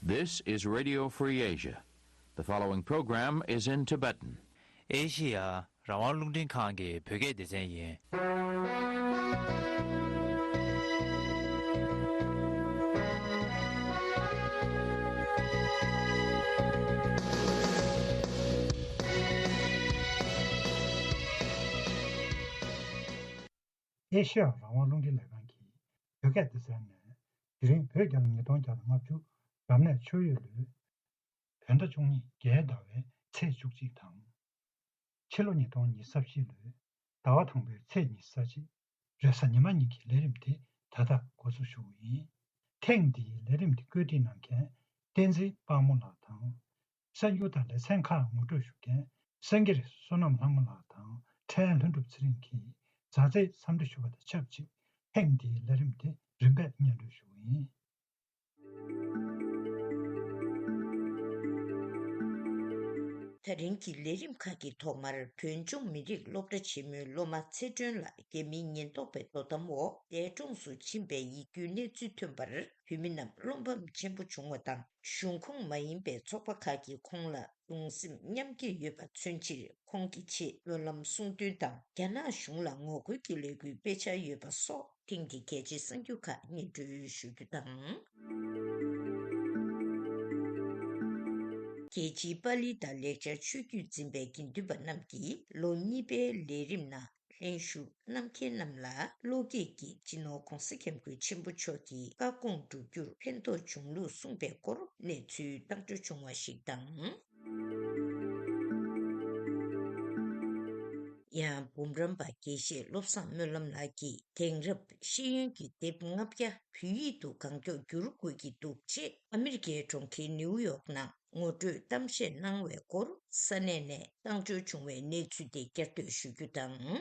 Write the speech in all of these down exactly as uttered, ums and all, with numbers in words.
This is Radio Free Asia. The following program is in Tibetan. ཨེ་ཤི་ཡ་རང་དབང་རླུང་འཕྲིན་ཁང་གི་བོད་སྐད་སྡེ་ཚན་ཡིན། ཨེ་ཤི་ཡ་རང་དབང་རླུང་འཕྲིན་ལས་ཁང་གི་བོད་སྐད་སྡེ་ཚན་ནས། དེ་རིང་བོད་རྒྱལ་ལོ་ཉིས་སྟོང་བརྒྱ་དང་ལྔ་བཅུ་རབ་གནས་ཆུ་ཡོས་ལོའི་བོད་ཟླ་བཅུ་གཉིས་རྒྱལ་ཟླ་བའི་ཚེས་བཅུ་གཅིག་དང་། ཕྱི་ལོ་ཉིས་སྟོང་ཉི་ཤུ་རྩ་བཞི་ལོའི་ཟླ་བ་དང་པོའི་ཚེས་ཉི་ཤུ་རྩ་གཅིག་རེས་གཟའ་ཉི་མ་ཉིན་གྱི་ལས་རིམ་དེ་ད་ལྟ་འགོ་འཛུགས་ཞུ་གི་ཡིན། ཐེངས་འདིའི་ལས་རིམ་དེ་བཀོད་སྒྲིག་གནང་མཁན་བསྟན་འཛིན་དཔལ་མོ་ལགས་དང་། གསར་འགྱུར་དང་ལེ་ཚན་ཁག་ངོ་སྤྲོད་ཞུ་མཁན་སེང་གེ་རི་བསོད་ནམས་ལྷ་མོ་ལགས་དང་ཕྲན་ལྷུན་གྲུབ་ཚེ་རིང་གིས་མཛའ་བརྩེའི་འཚམས་འདྲི་ཞུ་བ་དང་ཆབས་ཅིག་ཐེངས་འདིའི་ལས་རིམ་དེ་རིམ་པས་སྙན་སྒྲོན་ཞུ་གི་ཡིན། ད་རིང་གི་ལས་རིམ་ཁག་གི་ཐོག་མར་བོད་ལྗོངས་མི་རིགས་སློབ་གྲྭ་ཆེན་མོའི་སློབ་མ་ཚེ་སྒྲོན་ལགས་རྒྱ་མིའི་ཉེན་རྟོག་པའི་དོ་དམ་འོག་འདས་གྲོངས་སུ་ཕྱིན་པའི་ཡིད་སྐྱོའི་གནས་ཚུལ་ཐོན་པར། བོད་མི་རྣམས་བློ་ཕམ་ཆེན་པོ་བྱུང་བ་དང་། གཞུང་ཁོངས་མ་ཡིན་པའི་ཚོགས་པ་ཁག་གིས་ཁོང་ལ་གདུང་སེམས་མཉམ་སྐྱེད་ཡོད་པ་མཚོན་ཕྱིར། ཁོང་གི་ཆེད་སྨོན་ལམ་གསུང་འདོན་དང་། རྒྱ་ནག་གཞུང་ལ་ངོ་རྒོལ་གྱི་ལས་འགུལ་སྤེལ་འཆར་ཡོད་པ་སོགས་ཐེངས་འདིའི་གལ་ཆེའི་གསར་འགྱུར་ཁག་སྙན་སྒྲོན་ཞུ་རྒྱུ་དང་། རྒྱལ་སྤྱིའི་པཱ་ལི་དང་ལེགས་སྦྱར་ཆོས་བརྒྱུད་འཛིན་པའི་དགེ་འདུན་པ་རྣམས་ཀྱིས་ལོ་གཉིས་པའི་ལས་རིམ་ནང་ལྷན་ཞུགས་གནང་མཁན་རྣམས་ལ་བློ་སྐྱེད་ཀྱི་སྤྱི་ནོར་༧གོང་ས་༧སྐྱབས་མགོན་ཆེན་པོ་མཆོག་གི་བཀའ་དགོངས་བསྒྲུབ་རྒྱུར་ཕན་ཐོགས་བྱུང་ལུགས་གསུངས་པའི་སྐོར་གནས་ཚུལ་བཏང་འགྲོལ་བྱུང་བ་ཞིག་དང་། ཡང་འབུམ་རམས་པ་དགེ་བཤེས་བློ་བཟང་སྨོན་ལམ་ལགས་ཀྱིས་དེང་རབས་ཤེས་ཡོན་གྱི་དེབ་ལྔ་བརྒྱ་བོད་ཡིག་ཏུ་གང་མགྱོགས་བསྒྱུར་དགོས་ཀྱི་འདུག་ཅེས་ཨ་མི་རི་ཀའི་གྲོང་ཁྱེར་ནིའུ་ཡོག་ནང་ངོ་སྤྲོད་གཏམ་བཤད་གནང་བའི་སྐོར་ས་གནས་ནས་བཏང་འབྱོར་བྱུང་བའི་གནས་ཚུལ་དེ་བསྐྱར་ཟློས་ཞུ་རྒྱུ་དང་།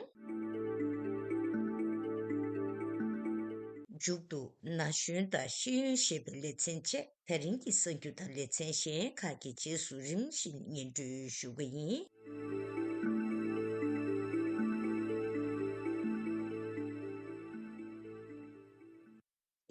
མཇུག་ཏུ་ན་གཞོན་དང་ཤེས་ཡོན་ཞེས་པའི་ལེ་ཚན་བཅས་ད་རིང་གི་གསར་འགྱུར་དང་ལེ་ཚན་གཞན་ཁག་གི་རྗེས་སུ་རིམ་བཞིན་སྙན་སྒྲོན་ཞུ་གི་ཡིན།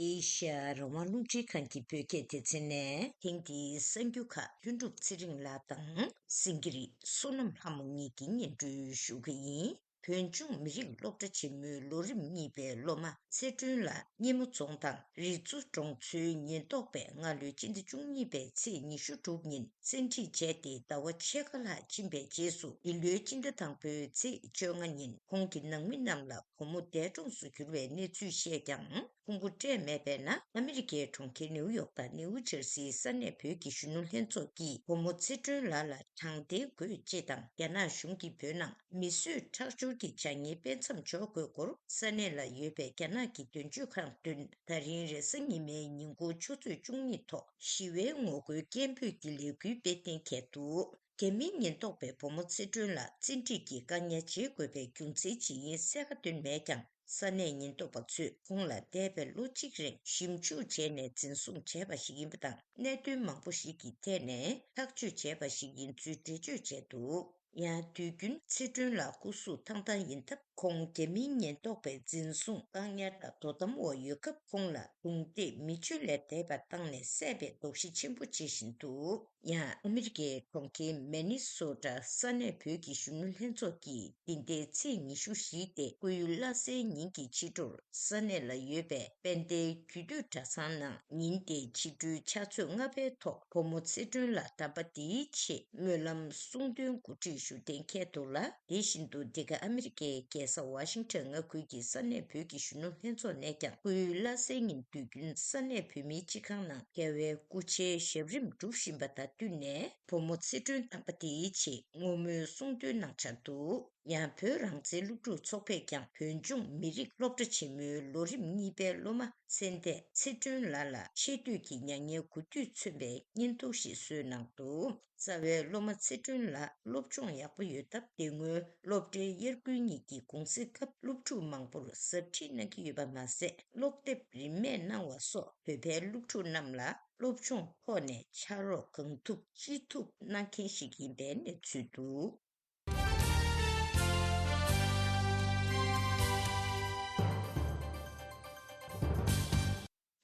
ཨེ་ཤ་ཡ་རང་དབང་རླུང་འཕྲིན་ཁང་གི་བོད་སྐད་སྡེ་ཚན་ནས་ཐེངས་འདིའི་གསར་འགྱུར་ཁག་ལྷུན་གྲུབ་ཚེ་རིང་ལགས་དང་སེང་གེ་རི་བསོད་ནམས་ལྷ་མོ་གཉིས་ཀྱིས་སྙན་སྒྲོན་ཞུ་གི་ཡིན། བོད་ལྗོངས་མི་རིགས་སློབ་གྲྭ་ཆེན་མོའི་ལོ་རིམ་གཉིས་པའི་སློབ་མ་ཚེ་སྒྲོན་ལགས་སྙེ་མོ་རྫོང་དང་རི་ཆུ་གྲོང་ཚོའི་ཉེན་རྟོག་པས་སྔ་ལོའི་སྤྱི་ཟླ་བཅུ་གཉིས་པའི་ཚེས་ཉི་ཤུ་དྲུག་ཉིན་བཙན་ཁྲིད་བྱས་ཏེ་ཟླ་བ་ཕྱེད་ཀ་ལྷག་ཕྱིན་པའི་རྗེས་སུ་འདི་ལོའི་སྤྱི་ཟླ་དང་པོའི་ཚེས་བཅོ་ལྔ་ཉིན་ཁོང་གི་ནང་མི་རྣམས་ལ་བུ་མོ་འདས་གྲོངས་སུ་གྱུར་བའི་གནས་ཚུལ་བཤད་ཀྱང་། ཕུང་པོ་སྤྲད་མེད་པས་ན། ཨ་མི་རི་ཀའི་གྲོང་ཁྱེར་ནིའུ་ཡོག་དང་ནིའུ་ཇར་སིའི་ས་གནས་བོད་ཀྱི་གཞོན་ནུ་ལྷན་ཚོགས་ཀྱིས་བུ་མོ་ཚེ་སྒྲོན་ལགས་ལ་དྲང་བདེན་དགོས་ཅེས་དང་། རྒྱ་ནག་གཞུང་གིས་བོད་ནང་མི་གསོད་ཁྲག་སྦྱོར་གྱི་བྱ་ངན་སྤེལ་མཚམས་འཇོག་དགོས་སྐོར་ས་གནས་ལ་ཡོད་པའི་རྒྱ་ནག་གི་དོན་གཅོད་ཁང་མདུན་ད་རིང་རེས་གཟའ་ཉི་མའི་ཉིན་གུང་ཆུ་ཚོད་བཅུ་གཉིས་ཐོག་ཞི་བའི་ངོ་རྒོལ་སྐད་འབོད་ཀྱི་ལས་འགུལ་སྤེལ་གཏན་འཁེལ་འདུག་རྒྱ་མིའི་ཉེན་རྟོག་པས་བུ་མོ་ཚེ་སྒྲོན་ལགས་བཙན་ཁྲིད་ཀྱིས་བཀག་ཉར་བྱེད་དགོས་པའི་རྒྱུ་མཚན་ཇི་ཡིན་གསལ་ཁ་བཏོན་མེད་ཀྱང་། ས་གནས་ཉེན་རྟོག་པ་ཚོས་ཁོང་ལ་འདས་པའི་ལོ་གཅིག་རིང་ཞིབ་འཇུག་བྱས་ནས་འཛིན་བཟུང་བྱས་པ་ཞིག་ཡིན་པ་དང་། གནད་དོན་མང་པོ་ཞིག་གི་ཐད་ནས་ཐག་གཅོད་བྱས་པ་ཞིག་ཡིན་ཚུལ་འགྲེལ་བརྗོད་བྱས་འདུག་ཡང་དུས་རྒྱུན་ཚེ་སྒྲོན་ལགས་སྐུ་གཟུགས་ཐང་ཐང་ཡིན་སྟབས། ཁོང་རྒྱ་མིའི་ཉེན་རྟོག་པས་འཛིན་བཟུང་བཀག་ཉར་དང་དོ་དམ་འོག་ཡོད་སྐབས། ཁོང་ལ་རྡུང་རྡེག་མི་སྤྱོད་ལས་འདས་པ་བཏང་ནས་བསད་པའི་དོགས་གཞི་ཆེན་པོ་བྱེད་བཞིན་འདུག་ཡང་ཨ་མི་རི་ཀའི་གྲོང་ཁྱེར་མེ་ནི་སོ་ཊ་ས་གནས་བོད་ཀྱི་གཞོན་ནུ་ལྷན་ཚོགས་ཀྱིས་འདི་ཟླའི་ཚེས་ཉི་ཤུ་བཞི་སྟེ་སྐུའི་བླ་གཟའི་ཉིན་གྱི་ཕྱི་དྲོར་ས་གནས་ལ་ཡོད་པའི་དཔལ་ལྡན་རྒྱུད་སྟོད་གྲྭ་ཚང་ནང་ཉིན་དེའི་ཕྱི་དྲོའི་ཕྱག་ཚོད་ལྔ་པའི་ཐོག་བུ་མོ་ཚེ་སྒྲོན་ལགས་དམ་པ་དེའི་ཆེད་སྨོན་ལམ་གསུང་འདོན་གོ་སྒྲིག་ཞུ་གཏན་འཁེལ་འདུག་ལ། དེ་བཞིན་དུ་འདི་ག་ཨ་མི་རི་ཀའི་རྒྱལ་ས་ཝ་ཤིང་ཊོན་མངའ་ཁུལ་གྱི་ས་གནས་བོད་ཀྱི་གཞོན་ནུ་ལྷན་ཚོགས་ནས་ཀྱང་སྐུའི་བླ་གཟའི་ཉིན་དུས་རྒྱུན་ས་གནས་བོད་མིའི་སྤྱི་ཁང་ནང་རྒྱལ་བའི་སྐུ་ཕྱྭའི་ཞབས་རིམ་སྒྲུབ་བཞིན་པ་དང་བསྟུན་ནས། བུ་མོ་ཚེ་སྒྲོན་དམ་པ་དེའི་ཆེད་བསྔོ་སྨོན་གསུང་འདོན་གནང་འཆར་འདུག་ཡང་བོད་རང་བཙན་སློབ་ཕྲུག་ཚོགས་པས་ཀྱང་བོད་ལྗོངས་མི་རིགས་སློབ་གྲྭ་ཆེན་མོའི་ལོ་རིམ་གཉིས་པའི་སློབ་མ་ཚེ་འདས་ཚེ་སྒྲོན་ལགས་ལ་ཆེ་བསྟོད་ཀྱི་མྱ་ངན་དགུ་བསྟོད་མཚོན་པའི་བརྙན་ཐུང་ཞིག་བཟོས་གནང་འདུག་རྩ་བའི་སློབ་མ་ཚེ་སྒྲོན་ལགས་སློབ་སྦྱོང་ཡག་པོ་ཡོད་སྟབས། དེ་སྔོན་སློབ་གྲྭའི་དབྱར་དགུན་གཉིས་ཀྱི་གུང་གསེང་སྐབས་སློབ་ཕྲུག་མང་པོར་གཟབ་ཁྲིད་གནང་གི་ཡོད་པ་མ་ཟད། ཀློག་དེབ་རིན་མེད་གནང་བ་སོགས་བོད་པའི་སློབ་ཕྲུག་རྣམས་ལ་སློབ་སྦྱོང་ཐོག་ནས་ཕྱག་རོགས་གང་ཐུབ་ཅི་ཐུབ་གནང་མཁན་ཞིག་ཡིན་པའི་གནས་ཚུལ་འདུག་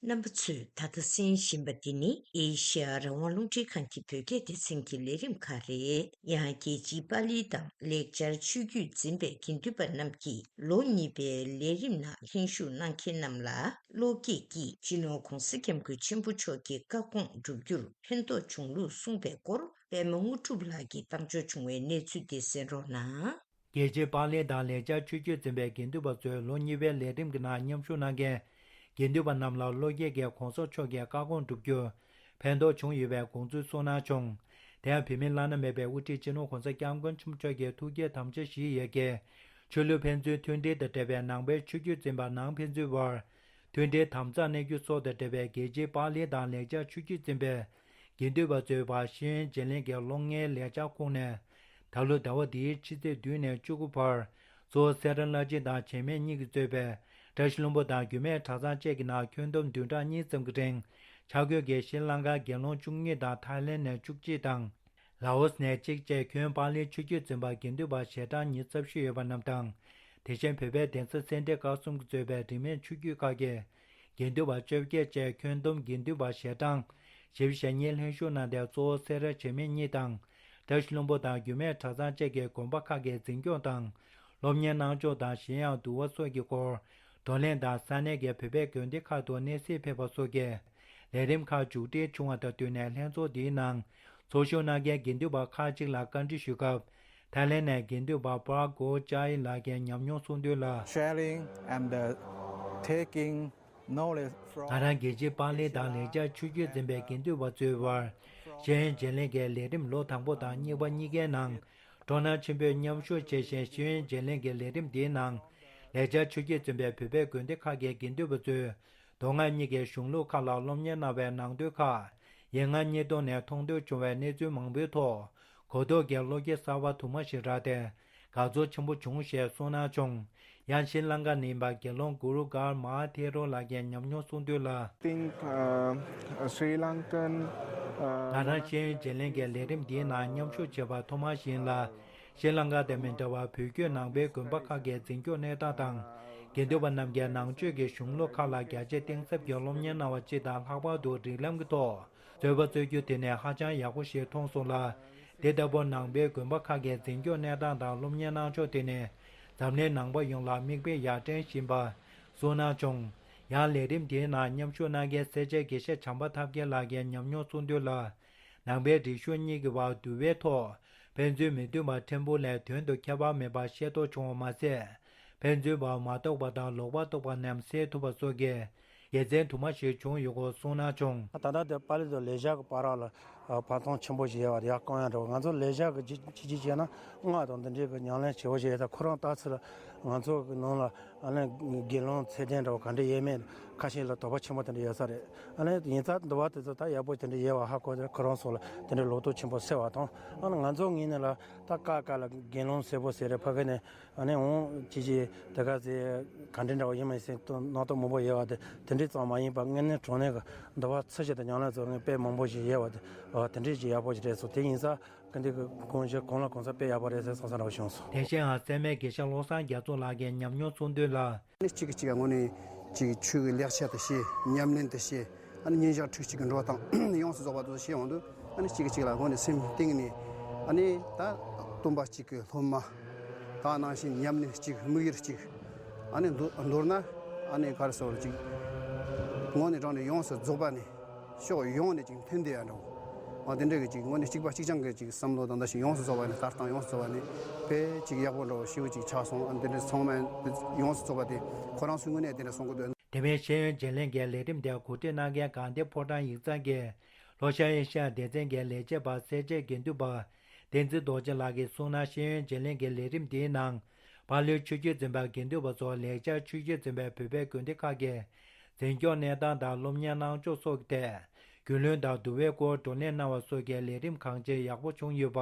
རྣམ་པ་ཚོས་ད་ལྟ་གསན་བཞིན་པ་འདི་ནི་ཨེ་ཤ་ཡ་རང་དབང་རླུང་འཕྲིན་ཁང་གི་བོད་སྐད་སྡེ་ཚན་གྱི་ལས་རིམ་ཁག་རེད། ཡང་རྒྱལ་སྤྱིའི་པཱ་ལི་དང་ལེགས་སྦྱར་ཆོས་བརྒྱུད་འཛིན་པའི་དགེ་འདུན་པ་རྣམས་ཀྱིས་ལོ་གཉིས་པའི་ལས་རིམ་ནང་ལྷན་ཞུགས་གནང་མཁན་རྣམས་ལ་བློ་སྐྱེད་ཀྱིས་སྤྱི་ནོར་༧གོང་ས་༧སྐྱབས་མགོན་ཆེན་པོ་མཆོག་གི་བཀའ་དགོངས་བསྒྲུབ་རྒྱུར་ཕན་ཐོགས་བྱུང་ལུགས་གསུངས་པའི་སྐོར་པད་མ་དངོས་གྲུབ་ལགས་ཀྱིས་བཏང་འབྱོར་བྱུང་བའི་གནས་ཚུལ་དེ་གསན་རོགས་གནང་། རྒྱལ་སྤྱིའི་པཱ་ལི་དང་ལེགས་སྦྱར་ཆོས་བརྒྱུད་འཛིན་པའི་དགེ་འདུན་པ་ཚོའི་ལོ་གཉིས་པའི་ལས་རིམ་གྱི་ནང་མཉམ་ཞུགས་གནང་མཁན་དགེ་འདུན་པ་རྣམས་ལ་བློ་སྐྱེད་ཀྱིས་༧གོང་ས་མཆོག་གི་བཀའ་དགོངས་བསྒྲུབ་རྒྱུར་ཕན་ཐོགས་བྱུང་ཡོད་པའི་དགོངས་ཚུལ་གསུངས་གནང་བྱུང་། དེ་ཡང་བོད་མིའི་བླ་ན་མེད་པའི་དབུ་ཁྲིད་སྤྱི་ནོར་༧གོང་ས་༧སྐྱབས་མགོན་ཆེན་པོ་མཆོག་གི་ཐུགས་བསྐྱེད་དམ་བཅའ་བཞེས་ཡོད་མཁན་ཆོས་ལུགས་ཕན་ཚུན་མཐུན་སྒྲིལ་དང་འབྲེལ་བའི་ནང་པའི་ཆོས་བརྒྱུད་འཛིན་པ་ནང་ཕན་ཚུན་བར་མཐུན་སྒྲིལ་དམ་ཚགས་གནས་རྒྱུ་སོགས་དང་འབྲེལ་བའི་རྒྱལ་སྤྱིའི་པཱ་ལི་དང་ལེགས་སྦྱར་ཆོས་བརྒྱུད་འཛིན་པའི་དགེ་འདུན་པ་ཚོའི་བར་ཤེས་ཡོན་བརྗེ་ལེན་གྱི་སློབ་གཉེར་ལས་འཆར་ཁོངས་ནས། ད་ལོ་ཟླ་བ་འདིའི་ཕྱི་ཚེས་བདུན་ནས་བཅུ་དགུ་བར་གཙོ་བོ་སེ་ར་བླ་སྤྱི་དང་བྱེས་སྨད་གཉིས་ཀྱིས་གཙོས་པའི་བཀྲ་ཤིས་ལྷུན་པོ་དང་རྒྱུད་སྨད་གྲྭ་ཚང་བཅས་ཀྱི་ནང་ཁྱོན་བསྡོམས་བདུན་ཕྲག་གཉིས་ཙམ་གྱི་རིང་འཆར་འགོད་ཀྱིས་ཤྲི་ལང་ཀར་དགེ་སློང་བཅུ་གཉིས་དང་ཐའི་ལེན་ནས་བཅུ་གཅིག་དང་། ལའོ་སི་ནས་གཅིག་བཅས་ཁྱོན་པཱ་ལིའི་ཆོས་བརྒྱུད་འཛིན་པ་དགེ་འདུན་པ་ཞལ་གྲངས་ཉི་ཤུ་རྩ་བཞི་ཡོད་པ་རྣམས་དང་། དེ་བཞིན་བོད་པའི་གདན་ས་སེ་འབྲས་དཀར་གསུམ་གྱིས་གཙོས་པའི་རིས་མེད་ཆོས་བརྒྱུད་ཁག་གི་དགེ་འདུན་པ་བཅོ་བརྒྱད་བཅས་ཁྱོན་བསྡོམས་དགེ་འདུན་པ་ཞལ་གྲངས་བཞི་བཅུ་ཞེ་གཉིས་ལྷན་ཞུགས་གནང་སྟེ། གཙོ་བོ་སེ་ར་བྱེས་སྨད་གཉིས་དང་། བཀྲ་ཤིས་ལྷུན་པོ་དང་རྒྱུད་སྨད་གྲྭ་ཚང་བཅས་ཀྱི་དགོན་པ་ཁག་གི་འཛིན་སྐྱོང་དང་། སློབ་གཉེར་གནང་ཕྱོགས་དང་གཞན་ཡང་འདུལ་བ་སོགས་ཀྱི་སྐོར་བགྲོ་གླེང་དང་ས་གནས་ཀྱི་བོད་པའི་དགོན་སྡེ་ཁག་ཏུ་གནས་གཟིགས་ཕེབས་པ་སོགས་ཀྱི་ལས་རིམ་ཁག་མཇུག་སྒྲིལ་བྱུང་བ་དང་བསྟུན་ནས། ལྷན་ཚོགས་འདིའི་ནང་ཚོགས་ཞུགས་གནང་མཁན་དགེ་འདུན་པ་ཁག་ཅིག་ལ་བཀའ་འདྲི་ཞུས་སྐབས། ཐའི་ལེན་ནས་དགེ་འདུན་པ་པཱ་གོ་ཅཱ་ཡི་ལགས་ཀྱིས་ཉམས་མྱོང་གསུངས་དོན་ལ། Sharing and uh, taking knowledge from ང་རང་རྒྱལ་སྤྱིའི་པཱ་ལི་དང་ལེགས་སྦྱར་ཆོས་བརྒྱུད་འཛིན་པའི་དགེ་འདུན་པ་ཚོའི་བར་ཤེས་ཡོན་བརྗེ་ལེན་གྱི་ལས་རིམ་ལོ་དང་པོ་དང་གཉིས་པ་གཉིས་ཀའི་ནང་སྤྲོ་སྣང་ཆེན་པོས་མཉམ་ཞུགས་བྱས་ཤིང་། ཤེས་ཡོན་བརྗེ་ལེན་གྱི་ལས་རིམ་འདིའི་ནང་ལེགས་སྦྱར་ཆོས་བརྒྱུད་འཛིན་པའི་བོད་པའི་དགོན་སྡེ་ཁག་གི་དགེ་འདུན་པ་ཚོས་མདོ་སྔགས་གཉིས་ཀྱི་གཞུང་ལུགས་ཁག་ལ་སློབ་གཉེར་གནང་བའི་ནང་དོན་ཁག་ཡིག་ངག་གཉིས་སྟོང་ནས་མཐོང་ཐོས་བྱུང་བའི་གནས་ཚུལ་མང་པོའི་ཐོག་གོ་རྟོགས་ཀྱི་བློ་སྐྱེད་གསར་བ་དུ་མ་ཞིག་རག་སྟེ། དགའ་ཚོར་ཆེན་པོ་བྱུང་ཞེས་གསུངས་གནང་བྱུང་། ཡང་ཤྲི་ལང་ཀ་ནས་ཡིན་པ་དགེ་སློང་གུ་རུ་གར་མ་ཧཱ་ཐེ་རོ་ལགས་ཀྱིས་ཉམས་མྱོང་གསུངས་དོན་ལ། Think, uh, uh, Sri Lankan, uh, ང་རང་ཤེས་ཡོན་བརྗེ་ལེན་གྱི་ལས་རིམ་འདིའི་ནང་མཉམ་ཞུགས་བྱས་པ་ཐོག་མ་ཞིག་ཡིན་ལ། ཤྲི་ལང་ཀ་དང་མི་འདྲ་བར་བོད་བརྒྱུད་ནང་པའི་དགོན་པ་ཁག་གི་འཛིན་སྐྱོང་གནས་སྟངས་དང་། དགེ་འདུན་པ་རྣམས་ཀྱིས་ནང་ཆོས་ཀྱི་གཞུང་ལུགས་ཁག་ལ་རྒྱ་ཆེ་གཏིང་ཟབ་ཀྱི་སློབ་གཉེར་གནང་བ་སྤྱི་དང་ལྷག་པར་དུ་རིགས་ལམ་གྱི་ཐོག་རྩོད་པ་རྩོད་རྒྱུ་དེ་ནི་ཧ་ཅང་ཡག་པོ་ཞིག་མཐོང་སོང་ལ། དེ་ལྟ་བུ་ནང་པའི་དགོན་པ་ཁག་གི་འཛིན་སྐྱོང་གནས་སྟངས་དང་སློབ་གཉེར་གནང་ཕྱོགས་དེ་ནི་འཛམ་གླིང་ནང་པ་ཡོངས་ལ་མིག་དཔེ་ཡར་དྲན་བཞིན་པ་གསུངས་གནང་བྱུང་། ཡང་ལས་རིམ་དེའི་ནང་མཉམ་ཞུགས་གནང་མཁན་སེར་བྱེས་དགེ་བཤེས་བྱམས་པ་ཐབས་མཁས་ལགས་ཀྱིས་ཉམས་མྱོང་གསུངས་དོན་ལ། ནང་པའི་རིག་གཞུང་གཉིས་ཀྱི་བར་འདུལ་བའི་ཐོག་ཕན་ཚུན་མི་མཐུན་པ་ཕྲན་བུ་ལས་དོན་དུ་ཁྱད་པར་མེད་པ་ཤེས་རྟོགས་བྱུང་བ་མ་ཟད། ཕན་ཚུན་བར་མ་རྟོགས་པ་དང་ལོག་པར་རྟོག་པ་རྣམས་སེལ་ཐུབ་པ་སོགས་ཀྱི་དགེ་མཚན་དུ་མ་ཞིག་བྱུང་ཡོད་སྐོར་གསུངས་གནང་བྱུང་། ད་ལྟ་དེ་པཱ་ལི་དང་ལེགས་སྦྱར་གྱི་བར་ལ་བར་མཐོངས་ཆེན་པོ་ཞིག་ཡོད་པ་དེ་ཡང་བསྐང་ཡག་འདྲ་བོ། ང་ཚོ་ལེགས་སྦྱར་གྱི་ཅི་ཅི་ཅི་བྱས་ན་སྔགས་དང་འདི་འདྲའི་གི་ཉམས་ལེན་བྱེད་པོ་ཞིག་ཡོད་ད། ཁོ་རང་ལྟ་ཚུལ་ལ་ང་ཚོ་གི་ནང་ལ་ཨ་ནི་དགེ་སློང་ཚད་ལྡན་འདྲ་བོ་ག་འདྲ་ཡོད་མེད་ཁ་ཤས་ལ་དོགས་པ་ཆེན་པོ་དེ་འདྲ་ཡོད་ས་རེད། ཨ་ནི་ཡིན་ཙང་འདུལ་བ་དེ་ཚོ་ད་ཡག་པོ་དེ་འདྲ་ཡོད་པ་ཧ་གོ་དེ་ཁོ་རང་ཚོ་ལ་དེ་འདྲའི་ལོག་རྟོག་ཆེན་པོ་སེལ་བ་དང་། ཨ་ནི་ང་ཚོ་ངོས་ནས་ལ་ད་ཀ་ཀ་ལ་དགེ་སློང་ཟེར་བོ་ཟེར་རེད། ཕ་གི་ནས་ཨ་ནི་འོང་ཅི་ཅི་དེ་ག་ཚེ་ག་འདྲ་འདྲ་བ་ཡིན་མ་ཡིན་སེམས་སྣང་སྟོབས་མང་པོ་ཡོད་པ་དེ་དེ་འདྲའི་ཙམ་མ་ཡིན་པ་དངོས་གནས་དྲང་གནས་ཀྱི་འདུལ་བ་ཚུལ་བཞིན་དུ་ཉམས་ལེན་ཚོ་ངས་དཔེ་མང་པོ་ཞིག་ཡོད་པ་དེ་དེ་འདྲའི་ཅིག་ཡག་པོ་ཞིག་རེད་སོང་། དེ་ཡིན་ཙང་ག་འདི་གི་གོང་ཞིག་གོང་ལ་གོང་ས་དཔེ་ཡག་པོ་རེད་ཟེར་བསམ་བསམ་འདྲ་བོ་བྱུང་སོང་། དེ་བཞིན་ཡང་སེར་སྨད་དགེ་བཤེས་བློ་བཟང་རྒྱ་མཚོ་ལགས་ཀྱིས་ཉམས་མྱོང་གསུངས་དོན་ལ། ཨ་ནི་གཅིག་གིས་གཅིག་ལ་དངོས་གནས་ཅིག་ཆོས་ཀྱི་ལེགས་ཆ་དེ་ཤེས། ཉམས་ལེན་དེ་ཤེས། ཨ་ནི་མཉན་བཞག་ཁྲིག་གཅིག་གི་འགྲོ་སྟངས་ཡོངས་སུ་རྫོགས་པ་དེ་ཤེས་ཡོང་དུས། ཨ་ནི་གཅིག་གིས་གཅིག་ལ་དངོས་གནས་སེམས་གཏིང་ནས་ཨ་ནི་ད་སྟོན་པ་གཅིག་གི་སློབ་མ། ད་ནང་བཞིན་ཉམས་ལེན་གཅིག་དམིགས་ཡུལ་གཅིག་ཨ་ནི་མདོར་མདོར་ན་ཨ་ནི་ག་རེ་ཟེར་བ་ཅིག་དངོས་གནས་དྲང་གནས་ཡོངས་སུ་རྫོགས་པ་ནས་ཕྱོགས་ཡོངས་ནས་ཅིག་མཐུན་བསྡད་ཡ་འདྲ་བོ། ཨ་དེ་འདྲ་གི་ཅིག་དངོས་གནས་གཅིག་པ་གཅིག་རྐྱང་གི་ཅིག་བསམ་བློ་དང་འདྲ་ཞིག་ཡོངས་སུ་རྫོགས་པ་ནས་ལྟ་སྟངས་ཡོངས་སུ་རྫོགས་པ་ནས་དཔེ་ཅིག་ཡག་པོ་འདྲ་བོ་ཞེ་པོ་ཅིག་ཆགས་སོང་། ཨ་དེ་འདྲ་ཚང་མ་ཡོངས་སུ་རྫོགས་པ་དེ་ཁོ་རང་ཚོའི་ངོས་ནས་དེ་འདྲ་གསུང་གི་འདུག་དེ་བས་ཤེས་ཡོན་བརྗེ་ལེན་གྱི་ལས་རིམ་དེ་གོ་སྒྲིག་གནང་མཁན་དགའ་ལྡན་ཕོ་བྲང་ཡིག་ཚང་གི་ལྷོ་ཤར་ཨེ་ཤ་ཡ་སྡེ་ཚན་གྱི་ལས་བྱེད་པ་སེར་བྱེས་དགེ་འདུན་པ་བསྟན་འཛིན་རྡོ་རྗེ་ལགས་ཀྱིས་གསུངས་ན། ཤེས་ཡོན་བརྗེ་ལེན་གྱི་ལས་རིམ་འདིའི་ནང་པཱ་ལོའི་ཆོས་བརྒྱུད་འཛིན་པ་དགེ་འདུན་པ་ཚོ་ལེགས་སྦྱར་ཆོས་བརྒྱུད་འཛིན་པའི་བོད་པའི་དགོན་སྡེ་ཁག་གི་འཛིན་སྐྱོང་གནས་སྟངས་དང་སློབ་གཉེར་གནང་ཕྱོགས་སོགས་ཀྱི་ཐད་རྒྱུས་ལོན་དང་བསྡུར་བའི་སྐོར་བགྲོ་གླེང་གནང་བ་སོགས་ཀྱི་ལས་རིམ་གང་ཅིར་ཡག་པོ་བྱུང་ཡོད་པ་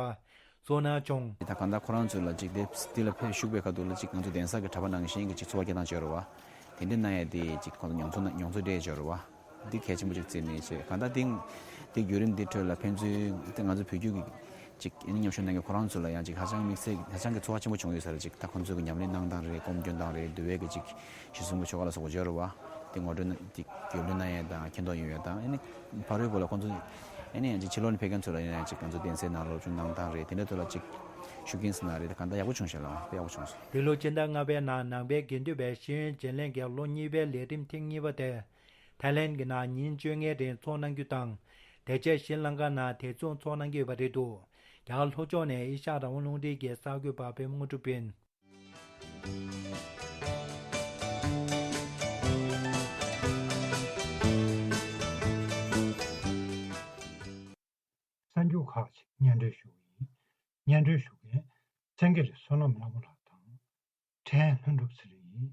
གསུངས་གནང་བྱུང་། ད་གང་ལྟར་ཁོ་རང་ཚོ་ལ་ཅིག་དེ་དེ་ལ་ཕེབས་ཞུགས་པའི་ཁ་ཐུག་ལ་ཅིག་ང་ཚོ་གདན་ས་གི་གྲྭ་པ་ནང་བཞིན་གྱི་ཅིག་འཚོ་བ་སྐྱེལ་སྟངས་བྱས་རེད་བ། དེ་འདྲ་གནང་ཡ་དེ་ཅིག་ཁོང་ཚོ་མྱོང་ཚོར་མྱོང་ཚོར་སྤྲད་བྱས་རེད་བ། འདི་གལ་ཆེན་པོ་ཅིག་བརྩིས་ནས་བྱས། གང་ལྟར་དེ་དེ་བརྒྱུད་རིམ་འདི་ཁྲོད་ལ་ཕན་ཚུན་དེ་ང་ཚོ་བོད་བརྒྱུད་ཀྱི་ཅིག་ཨ་ནི་མཉམ་ཞུགས་གནང་མཁན་ཁོ་རང་ཚོ་ལ་ཡང་ཅིག་ཧ་ཅང་དམིགས་བསལ་ཧ་ཅང་གི་ཚོར་བ་ཆེན་པོ་བྱུང་ཡོད་ས་རེད། ཅིག་ད་ཁོང་ཚོ་གི་ཉམས་ལེན་གནང་སྟངས་རེད། སྒོམ་སྐྱོན་སྟངས་རེད། འདུལ་བའི་གི་ཅིག་ཞལ་གསུང་གི་ཆོ་ག་ལ་སོགས་པ་བརྗོད་རེད་བ། དེ་ངོ་སྤྲོད་གནང་དེ་རྒྱུས་ལོན་གནང་ཡས་དང་མཁྱེན་རྟོགས་ཡོང་ཡས་དང་ཨ་ནི་བར་བའི་བར་ལ་ཁོང་ཚོ་ཨ་ནི་ཡང་ཅིག་ཕྱི་ལོགས་ནས་ཕེབས་མཁན་ཚོ་ལ་ཡིན་ན་ཡང་ཅིག་ང་ཚོ་གདན་སའི་ནང་སློབ་སྦྱོང་གནང་སྟངས་རེད། དེ་འདྲ་ཚོ་ལ་ཅིག་ཤུགས་རྐྱེན་ཟེར་ན་རེད། གང་ལྟར་ཡག་པོ་བྱུང་ཤག་ལགས། དཔེ་ཡག་པོ་བྱུང་སོང་། འདི་ལོ་སྤྱི་ཟླ་ལྔ་པའི་ནང་ནང་པའི་དགེ་འདུན་པའི་ཤེས་ཡོན་བརྗེ་ལེན་གྱི་ལོ་གཉིས་པའི་ལས་རིམ་ཐེངས་གཉིས་པ་དེ་ཐའི་ལེན་གྱི་ནང་ཉིན་བཅོ་ལྔའི་རིང་འཚོགས་གནང་རྒྱུ་དང་། དེ་རྗེས་ཤྲི་ལངྐ་ནང་དེ་མཚུངས་འཚོགས་གནང་གི་ཡོད་པ་རེད་འདུག་རྒྱ་གར་ལྷོ་ཕྱོགས་ནས་ཨེ་ཤ་ཡ་རང་དབང་རླུང་འཕྲིན་གྱི་གསར་འགོད་པ་པད་མ་དངོས་གྲུབ་ཡིན། གསར་འགྱུར་ཁག་ཅིག་སྙན་སྒྲོན་ཞུ་གི་ཡིན། སྙན་སྒྲོན་ཞུ་མཁན་སེང་གེ་རི་བསོད་ནམས་ལྷ་མོ་ལགས་དང་། ཕྲན་ལྷུན་གྲུབ་ཚེ་རིང་ཡིན།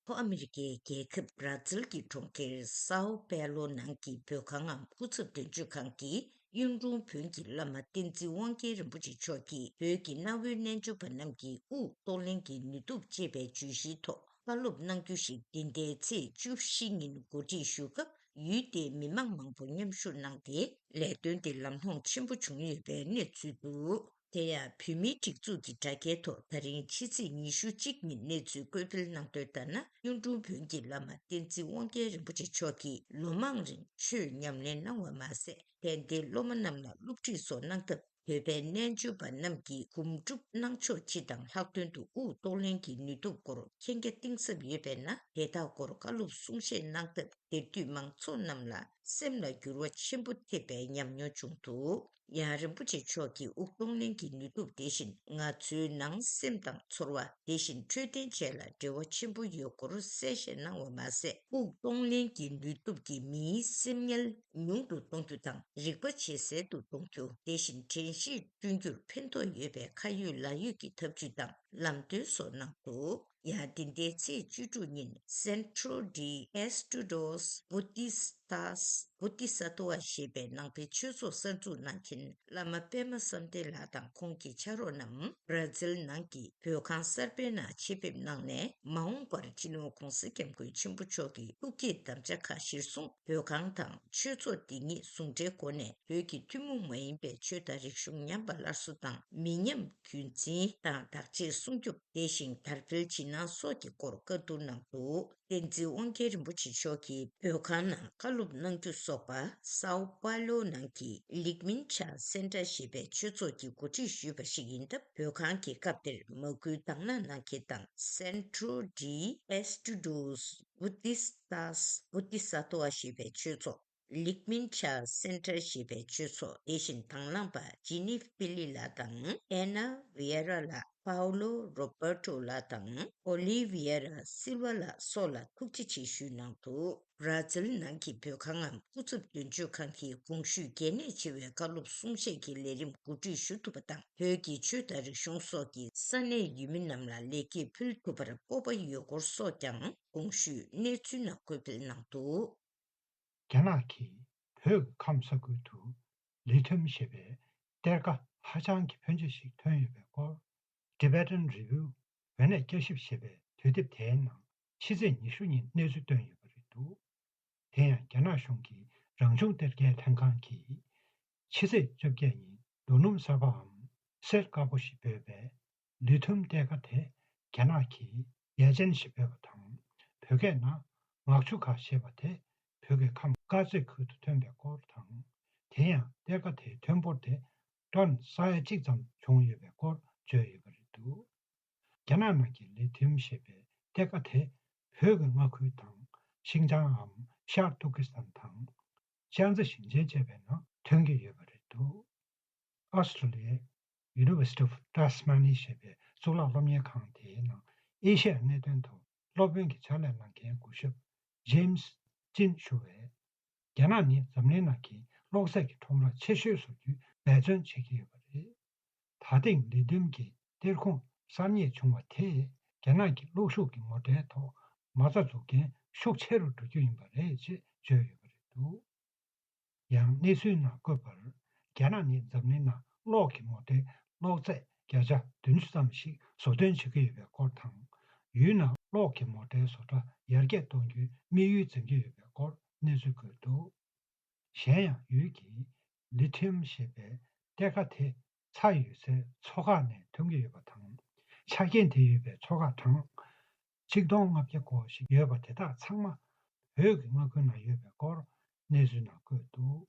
ལྷོ་ཨ་མི་རི་ཀའི་རྒྱལ་ཁབ་བར་ཛིལ་གྱི་གྲོང་ཁྱེར་སའོ་པའོ་ལོ་ནང་གི་བོད་ཁང་ངམ་སྐུ་ཚབ་དོན་གཅོད་ཁང་གི་གཡུང་དྲུང་བོན་གྱི་བླ་མ་བསྟན་འཛིན་དབང་རྒྱལ་རིན་པོ་ཆེ་མཆོག་གིས་བོད་ཀྱི་གནའ་བོའི་རྣལ་འབྱོར་པ་རྣམས་ཀྱི་དབུགས་གཏོང་ལེན་གྱི་ནུས་སྟོབས་ཅེས་པའི་བརྗོད་གཞིའི་ཐོག་བཀའ་སློབ་གནང་རྒྱུ་ཞིག་འདི་ཟླའི་ཚེས་བཅུ་བཞི་ཉིན་གོ་སྒྲིག་ཞུ་སྐབས། ཡུལ་དེའི་མི་མང་མང་པོ་མཉམ་ཞུགས་གནང་སྟེ། ལས་དོན་དེ་ལམ་ལྷོང་ཆེན་པོ་བྱུང་ཡོད་པའི་གནས་ཚུལ་འདུག་དེ་ཡང་བོད་མིའི་སྒྲིག་འཛུགས་ཀྱི་དྲ་རྒྱའི་ཐོག་ད་རིང་ཕྱི་ཚེས་ཉི་ཤུ་གཅིག་ཉིན་གནས་ཚུལ་བཀོད་སྤེལ་གནང་དོན་ལྟར་ན། གཡུང་དྲུང་བོན་གྱི་བླ་མ་བསྟན་འཛིན་དབང་རྒྱལ་རིན་པོ་ཆེ་མཆོག་གིས་ལོ་མང་རིང་ཆོས་ཉམས་ལེན་གནང་བ་མ་ཟད། དད་ལྡན་སློབ་མ་རྣམས་ལ་སློབ་ཁྲིད་སོགས་གནང་སྟབས། བོད་པའི་རྣལ་འབྱོར་པ་རྣམས་ཀྱིས་སྒོམ་སྒྲུབ་གནང་ཕྱོགས་སྤྱི་དང་ལྷག་དོན་དུ་དབུགས་གཏོང་ལེན་གྱི་ནུས་སྟོབས་སྐོར་མཁྱེན་རྒྱ་གཏིང་ཟབ་ཡོད་པས་ན། དེ་དག་སྐོར་བཀའ་སློབ་གསུང་བཤད་གནང་སྟབས། དེར་འདུས་མང་ཚོགས་རྣམས་ལ་སེམས་ལ་འགྱུར་བ་ཆེན་པོ་ཐེབས་པའི་ཉམས་མྱོང་བྱུང་འདུག་ཡང་རིན་པོ་ཆེ་མཆོག་གིས་དབུགས་གཏོང་ལེན་གྱི་ནུས་སྟོབས་དེ་བཞིན་ང་ཚོའི་ནང་སེམས་དང་ཚོར་བ། དེ་བཞིན་འཕྲོད་བསྟེན་བཅས་ལ་འབྲེལ་བ་ཆེན་པོ་ཡོད་སྐོར་གསལ་བཤད་གནང་བ་མ་ཟད། དབུགས་གཏོང་ལེན་གྱི་ནུས་སྟོབས་ཀྱིས་མིའི་སེམས་ངལ་ཉུང་དུ་གཏོང་རྒྱུ་དང་། རིག་པ་ཇེ་གསལ་དུ་གཏོང་རྒྱུ། དེ་བཞིན་དྲན་ཤེས་བསྐྲུན་རྒྱུར་ཕན་ཐོགས་ཡོད་པའི་ཁ་ཡོད་ལག་ཡོད་ཀྱི་ཐབས་ཇུས་དང་ལམ་སྟོན་སོགས་གནང་འདུག་ཡང་འདི་ཟླའི་ཚེས་བཅུ་དྲུག་ཉིན་Centro de Estudos Budistas Bodhisattva ཞེས་པའི་ནང་པའི་ཆོས་ཚོགས་གསར་འཛུགས་གནང་མཁན་བླ་མ་པད་མ་བསམ་གཏན་ལགས་དང་ཁོང་གི་ཕྱག་རོགས་རྣམས་བར་ཛིལ་ནང་གི་བོད་ཁང་གསར་པའི་ནང་ཆེད་ཕེབས་གནང་ནས། མ་འོངས་པར་སྤྱི་ནོར་༧གོང་ས་༧སྐྱབས་མགོན་ཆེན་པོ་མཆོག་གི་ཐུགས་བསྐྱེད་དམ་བཅའ་ཁག་གཞིར་བཟུང་། བོད་ཁང་དང་ཆོས་ཚོགས་འདི་ཉིད་ཟུང་འབྲེལ་སྒོ་ནས་བོད་ཀྱི་ཐུན་མོང་མ་ཡིན་པའི་ཆོས་དང་རིག་གཞུང་ཉམས་པ་སླར་གསོ་དང་། མི་ཉམས་རྒྱུན་འཛིན་དང་བདག་གཅེས་སྲུང་སྐྱོབ། དེ་བཞིན་དར་སྤེལ་བྱེད་གནང་སོགས་ཀྱི་སྐོར་བཀའ་བསྡུར་གནང་འདུག་བསྟན་འཛིན་དབང་རྒྱལ་རིན་པོ་ཆེ་མཆོག་གིས་བོད་ཁང་ནང་བཀའ་སློབ་གནང་རྒྱུ་སོགས་པ། སའོ་པའོ་ལོ་ནང་གི་ལིག་མིན་ཆ་སེན་ཏྲ་ཞེས་པའི་ཆོས་ཚོགས་ཀྱིས་གོ་སྒྲིག་ཞུས་པ་ཞིག་ཡིན་སྟབས། བོད་ཁང་གིས་སྐབས་དེར་མ་བསྐུལ་དང་བླངས་གནང་མཁན་དང་། Centro de Estudos Budistas Bodhisattva ཞེས་པའི་ཆོས་ཚོགས། ལིག་མིན་ཆ་སེན་ཏྲ་ཞེས་པའི་ཆོས་ཚོགས། དེ་བཞིན་དང་བླངས་པ་ཇི་ནི་ཕི་ལི་ལགས་དང་། ཨེ་ན་ཝི་ཡེ་ར་ལགས། པའོ་ལོ་རོ་བར་ཏོ་ལགས་དང་། ཨོ་ལི་ཝི་ཡེ་ར་སིལ་ཝ་ལགས་སོགས་ལ་ཐུགས་རྗེ་ཆེ་ཞུས་གནང་འདུག་བར་ཛིལ་ནང་གི་བོད་ཁང་ངམ་སྐུ་ཚབ་དོན་གཅོད་ཁང་གིས་གོང་ཞུས་གལ་གནད་ཆེ་བའི་བཀའ་སློབ་གསུང་བཤད་ཀྱི་ལས་རིམ་གོ་སྒྲིག་ཞུ་ཐུབ་པ་དང་། བོད་ཀྱི་ཆོས་དང་རིག་གཞུང་སོགས་ཀྱི་ས་གནས་ཡུལ་མི་རྣམས་ལ་ལེགས་སྐྱེས་ཕུལ་ཐུབ་པར་སྤོབས་པ་ཡོད་སྐོར་སོགས་ཀྱང་གོང་ཞུས་གནས་ཚུལ་ནང་འཁོད་སྤེལ་གནང་འདུག་རྒྱ་ནག་གིས་བོད་ཀྱི་ཁམས་ས་ཁུལ་དུ་ལི་ཐིམ་ཞེས་པའི་གཏེར་ཁ་ཧ་ཅང་གི་ཕོན་ཆེ་ཞིག་ཐོན་ཡོད་པའི་སྐོར། Tibetan Review བོད་གནས་བསྐྱར་ཞིབ་ཞེས་པའི་དུས་དེབ་དེའི་ནང་ཕྱི་ཚེས་ཉི་ཤུ་ཉིན་གནས་ཚུལ་བཏོན་ཡོད་པ་རེད་འདུག་དེ་ཡང་རྒྱ་ནག་གཞུང་གི་རང་བྱུང་གཏེར་ཁའི་ལྷན་ཁང་གིས་ཕྱི་ཚེས་བཅོ་བརྒྱད་ཉིན་རྡོ་སྣུམ་གསར་པའམ་གསེར་དཀར་པོ་ཞེས་འབོད་པའི་ལི་ཐུམ་གཏེར་ཁ་དེ་རྒྱ་ནག་གིས་ཡ་ཅན་ཞེས་འབོད་པ་དང་། བོད་སྐད་ནང་ངག་ཆུ་ཁ་ཞེས་པ་དེ་བོད་ཀྱི་ཁམས་དཀར་མཛེས་ཁུལ་དུ་ཐོན་པའི་སྐོར་དང་། དེ་ཡང་གཏེར་ཁ་དེའི་ཐོན་འབོར་དེ་ཏོན་ས་ཡ་གཅིག་ཙམ་བྱུང་ཡོད་པའི་སྐོར་བརྗོད་ཡོད་པ་རེད་འདུག་རྒྱ་ནག་ནང་གི་ལི་ཐིམ་ཞེས་པའི་གཏེར་ཁ་དེ་བོད་ཀྱི་མངའ་ཁུལ་དང་ཤིང་ཅང་ངམ་ཤར་ཏུར་ཀི་སི་ཐན་དང་། ཅང་ཙེ་ཞིང་ཆེན་བཅས་པའི་ནང་ཐོན་གྱི་ཡོད་པ་རེད་འདུག་ཨོ་སི་ཀྲོ་ལི་ཡའི་University of Tasmania ཞེས་པའི་གཙུག་ལག་སློབ་གཉེར་ཁང་དེའི་ནང་ཨེ་ཤི་ཡའི་གནད་དོན་ཐོག་སློབ་དཔོན་གྱི་ཕྱག་ལས་གནང་མཁན་སྐུ་ཞབས་James Chin ཞུ་བས། རྒྱ་ནག་ནི་འཛམ་གླིང་ནང་གི་གློག་ཚད་ཀྱི་ཁྲོམ་ར་ཆེ་ཤོས་བཟོ་རྒྱུའི་འབད་བརྩོན་བྱེད་ཀྱི་ཡོད་པ་རེད། ད་ཐེངས་ལི་ཐིམ་གྱི་གཏེར་ཁུངས་གསར་རྙེད་བྱུང་བ་དེས་རྒྱ་ནག་གི་གློག་ཤུགས་ཀྱི་མོ་ཊའི་ཐོག་མ་རྩ་འཛུགས་མཁན་ཤུགས་ཆེ་རུ་འགྲོ་རྒྱུ་ཡིན་པ་རེད་ཅེས་བརྗོད་ཡོད་པ་རེད་འདུག་ཡང་གནས་ཚུལ་ནང་བཀོད་པར། རྒྱ་ནག་ནི་འཛམ་གླིང་ནང་གློག་གི་མོ་ཊའི་གློག་ཚད་བརྒྱ་ཆ་བདུན་ཅུ་ཙམ་ཞིག་བཟོ་སྐྲུན་བྱེད་ཀྱི་ཡོད་པའི་སྐོར་དང་། ཡུལ་ནང་གློག་གི་མོ་ཊའི་བཟོ་གྲྭ་ཡར་རྒྱས་གཏོང་རྒྱུའི་དམིགས་ཡུལ་འཛིན་གྱི་ཡོད་པའི་སྐོར་གནས་ཚུལ་བཀོད་འདུག་གཞན་ཡང་ཡུལ་གྱི་ལི་ཐིམ་ཞེས་པའི་གཏེར་ཁ་དེ་ཚ་ཡོད་སའི་མཚོ་ཁ་ནས་ཐོན་གྱི་ཡོད་པ་དང་། ཆ་རྐྱེན་དེ་ཡོད་པའི་མཚོ་ཁ་གྲངས་ཆིག་སྟོང་ལྔ་བརྒྱ་སྐོར་ཞིག་ཡོད་པ་དེ་དག་ཚང་མ་ བོད་ཀྱི་མངའ་ཁུལ་ནང་ཡོད་པའི་སྐོར་གནས་ཚུལ་ནང་བཀོད་འདུག།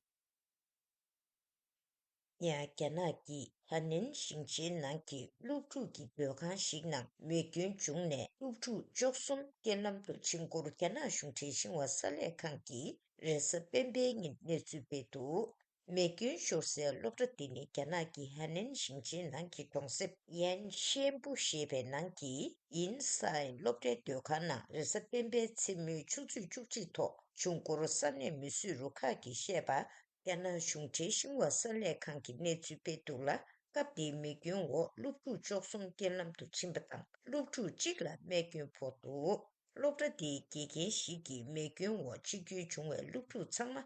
ཡང་རྒྱ་ནག་གི་ཧ་ནན་ཞིང་ཆེན་ནང་གི་སློབ་ཕྲུག་གི་སྡོད་ཁང་ཞིག་ནང་མེ་སྐྱོན་བྱུང་ནས་སློབ་ཕྲུག་བཅུ་གསུམ་རྐྱེན་ལམ་དུ་ཕྱིན་སྐོར་རྒྱ་ནག་གཞུང་འབྲེལ་ཤིན་ཧྭ་གསར་ལས་ཁང་གིས་རེས་གཟའ་སྤེན་པའི་ཉིན་གནས་ཚུལ་སྤེལ་འདུག། མེ་སྐྱོན་ཤོར་སའི་སློབ་གྲྭ་འདི་ནི་རྒྱ་ནག་གི་ཧ་ནན་ཞིང་ཆེན་ནང་གི་གྲོང་གསེབ་ཡན་ཤན་པུ་ཞེས་པའི་ནང་གི་ཡིན་སའི་སློབ་གྲྭའི་སྡོད་ཁང་ནང་རེས་གཟའ་སྤེན་པའི་མཚན་མོའི་ཆུ་ཚོད་བཅུ་གཅིག་ཐོག་བྱུང་སྐོར་ས་གནས་མི་སེར་རུ་ཁག་གིས་བཤད་པ། རྒྱ་ནག་གཞུང་འབྲེལ་ཤིན་ཧྭ་གསར་ལས་ཁང་གིས་གནས་ཚུལ་སྤེལ་འདུག་ལ། སྐབས་དེའི་མེ་སྐྱོན་འོག་སློབ་ཕྲུག་བཅུ་གསུམ་རྐྱེན་ལམ་དུ་ཕྱིན་པ་དང་། སློབ་ཕྲུག་གཅིག་ལ་རྨས་སྐྱོན་ཕོག་འདུག། སློབ་གྲྭ་དེའི་དགེ་རྒན་ཞིག་གིས་མེ་སྐྱོན་འོག་འཆི་སྐྱོན་བྱུང་བའི་སློབ་ཕྲུག་ཚང་མ་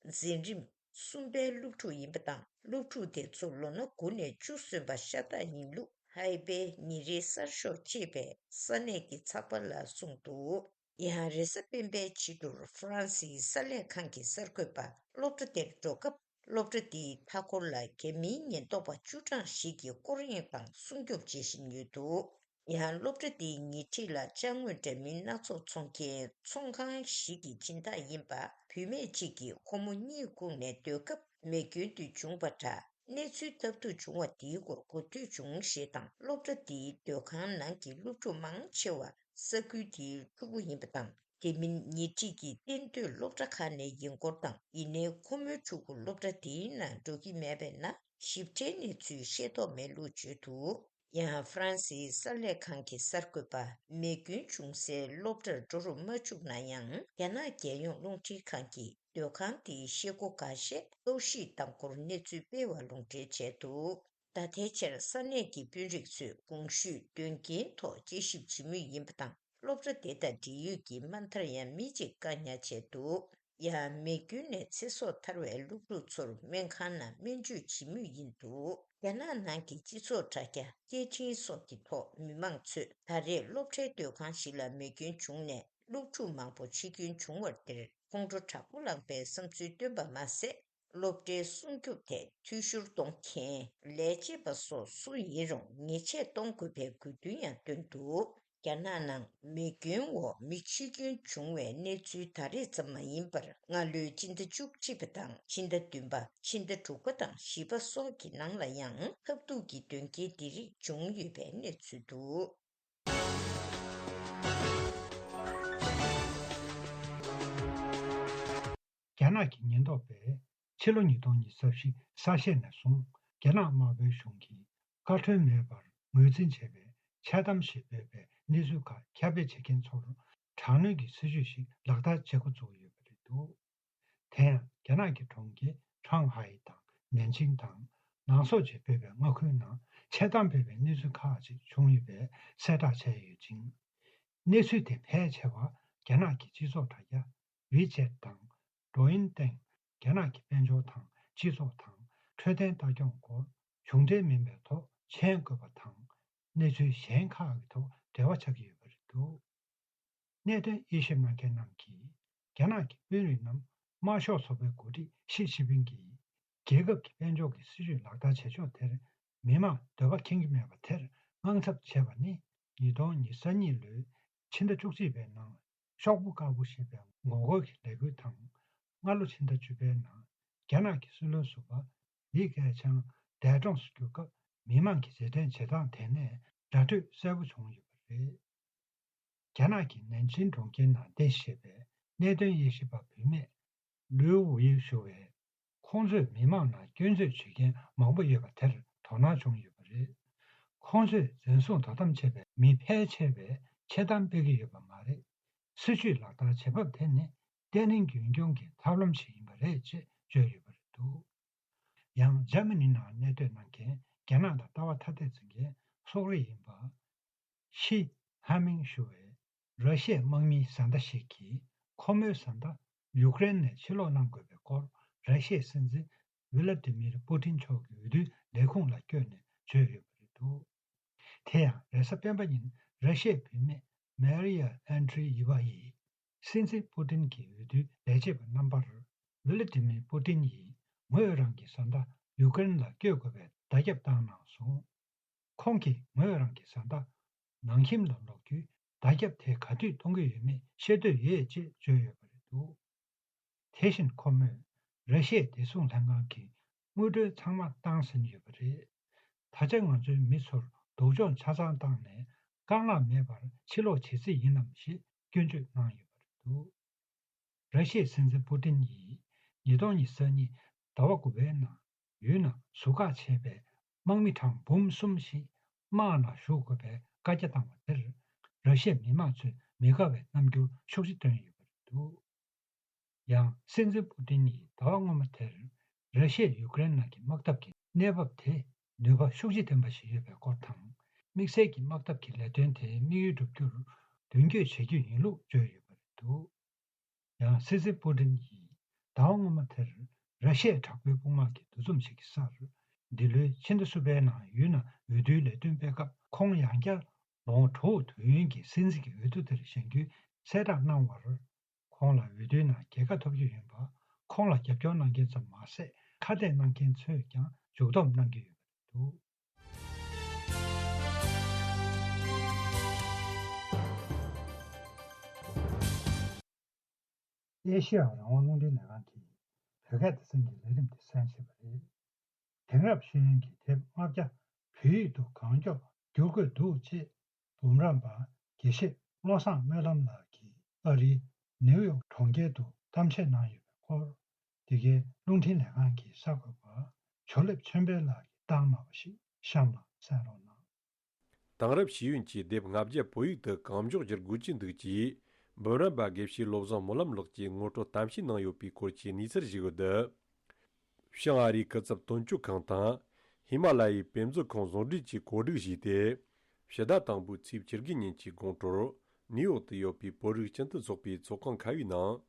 འཛིན་རིམ་གསུམ་པའི་སློབ་ཕྲུག་ཡིན་པ་དང་། སློབ་ཕྲུག་དེ་ཚོ་ལོ་ན་དགུ་ནས་བཅུ་སོན་པ་ཤ་སྟག་ཡིན་ལུགས་ཧའེ་པེ་ཉིན་རེའི་གསར་ཤོག་ཅེས་པའི་ས་གནས་ཀྱི་ཚགས་པར་ལ་གསུངས་འདུག། ཡང་རེས་གཟའ་སྤེན་པའི་ཕྱི་དྲོར་ཧྥ་རན་སིའི་གསར་ལས་ཁང་གི་གསར་འགོད་པ་སློབ་གྲྭ་དེར་འགྲོ་སྐབས། སློབ་གྲྭ་དེའི་མཐའ་འཁོར་ལ་རྒྱ་མིའི་ཉེན་རྟོག་པ་བཅུ་གྲངས་ཤིག་གིས་སྐོར་གཡེང་དང་སྲུང་སྐྱོབ་བྱེད་བཞིན་ཡོད་འདུག། ཡང་སློབ་གྲྭ་དེའི་ཉེ་འཁྲིས་ལ་ཅ་དངོས་འདྲ་མིན་སྣ་ཚོགས་འཚོང་མཁན་ཚོང་ཁང་ཞིག་གི་སྦྱིན་བདག་ཡིན་པ་བུད་མེད་ཅིག་གིས་ཁོ་མོ་གཉིད་ཁུག་ནས་སྡོད་སྐབས་མེ་སྐྱོན་དེ་བྱུང་བ་འདྲ། གནས་ཚུལ་ལྟ་བུ་བྱུང་བ་དེའི་སྐོར་གོ་ཐོས་བྱུང་ཞེས་དང་། སློབ་གྲྭ་དེའི་སྡོད་ཁང་ནང་གི་སློབ་ཕྲུག་མང་ཆེ་བ་ས་ཁུལ་དེའི་ཕྲུ་གུ་ཡིན་པ་དང་། དེ་མིན་ཉེ་འཁྲིས་ཀྱི་གཏན་སྡོད་སློབ་གྲྭ་ཁག་ནས་ཡིན་སྐོར་དང་། ཡིན་ནའི་ཁོ་མོའི་ཕྲུ་གུ་སློབ་གྲྭ་དེའི་ནང་འགྲོ་གི་མེད་པས་ན་ཞིབ་ཕྲའི་གནས་ཚུལ་ཤེས་རྟོགས་མེད་ལུགས་བརྗོད་འདུག། ཡང་ཧྥ་རན་སིའི་གསར་ལས་ཁང་གི་གསར་འགོད་པ། མེ་སྐྱོན་བྱུང་སའི་སློབ་གྲྭར་འགྲོ་རུ་མ་བཅུག་ན་ཡང་། རྒྱ་ནག་རྒྱལ་ཡོངས་རླུང་འཕྲིན་ཁང་གིས་སྡོད་ཁང་དེའི་ཤེལ་སྒོ་འགའ་ཤས་གཏོར་བཤིག་བཏང་སྐོར་གནས་ཚུལ་སྤེལ་བ་ལུང་འདྲེན་བྱས་འདུག། ད་ལྟའི་ཆར་ས་གནས་ཀྱི་དཔོན་རིགས་ཚོས་གོང་ཞུས་དོན་རྐྱེན་ཐོག་དཔྱད་ཞིབ་བྱེད་མུས་ཡིན་པ་དང་། སློབ་གྲྭ་དེ་དང་འབྲེལ་ཡོད་ཀྱི་དམའ་མཐར་ཡང་མི་གཅིག་བཀག་ཉར་བྱས་འདུག། ཡང་མེ་སྐྱོན་ནས་ཚེ་སྲོག་ཐར་བའི་སློབ་ཕྲུག་ཚོར་སྨན་ཁང་ནང་སྨན་བཅོས་བྱེད་མུས་ཡིན་འདུག། རྒྱ་ནག་ནང་གི་སྤྱི་ཚོགས་དྲ་རྒྱ་སྐད་འཕྲིན་སོགས་ཀྱི་ཐོག་མི་མང་ཚོས་ད་རེས་སློབ་གྲྭའི་སྡོད་ཁང་ཞིག་ལ་མེ་སྐྱོན་བྱུང་ནས་སློབ་ཕྲུག་མང་པོ་འཆི་སྐྱོན་བྱུང་བར་དེར་ཁོང་ཁྲོ་དྲག་པོ་ལངས་པའི་བསམ་ཚུལ་བཏོན་པ་མ་ཟད། སློབ་གྲྭའི་སྲུང་སྐྱོབ་ཐད་འཐུས་ཤོར་གཏོང་མཁན་ལས་བྱེད་པ་སོགས་སུ་ཡིན་རུང་ཉེས་ཆད་གཏོང་དགོས་པའི་དགོས་འདུན་ཡང་བཏོན་འདུག། རྒྱ་ནག་ནང་མེ་སྐྱོན་འོག་མི་འཆི་སྐྱོན་བྱུང་བའི་གནས་ཚུལ་ད་རེས་ཙམ་མ་ཡིན་པར། སྔ་ལོའི་ཕྱི་ཟླ་བཅུ་གཅིག་པ་དང་ཕྱི་ཟླ་བདུན་པ། ཕྱི་ཟླ་དྲུག་པ་དང་བཞི་པ་སོགས་ཀྱི་ནང་ལ་ཡང་ཐབས་སྡུག་གི་དོན་རྐྱེན་འདི་རིགས་བྱུང་ཡོད་པའི་གནས་ཚུལ་འདུག། རྒྱ་ནག་གི་ཉེན་རྟོག་པས་ཕྱི་ལོ་ཉིས་སྟོང་ཉི་ཤུ་རྩ་བཞི་གཟའ་ཤད་ནས་བཟུང་རྒྱ་ནག་དམར་པོའི་གཞུང་གིས་བཀའ་འཁྲོལ་མེད་པར་ངོས་འཛིན་བྱས་པའི་འཆལ་གཏམ་ཞེས་འབོད་པའི་གནས་ཚུལ་ཁག་ཁྱབ་སྤེལ་བྱེད་མཁན་ཚོར་དྲག་གནོན་གྱི་སྲིད་བྱུས་ཤིག་ལག་བསྟར་བྱེད་འགོ་བཙུགས་ཡོད་པ་རེད་འདུག། དེ་ཡང་རྒྱ་ནག་གི་གྲོང་ཁྱེར་ཁྲང་ཧའེ་དང་ནན་ཅིང་དང་ནང་སོག་ཅེས་འབོད་པའི་མངའ་ཁུལ་ནང་འཆལ་གཏམ་སྤེལ་བའི་གནས་ཚུལ་ཁག་ཅིག་བྱུང་ཡོད་པའི་གསལ་བསྒྲགས་བྱས་ཡོད་ཅིང་། གནས་ཚུལ་དེ་ཕལ་ཆེ་བ་རྒྱ་ནག་གི་སྤྱི་ཚོགས་དྲ་རྒྱ་ཝི་ཅེད་དང་ཌོ་ཨིན་སྟེང་རྒྱ་ནག་གི་དཔལ་འབྱོར་དང་སྤྱི་ཚོགས་དང་འཕྲོད་བསྟེན་ལྟ་སྐྱོང་སྐོར་གཞུང་འབྲེལ་མིན་པའི་ཐོག་མཆན་འགོད་པ་དང་གནས་ཚུལ་གཞན་ཁག་གི་ཐོག་འབྲེལ་བ་ཆགས་ཀྱི་ཡོད་པ་རེད་འདུག། གནད་དོན་དབྱེ་ཞིབ་གནང་མཁན་རྣམས་ཀྱིས་རྒྱ་ནག་གི་དཔོན་རིགས་རྣམས་དམར་ཤོག་ཚོགས་པའི་འགོ་ཁྲིད་ཞི་ཅིན་ཕིང་གིས་རྒྱལ་ཁབ་ཀྱི་དཔལ་འབྱོར་གྱི་སྲིད་བྱུས་ལག་བསྟར་བྱེད་ཕྱོགས་དེར་མི་མང་འདོད་པ་ཁེངས་ཀྱི་མེད་པ་དེར་དངངས་འཚབ་བྱས་པ་ནི་ཉིས་སྟོང་ཉི་ཤུ་རྩ་གཉིས་ལོའི་ཕྱི་ཟླ་བཅུ་གཅིག་པའི་ནང་ཤོག་བུ་དཀར་པོ་ཞེས་པའི་ངོ་རྒོལ་གྱི་ལས་འགུལ་དང་། སྔ་ལོ་ཕྱི་ཟླ་བཅུ་པའི་ནང་རྒྱ་ནག་གི་སྲིད་བློན་ཟུར་པ་ལི་ཁེ་ཆང་འདས་གྲོངས་སུ་གྱུར་སྐབས་མི་མང་གི་རྗེས་དྲན་བྱེད་སྟངས་དེ་ནས་འགྲ་གྲོས་གསལ་པོ་བྱུང་ཡོད་པ་རེད། རྒྱ་ནག་གི་ནན་ཅིང་གྲོང་ཁྱེར་ནང་རྟེན་གཞི་བྱས་པའི་གནད་དོན་དབྱེ་ཞིབ་པ་བུད་མེད་ལུའུ་ཝུའེ་ཞུ་བས། ཁོང་ཚོས་མི་མང་ནང་སྐྱོན་བརྗོད་བྱེད་མཁན་མང་པོ་ཡོད་པ་དེར་དོ་སྣང་བྱུང་ཡོད་པ་རེད། ཁོང་ཚོས་འཛིན་བཟུང་དོ་དམ་བྱས་པའི་མི་ཕལ་ཆེ་བས་འཆལ་གཏམ་སྤེལ་གྱི་ཡོད་པ་མ་རེད། སྲིད་བྱུས་ལག་བསྟར་བྱེད་བབ་དེ་ནི་བརྟན་ལྷིང་རྒྱུན་སྐྱོང་གི་ཐབས་ལམ་ཞིག་ཡིན་པ་རེད་ཅེས་བརྗོད་ཡོད་པ་རེད་འདུག། ཡང་འཇར་མ་ནི་ནང་གནས་སྡོད་གནང་མཁན་རྒྱ་ནག་དང་ལྟ་བ་ཐ་དད་འཛིན་མཁན་སོག་རིགས་ཡིན་པ། ཤི་ཧ་མིང་ཞུ་བས་ར་ཤའི་དམག་མིའི་བཟའ་ཟླ་ཞིག་གིས་ཁོ་མོའི་བཟའ་ཟླ་ཡུཀ་རེན་ནས་ཕྱིར་ལོག་གནང་དགོས་པའི་སྐོར་ར་ཤའི་སྲིད་འཛིན་ཝི་ལ་ཏི་མིར་པུ་ཏིན་མཆོག་གི་འོས་བསྡུའི་ལས་ཁུངས་ལ་བསྐྱོན་ནས་བརྗོད་ཡོད་པ་རེད་འདུག། དེ་ཡང་རེས་གཟའ་སྤེན་པ་ཉིན་ར་ཤའི་བུད་མེད་མེ་རི་ཡ་ཨན་ཏྲི་ཡི་ཝ་ཡིས། སྲིད་འཛིན་པུ་ཏིན་གྱི་འོས་བསྡུའི་ལས་བྱེད་པ་རྣམ་པར། ཝི་ལ་ཏི་མིར་པུ་ཏིན་ཡིས་ངོས་རང་གི་བཟའ་ཟླ་ཡུ་ཀེ་རེན་ལ་བསྐྱོད་དགོས་པའི་བརྡ་ཁྱབ་བཏང་གནང་སོང་། ཁོང་གིས་ངོས་རང་གི་བཟའ་ཟླ་ནང་ཁྱིམ་ལ་ལོག་རྒྱུའི་བརྡ་ཁྱབ་དེ་ག་དུས་གཏོང་གི་ཡོད་མེད་ཤེས་འདོད་ཡོད་ཅེས་བརྗོད་ཡོད་པ་ དེ་བཞིན་ཁོ་མོས་ར་ཤི་ཡའི་བདེ་སྲུང་ལྷན་ཁང་གི་དངུལ་འབྲེལ་ཚང་མ་བཏང་ཟིན་ཡོད་པ་རེད། ད་ཆ་ང་ཚོའི་མི་ཚོར་སྡུག་སྦྱོང་ཆ་ཚང་བཏང་ནས་རྐང་ལག་མེད་པར་ཕྱིར་ལོག་བྱེད་རྩིས་ཡིན་ནམ་ཞེས་སྐྱོན་བརྗོད་གནང་ཡོད་པ་རེད་འདུག་ར་ཤི་ཡའི་སྲིད་འཛིན་པུ་ཏིན་ཡིས་ཉིས་སྟོང་ཉི་ཤུ་རྩ་གཉིས་ཟླ་བ་དགུ་པའི་ནང་ཡུལ་ནང་ཟུར་བཀག་བྱས་པའི་དམག་མི་གྲངས་འབུམ་གསུམ་ཞིག་དམག་ནང་ཞུགས་དགོས་པའི་བཀའ་རྒྱ་བཏང་བ་དེར་ར་ཤི་ཡའི་མི་མང་ཚོས་མི་དགའ་བའི་རྣམ་འགྱུར་ཤུགས་ཆེ་བཏོན་ཡོད་པ་རེད་འདུག་ཡང་སྲིད་འཛིན་པུ་ཏིན་ཡིས་ཟླ་བ་སྔོན་མ་དེར་ར་ཤི་ཡས་ཡུཀ་རེན་ནང་གི་དམག་འཐབ་ཀྱི་གནས་བབ་དེ་ནུས་པ་ཤུགས་ཆེ་ལྡན་པ་ཞིག་ཡོད་པའི་སྐོར་དང་། དམིགས་བསལ་གྱི་དམག་འཐབ་ཀྱི་ལས་དོན་དེའི་དམིགས་ཡུལ་བསྒྲུབ་རྒྱུར་མདུན་སྐྱོད་བྱེད་རྒྱུ་ཡིན་ལུགས་བརྗོད་ཡོད་པ་རེད་འདུག་ཡང་སྲིད་འཛིན་པུ་ཏིན་ཡིས་ཟླ་བ་སྔོན་མ་དེར་ར་ཤི་ཡའི་དྲག་པོའི་དཔུང་དམག་གི་འདུ་འཛོམས་ཤིག་གི་སར། འདི་ལོའི་ཕྱི་ཟླ་གསུམ་པའི་ནང་ཡུལ་ནང་འོས་བསྡུའི་ལས་དོན་སྤེལ་སྐབས་ཁོང་ཡང་བསྐྱར་ལོ་ངོ་དྲུག་དུས་ཡུན་གྱི་སྲིད་འཛིན་གྱི་འོས་བསྡུ་དེར་བཞེངས་རྒྱུའི་གསལ་བསྒྲགས་གནང་བར། ཁོང་ལ་འོས་བསྡུའི་ནང་རྒྱལ་ཁ་ཐོབ་རྒྱུ་ཡིན་པ། ཁོང་ལ་རྒྱབ་སྐྱོར་གནང་མཁན་ཙམ་མ་ཟད་ཁ་གཏད་གནང་མཁན་ཚོས་ཀྱང་མཇུག་སྡོམ་གནང་གི་ཡོད་པ་རེད་འདུག་ཨེ་ཤེ་ཡ་རང་དབང་རླུང་འཕྲིན་ལས་ཁང་གིས་བོད་སྐད་སྡེ་ཚན་གྱི་ལས་རིམ་དེ་གསན་བཞིན་པ་རེད། དེང་རབས་ཤེས་ཡོན་གྱི་དེབ་ལྔ་བརྒྱ་བོད་ཡིག་ཏུ་གང་མགྱོགས་བསྒྱུར་དགོས་འདུག་ཅེས་འབུམ་རམས་པ་དགེ་བཤེས་བློ་བཟང་སྨོན་ལམ་ལགས་ཀྱིས་ཨ་རིའི་ནེའུ་ཡོག་གྲོང་ཁྱེར་དུ་གཏམ་བཤད་གནང་ཡོད་པའི་སྐོར། འདི་གའི་རླུང་འཕྲིན་ལས་ཁང་གི་གསར་འགོད་པ་ཇོ་ལེབ་ཆོས་འཕེལ་ལགས་ཀྱིས་བཏང་གནང་བ་ཞིག་གཤམ་ལ་གསན་རོགས་གནང་། དེང་རབས་ཤེས་ཡོན་གྱི་དེབ་ལྔ་བརྒྱ་བོད་ཡིག་ཏུ་གང་མགྱོགས་བསྒྱུར་དགོས་ཀྱི་འདུག་ཅེས་འབུམ་རམས་པ་དགེ་བཤེས་བློ་བཟང་སྨོན་ལམ་ལགས་ཀྱིས་ངོ་སྤྲོད་གཏམ་བཤད་གནང་ཡོད་པའི་སྐོར་གྱི་གནས་ཚུལ་ཞིག་ཡོད། བྱང་ཨ་རིའི་སྐུ་ཚབ་དོན་གཅོད་ཁང་དང་། ཧི་མ་ལ་ཡའི་དཔེ་མཛོད་ཁང་ཟུང་འབྲེལ་གྱིས་གོ་སྒྲིག་བྱས་ཏེ། ཕྱི་ཟླ་དང་པོའི་ཚེས་བཅུ་དགུ་ཉིན་གྱི་དགོང་དྲོར་ནིའུ་ཡོག་ཏུ་ཡོད་པའི་བོད་རིགས་སྤྱི་མཐུན་ཚོགས་པའི་ཚོགས་ཁང་ཁ་པའི་ནང་།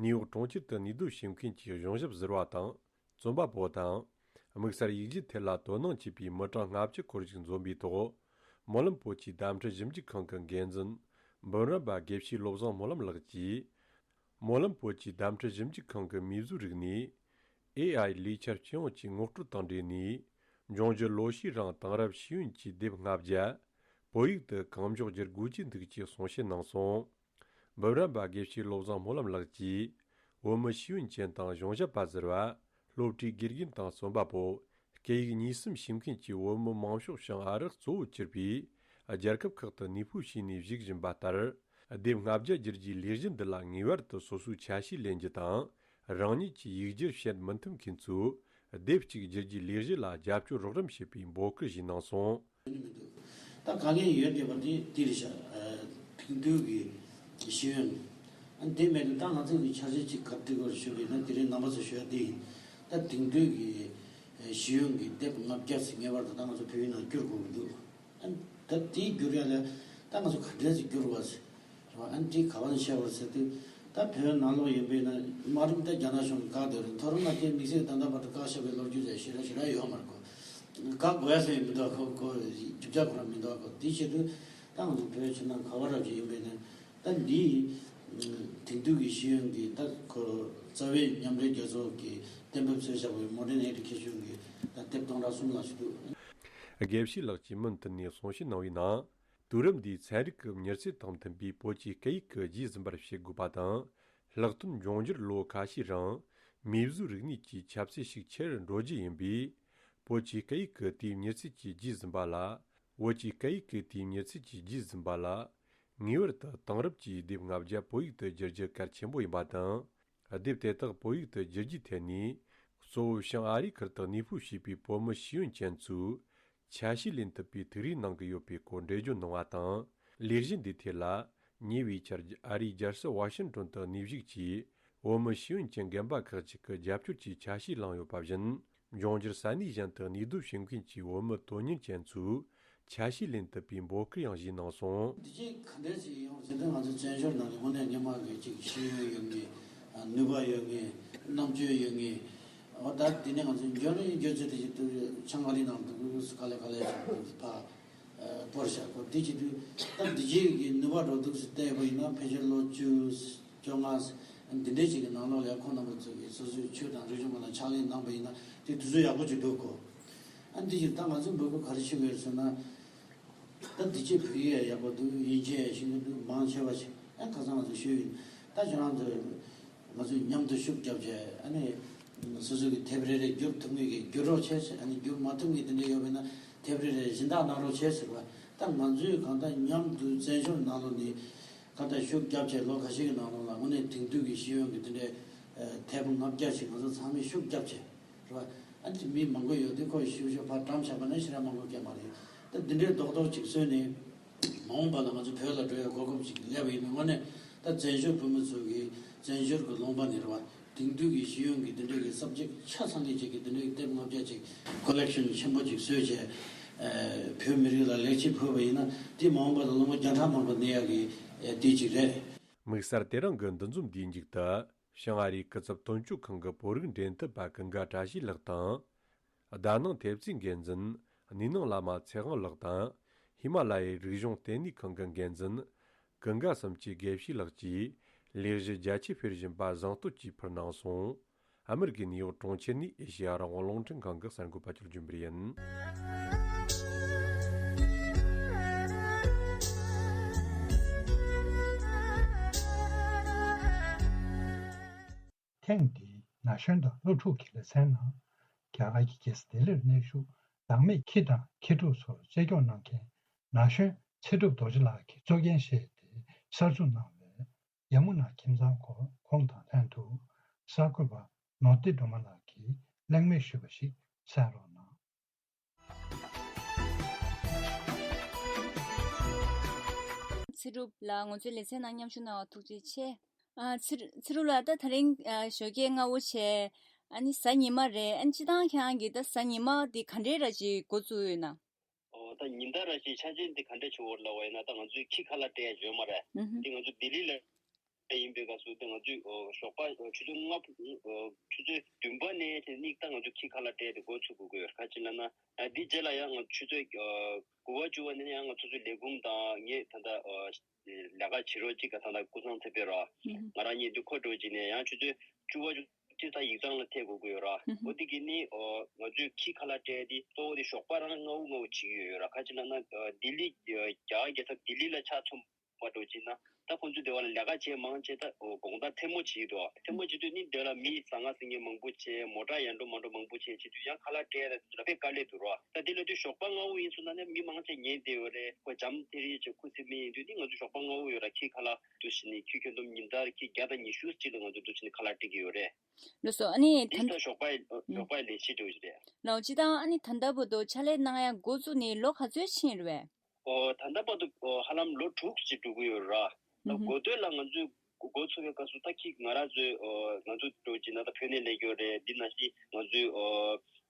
ནིའུ་ཡོག་གྲོང་ཁྱེར་དུ་གནས་སྡོད་བྱེད་མཁན་གྱི་གཞུང་ཞབས་ཟུར་པ་དང་། རྩོམ་པ་པོ་དང་། དམིགས་བསལ་ཡིག་རྒྱུགས་ཐད་ལ་དོ་སྣང་བྱེད་པའི་མི་གྲངས་ལྔ་བཅུ་སྐོར་ཞིག་འཛོམས་པའི་ཐོག་སྨོན་ལམ་བོད་ཀྱི་བརྡ་འཕྲིན་ཞིབ་འཇུག་ཁང་གི་འགན་འཛིན་འབུམ་རམས་པ་དགེ་བཤེས་བློ་བཟང་སྨོན་ལམ་ལགས་ཀྱིས། སྨོན་ལམ་བོད་ཀྱི་བརྡ་འཕྲིན་ཞིབ་འཇུག་ཁང་གི་མིས་བཟོས་རིག་གནས། ཨེ་ཨའི་ལས་འཆར་སྤྱི་ཡོངས་ཀྱི་ངོ་སྤྲོད་དང་འབྲེལ་ནས། འབྱུང་འགྱུར་ལོ་ཤས་རིང་དེང་རབས་ཤེས་ཡོན་གྱི་དེབ་ལྔ་བརྒྱ་བོད་ཡིག་ཏུ་གང་མགྱོགས་བསྒྱུར་དགོས་ཀྱི་འདུག་ཅེས་གསུང་བཤད་གནང་སོང་། འབུམ་རམས་པ་དགེ་བཤེས་བློ་བཟང་སྨོན་ལམ་ལགས་ཀྱིས། བོད་མི་ཤེས་ཡོན་ཅན་དང་གཞུང་ཞབས་པ་ཟུར་པ། སློབ་གྲྭའི་དགེ་རྒན་དང་རྩོམ་པ་པོ། སྐད་ཡིག་གཉིས་གསུམ་ཤེས་མཁན་གྱི་བོད་མི་མང་ཤོས་བྱང་ཨ་རི་གཙོ་བོ་གྱུར་པའི་རྒྱལ་ཁབ་ཁག་ཏུ་གནས་སྤོས་བྱས་ནས་བཞུགས་བཞིན་པ་ལྟར། དེབ་ལྔ་བརྒྱ་བསྒྱུར་རྒྱུའི་ལས་གཞི་འདི་ལ་ངེས་པར་དུ་སོ་སོའི་ཆ་ཤས་ལེན་རྒྱུ་དང་། རང་ཉིད་ཀྱིས་ཡིག་སྒྱུར་བྱེད་མི་ཐུབ་མཁན་ཚོས་དེབ་གཅིག་བསྒྱུར་རྒྱུའི་ལས་གཞི་ལ་རྒྱབ་སྐྱོར་རོགས་རམ་བྱེད་པའི་འབོད་སྐུལ་ཞིག་གནང་སོང་། ད་དཀའ་ངལ་ཡོད་བསྡད་པ་དེ་འདི་རེད་ཤག་དེང་དུས་ཀྱི་ཤེས་ཡོན། ཨ་ནི་དེ་མེད་དུས་ད་ང་ཚོ་གི་འཆར་གཞི་གཅིག་ག་འདྲ་བར་ཞུ་བས་ན་དེ་རིང་རྣམ་པ་ཚོ་ཞུ་ཡ་དེ་ཡིན། ད་དེང་དུས་ཀྱི་ཤེས་ཡོན་གྱི་དེབ་ལྔ་བརྒྱ་ཙམ་ངེས་པར་དུ་ད་ང་ཚོ་བོད་ཡིག་ནང་བསྒྱུར་དགོས་ཀྱི་འདུག་ཨ་ནི་ད་དེ་བསྒྱུར་ཡ་ལ་ད་ང་ཚོ་ག་འདྲ་ཙམ་བསྒྱུར་བ་ཟེར། རེད་བ། ཨ་ནི་དེ་ག་བ་ནས་བཤད་པར་ཟེར་དུས། ད་བོད་ནང་ལོགས་ཡིན་པས་ན་དམའ་རིམ་ད་རྒྱ་ནག་གཞུང་གིས་བཀག་བསྡད་རེད། མཐོ་རིམ་ལ་དེ་དམིགས་བསལ་ད་ལྟ་བར་དུ་བཀག་བཞག་པའི་ལོ་རྒྱུས་ཟེར་ཞེ་དྲག་ཞེ་དྲག་ཡོད་མ་རེད་གོ། བཀག་དགོས་ཡ་ཟེར་མི་འདུག་གོ། གོ་རྒྱུ་ཆ་ཁོ་རང་མི་འདུག་གོ། དེ་བྱེད་དུས་ད་ང་ཚོ་བོད་ཕྱི་ནང་ག་བ་རབ་ཅིག་ཡིན་པས་ན་ད་འདི་དེང་དུས་ཀྱི་ཤེས་ཡོན་གྱི་ད་ཁོ་རྩ་བའི་མཉམ་འབྲེལ་རྒྱལ་ཚོགས་ཀྱིས་གཏན་འབེབས་བཟོས་བཞག་པའི་Modern Education་གྱི་ད་དེབ་སྟོང་ཕྲག་གསུམ་ལ་ཞིག་འདུག་དགེ་བཤེས་ལགས་ཀྱིས་མུ་མཐུད་ནས་གསུང་བཤད་གནང་བའི་ནང་། དུས་རབས་འདིའི་ཚན་རིག་གི་མྱུར་ཚད་དང་མཐུན་པའི་བོད་ཀྱི་སྐད་ཡིག་གི་རྗེས་ཟིན་པར་བྱེད་དགོས་པ་དང་། ལྷག་དོན་འབྱུང་འགྱུར་ལོ་ཁ་ཤས་རིང་མིས་བཟོས་རིག་གནས་ཀྱི་ཁྱབ་ཚད་ཤུགས་ཆེ་རུ་འགྲོ་རྒྱུ་ཡིན་པས། བོད་ཀྱི་སྐད་ཡིག་གི་དེའི་མྱུར་ཚད་ཀྱི་རྗེས་ཟིན་པ་ལ། བོད་ཀྱི་སྐད་ཡིག་གི་དེའི་མྱུར་ཚད་ཀྱི་རྗེས་ཟིན་པ་ལ། ངེས་པར་དུ་དེང་རབས་ཀྱི་དེབ་ལྔ་བརྒྱ་བོད་ཡིག་ཏུ་བསྒྱུར་རྒྱུ་གལ་ཆེན་པོ་ཡིན་པ་དང་། དེབ་དེ་དག་བོད་ཡིག་ཏུ་བསྒྱུར་རྒྱུའི་ཐད་ནས། གཙོ་བོ་བྱང་ཨ་རིའི་ཁུལ་དུ་གནས་སྤོས་བྱས་པའི་བོད་མི་ཤེས་ཡོན་ཅན་ཚོས་ཆ་ཤས་ལེན་ཐུབ་པའི་ཐུགས་རེ་གནང་གི་ཡོད་པའི་སྐོར་འགྲེལ་བརྗོད་གནང་བ་དང་། ལས་གཞི་འདིའི་ཐད་ལ་ཉེ་བའི་ཆར་ཨ་རིའི་རྒྱལ་ས་ཝ་ཤིང་ཏོན་དུ་གནས་བཞུགས་ཀྱིས་བོད་མི་ཤེས་ཡོན་ཅན་རྒན་པ་ཁག་ཅིག་གིས་རྒྱབ་སྐྱོར་གྱི་ཆ་ཤས་བླངས་ཡོད་པ་བཞིན། འབྱུང་འགྱུར་ས་གནས་གཞན་དུ་གནས་སྡོད་བྱེད་མཁན་གྱི་བོད་མི་དོན་གཉེར་ཅན་ཚོས་ཆ་ཤས་ལེན་ཐུབ་པའི་འབོད་སྐུལ་ཡང་ཞུས་གནང་སོང་། འདི་ཅིག་ག་འདྲས་ཞིག་ཡོང་ཟེར་དུས། ང་ཚོ་བཙན་བྱོལ་ནང་གི་དངོས་གནས་སྔོན་མ་གི་ཅིག་ཤེས་ཡོན་ཡོད་མཁན། ནུས་པ་ཡོད་མཁན། རྣམ་དཔྱོད་ཡོད་མཁན། འོ་ད་དེ་ནས་ང་ཚོ་འབྱོར་ཡོད་འབྱོར་ཚད་དེ་ཅིག་ཏུ་བྱང་ཨ་རི་ནང་དུ་དཀའ་ལས་དཀའ་ལས་ཅིག་ཕར་སྤོར་བཞག་གོ། དེ་བྱེད་དུས་ད་འདི་ཅིག་གི་ནུས་པ་འགྲོ་འདུག་ཟེར་བལྟས་པ་ཡིན་ན། ཕལ་ཆེར་ལོ་བཅུ། བཅོ་ལྔ། འདི་འདྲའི་ཅིག་གི་ནང་ལོགས་ལ་ཁོང་རྣམ་པ་ཚོ་གིས་སོ་སོའི་ཆོས་དང་རིག་གཞུང་སྐོར་ལ་ཕྱག་ལས་གནང་པ་ཡིན་ན་དེ་དུས་ཚོད་ཡག་པོ་ཅིག་འདུག་གོ། ཨ་འདི་ཅིག་ད་ང་ཚོས་འབོད་སྐུལ་ག་རེ་ཞུ་གི་ཡོད་ཟེར་ན། ད་འདི་ཅིག་བོད་ཡིག་ཡག་པོ་འདུག་དབྱིན་ཇི་ཡང་ཤེས་ཀྱི་འདུག་མང་ཆེ་བ་ཞིག་ཨ་ཁ་སང་ང་ཚོ་ཞུས་ཡིན། ད་ཁྱོད་རང་ཚོ་ ང་ཚོས་མཉམ་དུ་ཤུགས་བརྒྱབ་བྱས། ཨ་ནི་སོ་སོ་གི་དེབ་རེ་རེ་བསྒྱུར་ཐུབ་མཁན་གྱིས་བསྒྱུར་རོགས་བྱས་ཟེར། ཨ་ནི་བསྒྱུར་མ་ཐུབ་མཁན་དེ་འདྲ་ཡོད་པ་ཡིན་ན་དེབ་རེ་རེ་སྦྱིན་བདག་གནང་རོགས་བྱས་ཟེར་བ། ད་ང་ཚོས་གང་ལྟར་མཉམ་དུ་བཙན་བྱོལ་ནང་ལོགས་ནས་གང་ལྟར་ཤུགས་བརྒྱབ་བྱས། ལོ་ཁ་ཤས་ཀྱི་ནང་ལོགས་ལ་དངོས་གནས་དེང་དུས་ཀྱི་ཤེས་ཡོན་གྱི་དེ་འདྲའི་དེབ་ལྔ་བརྒྱ་ཞིག་ང་ཚོ་ཚང་མས་ཤུགས་བརྒྱབ་བྱས། རེད་བ། ཨ་ནི་མི་མང་པོ་ཡོད་དུས་ཁོ་ཡི་ཤུགས་ཤུགས་ཕར་བཀྲམ་བཞག་པ་ན་ཞེ་དྲག་མང་པོ་སྐྱེ་མ་རེད། ད་འདི་འདྲའི་རྡོག་རྡོག་ཅིག་བཟོས་ནས་མ་འོངས་པ་ལ་ང་ཚོ་བོད་ལ་འགྲོ་ཡ་གོ་སྐབས་ཅིག་སླེབས་པ་ཡིན་ན། དངོས་གནས་ད་བཙན་བྱོལ་བོད་མི་ཚོ་གི་བཙན་བྱོལ་གྱི་ལུང་པ་ནས་རེད་བ། དེང་དུས་ཀྱི་ཤེས་ཡོན་གྱི་འདི་འདྲའི་གི་སབ་ཇེག་ཆ་ཚང་གི་ཅིག་གི་འདི་འདྲའི་གི་དེབ་ལྔ་བརྒྱ་ཅིག་ཀོ་ལེག་ཤན་ཆེན་པོ་ཅིག་བཟོས་བྱས། ཨ། བོད་མི་རིགས་ལ་ལེགས་སྐྱེས་ཕུལ་བ་ཡིན་ན། དེ་མ་འོངས་པ་ལ་ལོ་ངོ་བརྒྱ་ཕྲག་མང་པོ་གནས་ཡག་གི་ཨ་དེ་ཅིག་རེད། དམིགས་བསལ་དེ་རིང་གི་འདུ་འཛོམས་འདིའི་མཇུག་ཏུ། བྱང་ཨ་རིའི་སྐུ་ཚབ་དོན་གཅོད་ཁང་གི་བོད་རིགས་འབྲེལ་མཐུད་པ་ཀུན་དགའ་བཀྲ་ཤིས་ལགས་དང་། ཟླ་སྣང་དེབ་རྩིས་འགན་འཛིན་ནུས་སྣང་བླ་མ་ཚེ་དབང་ལགས་དང་། ཧི་མ་ལ་ཡའི་རིག་གཞུང་ལྟེ་གནས་ཁང་གི་འགན་འཛིན་ཀུན་དགའ་བསམ་གྱི་དགེ་བཤེས་ལགས་ཀྱིས་ལས་གཞི་རྒྱ་ཆེ་སྤེལ་བཞིན་པ་གཟེངས་བསྟོད་ཀྱིས་ཕུལ་གནང་སོང་། ཨ་མེ་རི་ཀའི་ནིའུ་ཡོག་གྲོང་ཁྱེར་ནས་ཨེ་ཤེ་ཡ་རང་དབང་རླུང་འཕྲིན་ཁང་གི་གསར་འགོད་པ་ཆོས་སྒྲོན་འབྲི་ཡིན། ཐེངས་འདིའི་ན་གཞོན་དང་སློབ་ཕྲུག་གི་ལེ་ཚན་ནང་། རྒྱ་གར་གྱི་རྒྱལ་ས་ལྡི་ལིར་གནས་བཞུགས་བདག་མེད་ཁྱི་དང་ཁྱི་ཕྲུག་ཚོར་གཅེས་སྐྱོང་གནང་མཁན་ན་གཞོན་ཚེ་སྒྲུབ་རྡོ་རྗེ་ལགས་ཀྱིས་གཙོ་འགན་བཞེས་ཏེ་གསར་འཛུགས་གནང་བའི་ཡ་མུ་ན་ཁྱིམ་ཚང་སྐོར། ཁོང་དང་ལྷན་དུ་གསར་འགོད་པ་ནོར་བདེ་སྒྲོལ་མ་ལགས་ཀྱིས་གླེང་མོལ་ཞུས་པ་ཞིག་གསན་རོགས་གནང་། ཚེ་སྒྲུབ་ལགས། ང་ཚོའི་ལེ་ཚན་ནང་མཉམ་ཞུགས་གནང་བར་ཐུགས་རྗེ་ཆེ། ཨ། ཚེ་ཚེ་སྒྲུབ་ལགས། ད་དེ་རིང་ཨ་ཞོགས་ཀས་སྔ་བོ་བྱས། ཨ་ནི་གཟའ་ཉི་མ་རེད། ཨ་ནི་སྤྱིར་བཏང་ཁྱེད་རང་གིས་ད་གཟའ་ཉི་མ་འདི་ག་འདྲའི་ར་ཅིག་འགོ་བཙུགས་ཡོད་ན། ཨོ། ད་ཉིན་ལྟར་ར་ཅིག་ཆ་རྐྱེན་འདི་ག་འདྲ་བྱུང་བ་ལབ་པ་ཡིན་ན། ད་ང་ཚོའི་ཁྱི་ཁ་ལག་སྤྲད་ཡ་ཡོད་མ་རེད། ཨུ་ཧུ། འདི་ང་ཚོ་ལྡི་ལི་ལ་ཡིན་པའི་སྐབས་སུ། དེ་ང་ཚོས་ཨོ་ཞོགས་པ་ཨོ་ཆུ་ཚོད་ལྔ། ཨོ་ཆུ་ཚོད་བདུན་པ་ནས་དེ་ནས་ད་ང་ཚོ་ཁྱི་ཁ་ལག་སྤྲད་དེ་འགོ་ཚུགས་དགོས་ཀྱི་ཡོད། ག་ཅི་ལབ་ན། ཨ་འདི་རྗེས་ལ་ཡང་ང་ཆུ་ཚོད་ཨོ་དགུ་པ་བཅུ་པ་ནས་ཡང་ང་ཚོ་ཚོའི་ལས་ཁུངས་དང་ངས་ད་ལྟ་ཨོ་ལས་ཀ་བྱེད་རོགས་གཅིག་ག་ད་ལྟ་ཀུན་བཟང་ཚེ་དཔལ་ར། ང་རང་གཉིས་འདི་འཁོར་འགྲོ་བྱས་ནས་ཡང་ཆུ་ཚོད་བཅུ་པ་བཅུ་གཅིག་ད་ཡིག་ཚང་ལ་ཐད་དགོས་ཀྱི་ཡོད་ར། ཨོ་འདི་གི་ནི་ཨོ་ང་ཚོས་ཁྱི་ཁ་ལག་སྤྲད་དེ་གཙོ་བོ་དེ་ཞོགས་པ་རང་སྔ་བོ་སྔ་བོ་བྱེད་ཀྱི་ཡོད་ར། ག་ཅི་ལབ་ན་ཨོ་ལྡི་ལི་རྒྱ་གར་རྒྱལ་ས་ལྡི་ལི་ལ་ཆ་མཚོན་པ་འགྲོ་བྱས་ན། ད་ཁོང་ཚོ་སྡེ་བ་ལ་ལས་ཀ་བྱེད་མང་ཆེ་ད་ཨོ་དགོང་དག་མཚན་མོ་བྱེད་འདུག་མཚན་མོ་བྱེད་དུས་ནི་དེ་ལ་མི་ཟ་ང་ཟ་མཁན་མང་པོ་བྱས། མོ་ཊ་ཡར་འགྲོ་མར་འགྲོ་མང་པོ་བྱས། བྱེད་དུས་ཡང་ཁ་ལག་སྤྲད་ཡ་དེ་ཚོ་ལ་དཔེ་དཀའ་ལས་འདུག་ར། ད་དེ་ལ་དུས་ཞོགས་པ་སྔ་བོ་ཡིན་སོང་ན་ནི་མི་མང་ཆེ་ཉལ་བསྡད་ཡོད་རེད། ཁོ་འཇམ་ཐིང་རིང་བྱས་ཁུ་སིམ་མེ་ཡིན་དུས་ནི། ང་ཚོ་ཞོགས་པ་སྔ་བོ་ཡོད་ར། ཁྱི་ཁ་ལག་འདུག་བྱས་ནས་ཁྱི་ཁྱོན་བསྡོམས་ཉིན་ལྟར་ཁྱི་བརྒྱ་དང་ཉི་ཤུ་ཅིག་ལ་ང་ཚོ་འདུག་བྱས་ནས་ཁ་ལག་སྤྲད་ཀྱི་ཡོད་རེད། ལགས་སོ། ཨ་ནི་ད་འདི་ད་ཞོགས་པ་ཨུ། ཞོགས་པ་ལས་བྱེད་འགྲོ་གི་རེད། ལགས། སྤྱིར་བཏང་ཨ་ནི་ད་ལྟ་བར་དུ་ཕྱག་ལས་གནང་ཡ་འགོ་བཙུགས་ནས་ལོ་ག་ཚོད་ཕྱིན་རེད་པས། ཨོ་ད་ལྟ་བར་དུ་ཨོ་ཧ་ལམ་ལོ་དྲུག་ཅིག་འགྲོ་གི་ཡོད་ར། ད་ཨུ་ཧུ། འགོ་སྟོད་ལ་ང་ཚོས་འགོ་ཚུགས་པའི་སྐབས་སུ་ད་ཁྱི་ང་རང་ཚོའི་ཨོ་ང་ཚོ་འགྲོ་གི་ན་ད་བོད་ནས་སླེབས་ཀྱི་ཡོད་རེད། འདི་ནང་བཞིན་ང་ཚོའི་ཨོ་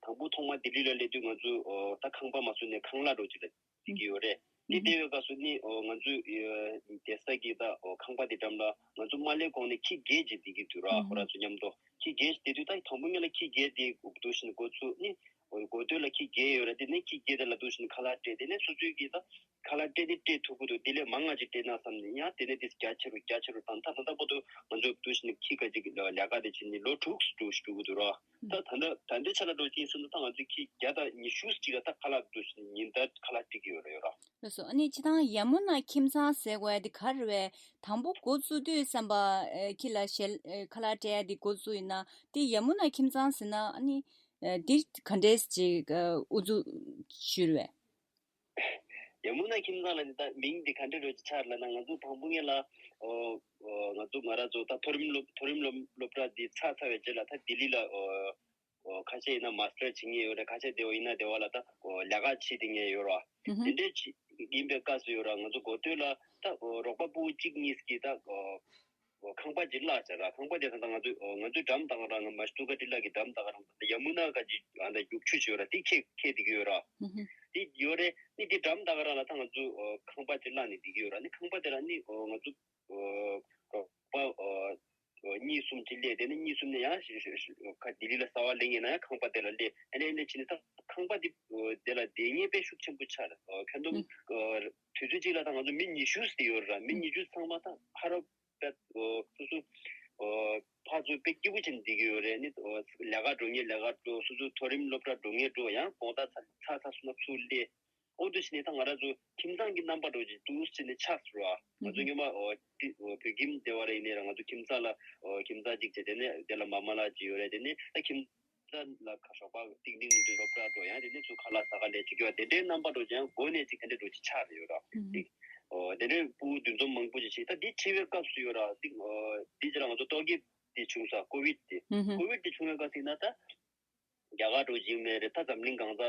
དང་པོ་ཐོག་མ་ལྡི་ལི་ལ་སླེབས་དུས་ང་ཚོས་ཨོ་ད་ཁང་པ་མ་བཟོས་ནས་ཁང་གླ་འགྲོ་གི་རེད། བྱེད་ཀྱི་ཡོད་རེད། འདི་ཨུ་ཧུ། བལྟས་པའི་སྐབས་སུ་ནི་ཨོ་ང་ཚོའི་ཨེ་བསྡད་ས་གི་ད་ཨོ་ཁང་པ་དེ་འགྲམ་ལ་ང་ཚོ་མ་སླེབས་གོང་ནས་ཁྱི་རྒས་ཅིག་བསྡད་ཀྱི་འདུག་ར། ཨུ་ཧུ། ཁོ་རང་ཚོ་མཉམ་དུ་ཁྱི་རྒས་ཅིག་བསྡད་དུས། ད་དང་པོ་ཉིད་ལ་ཁྱི་རྒས་དེ་འདུག་བྱས་ནས་འགོ་ཚུགས་ནི། ཨོ་འགོ་སྟོད་ལ་ཁྱི་རྒས་ཡོད་རེད། དེ་ནས་ཁྱི་རྒས་དེ་ལ་འདུག་བྱས་ནས་ཁ་ལག་སྤྲད། དེ་ནས་སོ་སོའི་གི་ད་ཁ་ལག་སྤྲད་དེ་སྤྲད་ཐུབ་ཀྱི་འདུག་དེ་ལས་མང་ང་ཅིག་སྤྲད་ན་བསམ་ནས། ཡང་དེ་ནས་དེ་རྒྱ་ཆེ་རུ་རྒྱ་ཆེ་རུ་བཏང་། ད་ད་ལྟ་བར་དུ་ང་ཚོ་འདུག་བྱས་ནས་ཁྱི་ཁ་ཅིག་ལས་ཀ་དེ་བྱས་ནས་ལོ་དྲུག་འགྲོ་འགྲོ་གི་འདུག་ར། ད་ད་ལྟ་ད་ལྟའི་ཆ་ལ་འགྲོ་གི་ཡིན་སོང་ན། ད་ང་ཚོའི་ཁྱི་བརྒྱ་དང་ཉི་ཤུ་ཅིག་ལ་ད་ཁ་ལག་འདུག་བྱས་ནས་ཉིན་ལྟར་ཁ་ལག་སྤྲད་ཀྱི་ཡོད་རེད་ཡོད་ར། ལགས་སོ། ཨ་ནི་སྤྱིར་བཏང་ཡ་མུ་ན་ཁྱིམ་ཚང་ཟེར་དགོས་ཡ་དེ་ག་རེ་རེད། དང་པོ་འགོ་བཙུགས་དུས་ཙམ་པ་ཨེ་ཁྱི་ལ་ཞལ་ཨེ་ཁ་ལག་སྤྲད་ཡ་དེ་འགོ་བཙུགས་ཡིན་ན། དེ་ཡ་མུ་ན་ཁྱིམ་ཚང་ཟེར་ན་ཨ་ནི་ཨེ་དེ་ག་འདྲས་ཅིག་ཨེ་དབུ་འཛུགས་ཞུས་རེད། ཡ་མུ་ན་ཁྱིམ་ཚང་ལ་ནི་ད་མིང་འདི་ག་འདྲས་རེད་ཅེས་ཆ་ལབ་ན། ང་ཚོ་དང་པོ་ཉིད་ལ་ཨོ་ཨོ་ང་ཚོ་ང་རང་ཚོ་ད་མཐོ་རིམ་སློབ་མཐོ་རིམ་སློབ་སློབ་གྲྭ་འདི་ཚར་ཚར་བའི་རྗེས་ལ་ད་ལྡི་ལི་ལ་ཨོ་ཨོ་ཁ་ཤས་ཡིན་ན་མཱ་སི་ཊར་བྱེད་མཁན་ཡོད་རེད། ཁ་ཤས་དེ་བ་ཡིན་ན་དེ་བ་ལ་ད་ཨོ་ལས་ཀ་བྱེད་བསྡད་མཁན་ཡོད་རེད། ཨུ་ཧུ། དེ་འདྲས་ཅིག་ཡིན་པའི་སྐབས་སུ་ཡོད་ར། ང་ཚོ་འགོ་སྟོད་ལ་ད་ཨོ་རོགས་པ་ཕྲུ་གུ་གཅིག་གཉིས་ཀྱིས་ད་ཨོ་ཨོ་ཁང་པ་ཅིག་བརླགས་བྱས་ར། ཁང་པ་དེ་ད་ལྟ་ང་ཚོའི་ཨོ་ང་ཚོའི་འགྲམ་ད་ག་རང་། ང་མ་གཞི་ཏུ་ཀ་ཏི་ལ་གི་འགྲམ་ད་ག་རང་ད་ཡ་མུ་ན་ག་ཅིག་ཨ་ད་རྒྱུག་ཆུ་ཅིག་ཡོད་ར། དེ་འཁྱེར་འཁྱེར་བསྡད་ཀྱི་ཡོད་ར། ཨུ་ཧུ། དེ་ཡོད་རེད། ནི་དེ་འགྲམ་ད་ག་རང་ལ་ད་ང་ཚོའི་ཨོ་ཁང་པ་ཅིག་བརླགས་ནས་བསྡད་ཀྱི་ཡོད་ར། ནི་ཁང་པ་དེ་ལ་ནི་ཨོ་ང་ཚོ་ཨོ་རོགས་པ་ཨོ་ཨོ་གཉིས་གསུམ་ཅིག་སླེབས། དེ་ནས་གཉིས་གསུམ་ནས་ཡང་ཞེ་ཞེ་ཞེ་ཁ་ལྡི་ལི་ལ་གསར་པ་སླེབས་མཁན་ན་ཡང་ཁང་པ་དེ་ལ་སླེབས། ཨ་ནི་ཨ་ནི་བྱས་ནས་ད་ཁང་པ་དེ་ཨོ་དེ་ལ་བསྡད་མཁན་དཔེ་ཤུགས་ཆེན་པོ་ཆགས་རེད། ཨོ་ཁྱོན་བསྡོམས་ཨུ་ཨོ་དུས་ཚོད་གཅིག་ལ་ད་ང་ཚོ་མི་ཉི་ཤུ་ཙམ་ཡོད་རེད། མི་ཨུ་ཉི་ཤུ་ཚང་མ་ད་ཧ་ར་པད་ཨོ་སོ་སོ་ཨོ་ཕར་ཚུར་དཔེ་སྐྱིད་པོ་བྱས་ནས་བསྡད་ཀྱི་ཡོད་རེད། ནི་ཨོ་ལས་ཀ་འགྲོ་མཁན་ལས་ཀ་འགྲོ། སོ་སོ་མཐོ་རིམ་སློབ་གྲྭ་འགྲོ་མཁན་འགྲོ། ཡང་དགོང་དག་ཚ་ཚ་ཚ་སོང་ན་ཚུར་སླེབས། ཨོ་དུ་ཕྱིན་ནས་ད་ང་རང་ཚོ་ཁྱིམ་ཚང་གི་རྣམ་པ་འདྲ་བོ་ཅིག་འདུག་ཟེར་ནས་ཆགས་སོང་ར། ང་ཚོ་སྔོན་མ་ཨོ་ཏི་ཨོ་བོད་ཁྱིམ་སྡེ་བ་རེ་ཡིན་ནའི་ར་ང་ཚོ་ཁྱིམ་ཚང་ལ་ཨོ་ཁྱིམ་ཚང་གཅིག་བྱས། དེ་ནས་དེ་ལ་མ་མ་ལགས་གཅིག་ཡོད་རེད། དེ་ནས་ད་ཁྱིམ་ཚང་ལ་ཁ་ཞོགས་པ་ཏིང་ཏིང་ནུ་ཏིང་སློབ་གྲྭ་འགྲོ་ཡང་དེ་ནས་ཚུར་ཁ་ལག་ཟ་ག་སླེབས་བྱེད་རྒྱུ་དེ་འདྲའི་རྣམ་པ་འདྲ་བོ་ཅིག་ཡང་འགོ་ནས་ཅིག་དེ་འདྲ་འདྲ་བོ་ཅིག་ཆགས་རེད་ཡོད་ར། ཅིག་ཨོ་དེ་འདྲའི་ཕྲུ་གུ་འདུ་འཛོམས་མང་པོ་ཅིག་བྱས། ད་འདི་ཆེ་བའི་སྐབས་སུ་ཡོད་ར། ཅིག་ཨོ་འདི་རྗེས་ལ་ང་ཚོ་ཏོག་དབྱིབས་དེ་བྱུང་ས་ཀོ་བིད་དེ་ཀོ་བིད་དེ་བྱུང་བའི་སྐབས་སུ་ཡིན་ན་ད། རྒྱ་གར་འགྲོ་བཞིན་མེད་རེད། ད་འཛམ་གླིང་གང་ས་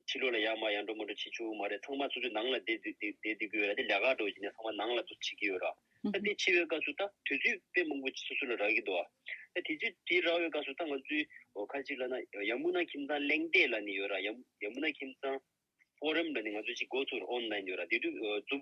ཕྱི་ལོགས་ལ་ཡར་མར་ཡར་འགྲོ་མར་འགྲོ་བྱེད་ཆོག་གི་མ་རེད། ཚང་མ་སོ་སོའི་ནང་ལ་བསྡད་བསྡད་བསྡད་བསྡད་ཀྱི་ཡོད་རེད། དེ་ལས་ཀ་འགྲོ་བཞིན་ནས་ཚང་མ་ནང་ལ་འདུག་བྱེད་ཀྱི་ཡོད་ར། ད་དེ་ཕྱི་པའི་སྐབས་སུ་ད་དུས་ཚོད་དཔེ་མང་པོ་ཅིག་སོ་སོ་ལ་རག་གི་འདུག་ཨ། ད་དུས་ཚོད་དེ་རག་པའི་སྐབས་སུ་ད་ང་ཚོའི་ཁ་ཅིག་ལ་ན་ཡ་མུ་ན་ཁྱིམ་ཚང་གླེང་སྟེགས་ལ་ནི་ཡོད་ར། ཡ་ཡ་མུ་ན་ཁྱིམ་ཚང་ཕོ་རམ་ལ་ནི་ང་ཚོ་ཅིག་འགོ་ཚུགས་ར། ཨོན་ལན་ཡོད་ར། དེ་དུས་ཛུམ་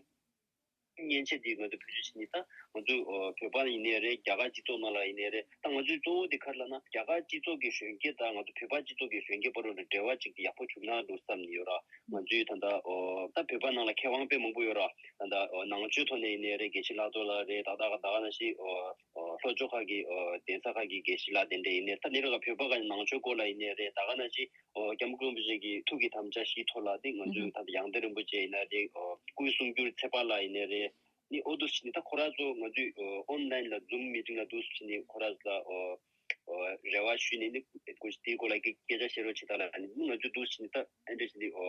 མཉེན་ཆས་འདི་ང་ཚོ་བེད་སྤྱོད་བྱེད་ནི་ད་ང་ཚོ་ཨོ་བོད་པ་ཡིན་ནའི་རེད། རྒྱ་གར་སྤྱི་ཚོགས་ནང་ལ་ཡིན་ནའི་རེད། ད་ང་ཚོའི་གཙོ་བོ་དེ་ག་རེ་ལབ་ན་རྒྱ་གར་སྤྱི་ཚོགས་ཀྱི་གཞོན་སྐྱེས་དང་ང་ཚོ་བོད་པ་སྤྱི་ཚོགས་ཀྱི་གཞོན་སྐྱེས་བར་དུ་འབྲེལ་བ་ཅིག་ཡག་པོ་བྱུང་ན་འདུག་བསམ་ནི་ཡོད་ར། ང་ཚོའི་ད་ལྟ་ཨོ་ད་བོད་པ་ནང་ལ་མཁས་དབང་དཔེ་མང་པོ་ཡོད་ར། ད་ལྟ་ཨོ་ནང་ཆོས་ཐོག་ནས་ཡིན་ནའི་རེད། དགེ་བཤེས་ལྷག་རྡོར་ལགས་རེད། ད་ལྟ་ད་ག་ནང་བཞིན་ཨོ་ཨོ་ལྷོ་ཕྱོགས་ཁག་གི་ཨོ་གདན་ས་ཁག་གི་དགེ་བཤེས་ལགས་དེ་འདྲ་ཡིན་ནའི་ད་ནི་ར་བོད་པ་ག་ནང་ཆོས་སྐོར་ལ་ཡིན་ནའི་རེད། ད་ག་ནང་བཞིན། ཨོ་སྐྱབས་མགོན་རིན་པོ་ཆེ་གི་ཐུགས་ཀྱི་དམ་བཅའ་བཞིའི་ཐོག་ལ་དེ་ང་ཚོས་ད་ལྟ་ཡང་སྟེང་རིན་པོ་ཆེ་ཡིན་ན་རེད། ཨོ་སྐུའི་གསུང་སྒྱུར་ཚེ་དཔག་ལགས་ཡིན་ན་རེད། ནི་ཨོ་དུ་ཞིག་ནི་ད་ཁོ་རང་ཚོ་ང་ཚོས་ཨོ་ཨོན་ལན་ལ་ཛུམ་མི་ཊིང་ལ་འདུག་ཞིག་ནི་ཁོ་རང་ཚོ་ལ་ཨོ་ཨོ་རེ་བ་ཞུས་ནས་ནི་ཁོ་དེའི་སྐོར་ལ་སྐད་སྐད་ཆ་བཤད་རོགས་བྱེད་དང་ལ་ནི་ང་ཚོས་འདུག་ཞིག་ནི་ད་ཨེ་འདྲ་ཞིག་ནི་ཨོ་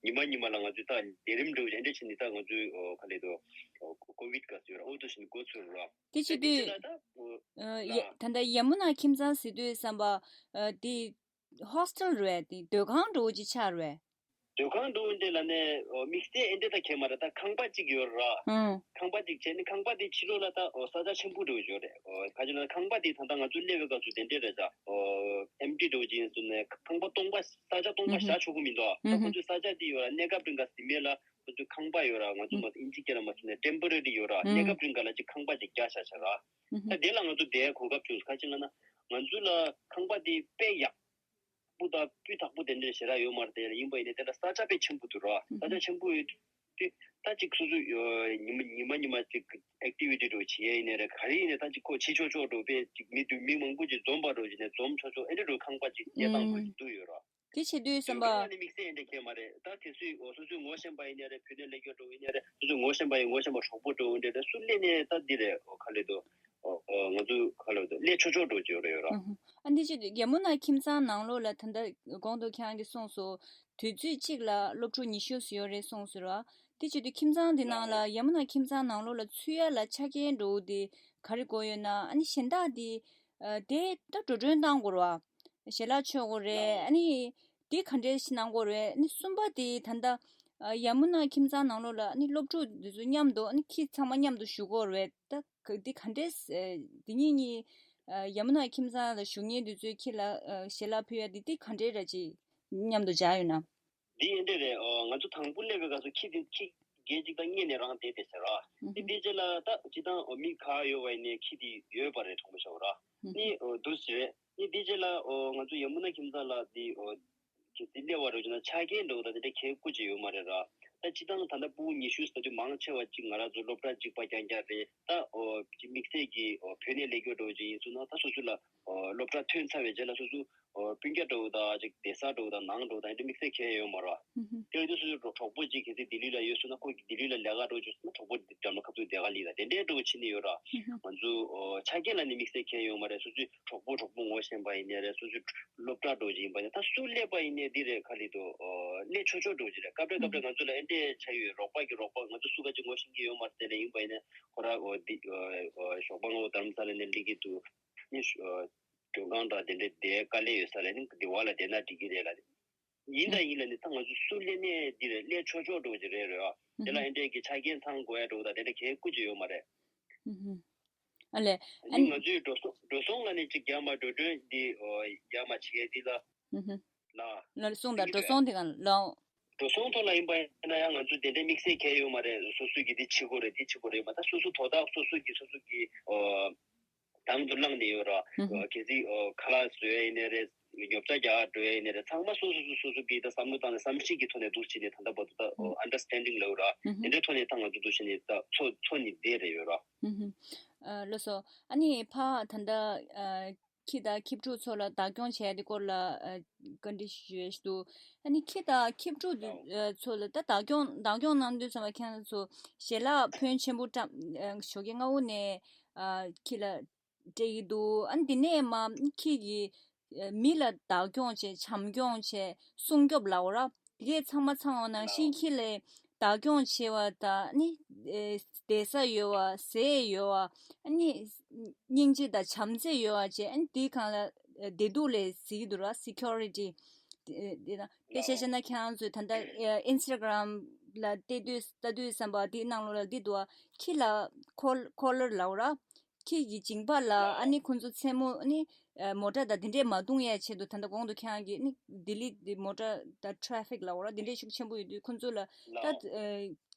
ཉི་མ་ཉི་མ་ལ་ང་ཚོས་ད་ལས་རིམ་འགྲོ་ཨེ་འདྲ་ཞིག་ནི་ད་ང་ཚོས་ཨོ་ག་ལས་དོ་ཨོ་ཀོ་བིད་ག་ཚོད་ཡོད་ར། ཨོ་དུ་ཞིག་ནི་འགོ་ཚུགས་ར། དེ་བྱེད་དུས་ད་ལྟ་ཨོ་ཨ་ཡ་ད་ལྟ་ཡ་མུ་ན་ཁྱིམ་ཚང་ཟེར་དུས་བསམ་པ་ཨ་དེ། ཧོ་སི་ཊེལ་རེད། དེ་སྡོད་ཁང་འདྲ་བོ་ཅིག་ཆགས་རེད། སྡོད་ཁང་འདྲ་བོ་འདི་ལ་ནས་ཨོ་དམིགས་བསལ་ཨེ་འདྲ་ད་གས་མ་རེད། ད་ཁང་པ་གཅིག་ཡོད་ར། ཨང་། ཁང་པ་གཅིག་བྱས་ནས་ཁང་པ་དེ་ཕྱི་ལོགས་ལ་ད་ཨོ་ས་ཆ་ཆེན་པོ་འདྲ་བོ་ཅིག་ཡོད་རེད། ཨོ་ག་ཅི་ལ་ཁང་པ་དེ་ད་ལྟ་ང་ཚོ་སླེབས་པའི་སྐབས་སུ་དེ་འདྲས་རེད་ད། ཨོ་ཨེམ་ཊི་འདྲ་བོ་ཅིག་ཡིན་སོང་ནས་ཁང་པ་སྟོང་པ་ས་ཆ་སྟོང་པ་ཨུ་ཧུ། བཞག་ཆོག་གི་མི་འདུག་ད་ཨུ་ཁོ་ཧུ། ཚོའི་ས་ཆ་དེ་ཡོད་ར། གནས་སྐབས་རིང་ག་ཟིན་མེད་ལ་ཁོ་ཚོའི་ཁང་པ་ཡོད་ར། ང་ཚོ་ཨུ་མ་ཨིན་ཇི་སྐད་ལ་མ་སོང་ནས་ཊེམ་པོ་རེ་རི་ཡོད་ར། ཨུ་གནས་སྐབས་རིང་ག་ལ་ཅིག་ཁང་པ་ཅིག་རྒྱག་བཞག་བྱ་ར། ཨུ་ཧུ། ད་དེ་ལ་ང་ཚོ་བསྡད་གོ་སྐབས་བྱུང་། ག་ཅི་ལ་ན་ང་ཚོ་ལ་ཁང་པ་དེ་དཔེ་ཡག་པོ་དང་སྤུས་དག་པོ་དེ་འདྲ་ཞེ་དྲག་ཡོད་མ་རེད། དེ་ཡིན་པ་ཡིན་ནའི་དེ་འདྲ་ས་ཆ་དཔེ་ཆེན་པོ་འདུག་ར། ས་ཆ་ཆེན་པོ་ཡོད་དུས་ད་ཅིག་སོ་སོ་ཡོ་ཉི་མ་ཉི་མ་ཉི་མ་ཅིག་ཨེག་ཊི་ཝི་ཊི་འདྲ་བོ་བྱེད་ཡ་ཡིན་ནའི་རེད། ག་རེ་ཡིན་ནའི་ད་ཅིག་ཁོ་བྱེད་ཆོག་ཆོག་འདྲ་བོ་དཔེ་ཅིག་མི་འདུག་མི་མང་པོ་ཅིག་འཛོམས་པ་འདྲ་བོ་བྱས་ནས་འཛོམས་ཆོག་ཆོག་ཨེ་འདྲ་འདྲ་བོ་ཁང་པ་ཅིག་སྐྱེལ་སྟངས་ཁོ་ཅིག་འདུག་ཡོད་ར། དེ་བྱེད་དུས་བསམ་པ། སྡོད་ཁང་ལ་ནི་དམིགས་བསལ་ཨེ་འདྲ་གས་མ་རེད། ད་དེ་ཚོས་འོ་སོ་སོའི་ངོ་ཤེས་པ་ཡིན་ནའི་རེད། བུད་མེད་ལས་སྐྱོ་འདྲ་བོ་ཡིན་ནའི་རེད། སོ་སོའི་ངོ་ཤེས་པ་ཡིན་ངོ་ཤེས་པ་གྲོགས་པོ་འདྲ་བོ་འདྲ་རེད། སུ་སླེབས་ནའི་ད་འདི་རེད། ཨོ་ག་ལས་འདུག་ཨོ་ཨོ་ང་ཚོ་ག་ལས་འདུག་སླེབས་ཆོག་ཆོག་འགྲོ་བྱེད་རེ་ཡོད་ར། ཨ་ཧ། ཨ་འདི་ཅི་ཡ་མུ་ན་ཁྱིམ་ཚང་ནང་ལོགས་ལ་ད་ལྟ་གོང་དུ་ཁྱེད་རང་གིས་གསུངས་སོང་། དུས་ཚོད་གཅིག་ལ་སློབ་ཕྲུག་ཉི་ཤུ་ཙམ་ཡོད་རེད་གསུངས་སོང་ར། དེ་བྱེད་དུས་ཁྱིམ་ཚང་འདི་ནང་ལ་ཡ་མུ་ན་ཁྱིམ་ཚང་ནང་ལོགས་ལ་ཚུད་ཡ་ལ་ཆ་རྐྱེན་འགྲོ་འདི་ག་རེ་དགོས་ཡོད་ན། ཨ་ནི་གཞན་དག་འདི་ཨ་དེ་ད་འགྲོ་གྲོན་བཏང་དགོས་ར། ཞལ་ལག་མཆོད་དགོས་རེད། ཨ་ནི་དེ་ག་འདྲས་ཞིག་གནང་དགོས་རེད། ཨ་ནི་གསུམ་པ་དེ་ད་ལྟ་ཡ་མུ་ན་ཁྱིམ་ཚང་ནང་ལོགས་ལ་ཨ་ནི་སློབ་ཕྲུག་འདི་ཚོ་མཉམ་དུ་ཨ་ནི་ཁྱི་ཚང་མ་མཉམ་དུ་བཞུགས་དགོས་རེད། ད་ག་འདི་ག་འདྲས་འདི་གཉིས་གཉིས་ཡ་མུ་ན་ཁྱིམ་ཚང་ལ་བཞུགས་མཁན་འདི་ཚོའི་ཁྱི་ལ་ཞལ་ལག་ཕུལ་ཡ་འདི་འདི་ག་འདྲས་ར་ཅིག་མཉམ་དུ་བྱ་ཡོད་ན། འདི་ཨེ་འདྲས་རེད། ང་ཚོ་དང་པོ་སླེབས་པའི་སྐབས་སུ་ཁྱི་འདི་ཁྱི་རྒན་གཅིག་དང་གཉིས་ནས་རང་བསྡད་བསྡད་ཟེར་ར། ཨ་ནི་དེ་རྗེས་ལ་ད་སྤྱི་བཏང་མི་ག་ཡོད་པ་ཡིན་ནའི་ཁྱི་འདི་ཡོད་པ་རེད། གྲོགས་པོ་ཤོར་ར། ཨ་ནི་འདུག་ཟེར། ཨ་ནི་དེ་རྗེས་ལ་ང་ཚོ་ཡ་མུ་ན་ཁྱིམ་ཚང་ལ་འདི་གལ་སྲིད་སླེབས་པ་རེད་ཅེ་ན་ཆ་རྐྱེན་འདྲ་བོ་དང་དེ་འདྲ་གལ་དགོས་ཀྱི་ཡོད་མ་རེད་ར། ད་སྤྱི་བཏང་ད་ལྟ་ཕྲུ་གུ་ཉི་ཤུ་ཟེར་དུས་མང་ཆེ་བ་གཅིག་ང་རང་ཚོ་སློབ་གྲྭ་གཅིག་པ་རྐྱང་རྐྱང་རེད། ད་ཨོ་གཅིག་དམིགས་བསལ་གྱི་ཨོ་བུད་མེད་ལས་སྐྱོ་འདྲ་བོ་ཅིག་ཡིན་སོང་ན་ད་སོ་སོ་ལ་ཨོ་སློབ་གྲྭ་ཐོན་ཚར་བའི་རྗེས་ལ་སོ་སོ་ཨོ་སྤུན་ཀྱག་འདྲ་བོ་དང་གཅིག་བསྡད་ས་འདྲ་བོ་དང་ནང་འདྲ་བོ་དང་དེ་འདྲ་དམིགས་བསལ་གང་ཡང་ཡོད་མ་རེད། དེ་ཡིན་དུས་སོ་སོའི་གྲོགས་པོ་གཅིག་གལ་སྲིད་ལྡི་ལི་ལ་ཡོད་སོང་ན་ཁོ་ལྡི་ལི་ལ་ལས་ཀ་འདྲ་བོ་བྱེད་སོང་ན་གྲོགས་པོ་འགྲམ་ལ་ཁ་ཐུག་བསྡད་ག་ལི་ལ་དེ་འདྲའི་འདྲ་བོ་བྱེད་ནི་ཡོད་ར། ང་ཚོ་ཨོ་ཆ་རྐྱེན་ལ་ནི་དམིགས་བསལ་གང་ཡང་ཡོད་མ་རེད། སོ་སོའི་གྲོགས་པོ་གྲོགས་པོ་ངོ་ཤེས་པ་ཡིན་ནའི་རེད། སོ་སོའི་སློབ་གྲྭ་འདྲ་བོ་ཅིག་ཡིན་པ་ཡིན་ན་ད་སུ་སླེབས་པ་ཡིན་ནའི་འདི་རེད། ག་ལེར་དུ་ཨོ་སླེབས་ཆོག་ཆོག་འདྲ་བོ་ཅིག་རེད། སྐབས་རེ་སྐབས་རེ་ང་ཚོ་ལ་ཨེ་འདྲས་ཆགས་ཡོད། རོགས་པ་གི་རོགས་པ་ང་ཚོ་སུ་ག་ཅིག་ངོ་ཤེས་ཀྱི་ཡོད་མ་རེད། དེ་ལས་ཡིན་པ་ཡིན་ན་ཁོ་ར་ཨོ་འདི་ཨོ་ཞོགས་པ་ང་ཚོ་རྡ་རམ་ས་ལ་ནས་སླེབས་ཀྱི་འདུག་ཨ་ནི་ཨོ་མགྲོན་ཁང་དང་དེ་འདྲས་བསྡད་དཀའ་ལས་ཡོད་ས་ལ་ནི་འདི་བ་ལ་བསྡད་ན་འགྲིག་གི་རེད་ལ། ཡིན་དང་ཡིན་ལ་ནི་ད་ང་ཚོ་སུ་སླེབས་ནའི་འདི་རེད། སླེབས་ཆོག་ཆོག་འདྲ་བོ་ཅིག་རེད་རེད་བ། དེ་ལ་ཨེ་འདྲས་ཀྱི་ཆ་རྐྱེན་ཚང་དགོས་ཡ་འདྲ་བོ་དང་དེ་འདྲ་གལ་དགོས་ཀྱི་ཡོད་མ་རེད། ཨ་ལས། ཨ་ནི་ང་ཚོའི་འགྲོ་སོང་འགྲོ་སོང་ལ་ནི་ཅིག་རྒྱག་མ་འགྲོ་གྲོན་འདི་ཨོ་རྒྱག་མ་བྱེད་ཡ་འདི་ལ་ལ་ལ་སོང་དང་འགྲོ་སོང་དེ་ག་ལ་འགྲོ་སོང་ཐོག་ལ་ཡིན་པ་ཡིན་ན་ཡང་ང་ཚོ་དེ་འདྲའི་དམིགས་བསལ་གལ་ཡོད་མ་རེད། སོ་སོས་ཀྱི་འདི་བྱེད་དགོས་རེད། འདི་བྱེད་དགོས་རེད་མ། ད་སོ་སོ་དོ་བདག་སོ་སོ་གི་སོ་སོ་གི་ཨོ་དང་དུ་བླངས་ནས་ཡོད་ར། ཨ་གལ་སྲིད་ཨོ་ཁ་ལག་བཟོ་ཡ་ཡིན་ནའི་རེད། ཉོ་ཆ་རྒྱག་འགྲོ་ཡ་ཡིན་ནའི་རེད། ཚང་མ་སོ་སོ་སོ་སོ་སོ་གིས་ད་བསམ་བློ་བཏང་ནས་བསམ་ཤེས་ཀྱི་ཐོག་ནས་འདུག་བྱས་ནས་ད་ལྟ་བར་དུ་ད་ཨོ་ཨན་ཌར་སི་ཊེན་ཌིང་ལབ་ར། དེ་འདྲའི་ཐོག་ནས་ད་ང་ཚོ་འདུག་བྱས་ནས་ད་འཚོ་འཚོ་ནི་བསྡད་རེད་ཡོད་ར། ཨ་ལགས་སོ། ཨ་ནི་ཕ་ད་ལྟ་ཨ་ ཁྱི་དང་ཁྱི་ཕྲུག་ཚོ་ལ་བདག་སྐྱོང་བྱས་ཏེ་སྐོར་ལ་ཨ་བཀའ་འདྲི་ཞུ་ཡས་འདུག་ཨ་ནི་ཁྱི་དང་ཁྱི་ཕྲུག་དེ་ཨ་ཚོ་ལ་ད་བདག་སྐྱོང་བདག་སྐྱོང་གནང་དུས་ཙམ་པ་ཁྱེད་རང་ཚོ་ཞལ་ལག་ཕོན་ཆེན་པོ་བཀྲམ་ཨ་ཞོགས་ཀས་སྔ་པོ་ནས་ཨ་ཁྱི་ལ་སྤྲད་ཀྱི་འདུག་ཨ་ནི་དེ་ནས་མ་ཁྱི་གི་ཨ་མི་ལ་བདག་སྐྱོང་བྱས་བྱམས་སྐྱོང་བྱས་སྲུང་སྐྱོབ་ལབ་དགོས་ར། དེ་གས་ཚང་མ་ཚང་བ་ནང་བཞིན་ཁྱི་ལ་བདག་སྐྱོང་བྱེད་པ་དང་ནི་ཨེ་བསྡད་ས་ཡོད་པ་ཟས་ཡོད་པ་ཨ་ནི་སྙིང་རྗེ་དང་བྱམས་བརྩེ་ཡོད་པ་བྱས་ཨ་ནི་དེའི་སྒང་ལ་ཨེ་བདེ་སྡུག་ལ་གཟིགས་ཀྱི་འདུག་ར། སི་ཁྱོ་རི་ཊི་དེ་དེ་དང་དཔེ་ཆ་བཞག་ན་ཁྱེད་རང་ཚོས་ད་ལྟ་ཨེ་ཨིན་སི་ཊ་གྷི་རམ་ལ་བལྟས་དུས་ལྟ་དུས་ཙམ་པ་དེའི་ནང་ལོགས་ལ་འདི་འདུག་ཨ། ཁྱི་ལ་ཁོ་ཁོ་ལར་ལབ་ར། ཁྱི་གི་མཇིང་པ་ལ་ཨ་ནི་ཁོ་ཚོ་མཚན་མོ་ཨ་ནི་ཨ་མོ་ཊ་དང་དེ་འདྲས་མ་བརྡུངས་ཡས་ཆེད་དུ་ད་ལྟ་གོང་དུ་ཁྱེད་རང་གིས་ཨ་ནི་ལྡི་ལི་འདི་མོ་ཊ་དང་ཊ་རེ་ཕིག་ལབ་དགོས་ར་འདི་འདྲས་ཤུགས་ཆེན་པོ་ཡོད་དུས་ཁོ་ཚོ་ལ་ད་ཨ་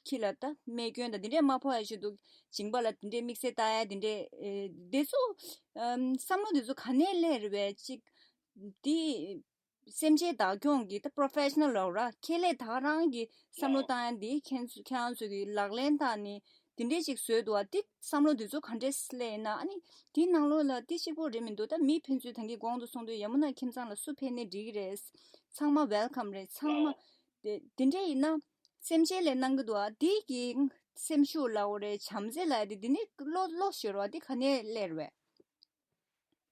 ཁྱི་ལ་ད་རྨས་སྐྱོན་དང་འདི་འདྲས་མ་ཕོག་ཡས་ཆེད་དུ་མཇིང་པ་ལ་འདི་འདྲས་དམིགས་བསལ་བཏགས་ཡས་འདི་འདྲས་ཨ་འདི་ཚོ་ཨམ་བསམ་བློ་འདི་ཚོ་ག་ནས་སླེབས་རེད་པས་ཅིག་འདི། སེམས་ཅན་བདག་སྐྱོང་གི་ད་པོ་རོ་ཕེ་ཤི་ནལ་ལབ་ར། ཁྱེད་ལས་ད་རང་གི་བསམ་བློ་བཏང་ཡ་འདི་ཁྱེད་ཚོ་ཁྱེད་རང་ཚོ་གི་ལག་ལེན་བསྟར་ནས་དེ་འདྲས་ཅིག་བཟོས་འདུག་བ། འདི་བསམ་བློ་འདི་ཚོ་ག་འདྲས་སླེབས་ཡིན་ན་ཨ་ནི་དེའི་ནང་ལོགས་ལ་འདི་གཅིག་པོ་རེད་མི་འདུག་ད་མི་ཕན་ཚུན་ད་གིན་གོང་དུ་གསུངས་དུས་ཡ་མུ་ན་ཁྱིམ་ཚང་ལ་སུ་ཕེབས་ནའི་འགྲིག་གི་རེད། ཚང་མ་ཝེལ་ཀམ་རེད། ཚང་མ་དེ་དེ་འདྲས་ཡིན་ན་སེམས་ཅན་ལས་གནང་གི་འདུག་བ། འདི་གི་སེམས་ཤུགས་ལབ་དགོས་རེད། བྱམས་བརྩེ་ལབ་ཡ་དེ་འདི་ནི་བློ་བློ་ཞོར་བ་འདི་ག་ནས་སླེབས་རེད་པས།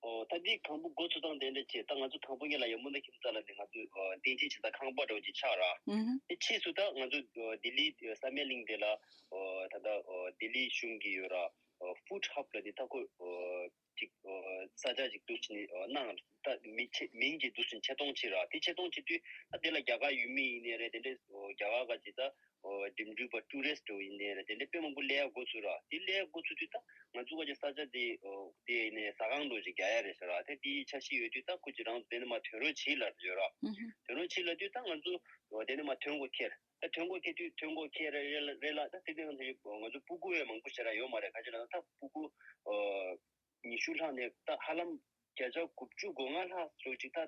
ཨོ་ད་འདི་དང་པོ་འགོ་ཚུགས་སྟངས་དེ་འདྲ་བྱས། ད་ང་ཚོ་དང་པོ་ཉིད་ལ་ཡ་མུ་ན་ཁྱིམ་ཚང་ལ་ནི་ང་ཚོ་ཨོ་རྟེན་གཞི་བྱེད་ས་ཁང་པ་འདྲ་བོ་ཅིག་ཆགས་ར། ཨུ་ཧུ། དེ་ཕྱིས་སུ་ད་ང་ཚོ་ཨོ་ལྡི་ལི་ཨོ་བསམ་ཡས་གླིང་དེ་ལ་ཨོ་ད་ལྟ་ཨོ་ལྡི་ལི་གཞུང་གི་ཡོད་ར། ཨོ་ཧྥུཌ་ཧབ་ལ་དེ་ད་ཁོ་ཨོ་ཅིག་ཨོ་ས་ཆ་ཅིག་འདུག་བྱས་ནས་ཨོ་གནང་། ད་མི་ཆེ་མིང་གི་འདུག་བྱས་ནས་ཆེ་མཐོང་བྱས་ར། དེ་ཆེ་མཐོང་བྱེད་དུས་ད་དེ་ལ་རྒྱ་གར་ཡུལ་མི་ཡིན་ནའི་རེད། དེ་འདྲའི་ཨོ་རྒྱ་གར་ག་ཅིག་ད། ཨོ་འགྲིམ་འགྲུལ་པ་ཊུ་རི་སི་ཊི་འདྲ་བོ་ཡིན་ནའི་རེད། དེ་འདྲའི་དཔེ་མང་པོ་སླེབས་འགོ་ཚུགས་ར། དེ་སླེབས་འགོ་ཚུགས་དུས་ད་ང་ཚོ་ག་ཅིག་ས་ཆ་དེ་ཨོ་དེ་ཡིན་ནའི་ཟ་ཁང་འདྲ་བོ་ཅིག་རྒྱག་ཡ་རེད་ཟེར་ར། དེ་དེའི་འཆར་གཞི་ཡོད་དུས་ད་ཁོ་ཅིག་རང་ཚོ་དེ་ནས་མར་ཐོན་རོགས་བྱེད་ལབ་ཡོད་ར། ཨུ་ཧུ། ཐོན་རོགས་བྱེད་ལབ་དུས་ད་ང་ཚོ་ཨོ་དེ་ནས་མར་ཐོན་འགོ་ཁྱེར། ད་ཐོན་འགོ་ཁྱེར་དུས་ཐོན་འགོ་ཁྱེར་རེ་རེ་ལ་ད་དེ་དུས་ང་ཚོ་ང་ཚོ་སྤུ་གུ་ཡང་མང་པོ་ཞེ་དྲག་ཡོད་མ་རེད། ག་ཅི་ལབ་ན་ད་སྤུ་གུ་ཨོ། ཉི་ཤུ་ལྷག་ནས་ད་ཧ་ལམ་བརྒྱ་ཆ་དགུ་བཅུ་གོ་ལྔ་ལྷག་ཙམ་ཅིག་ད་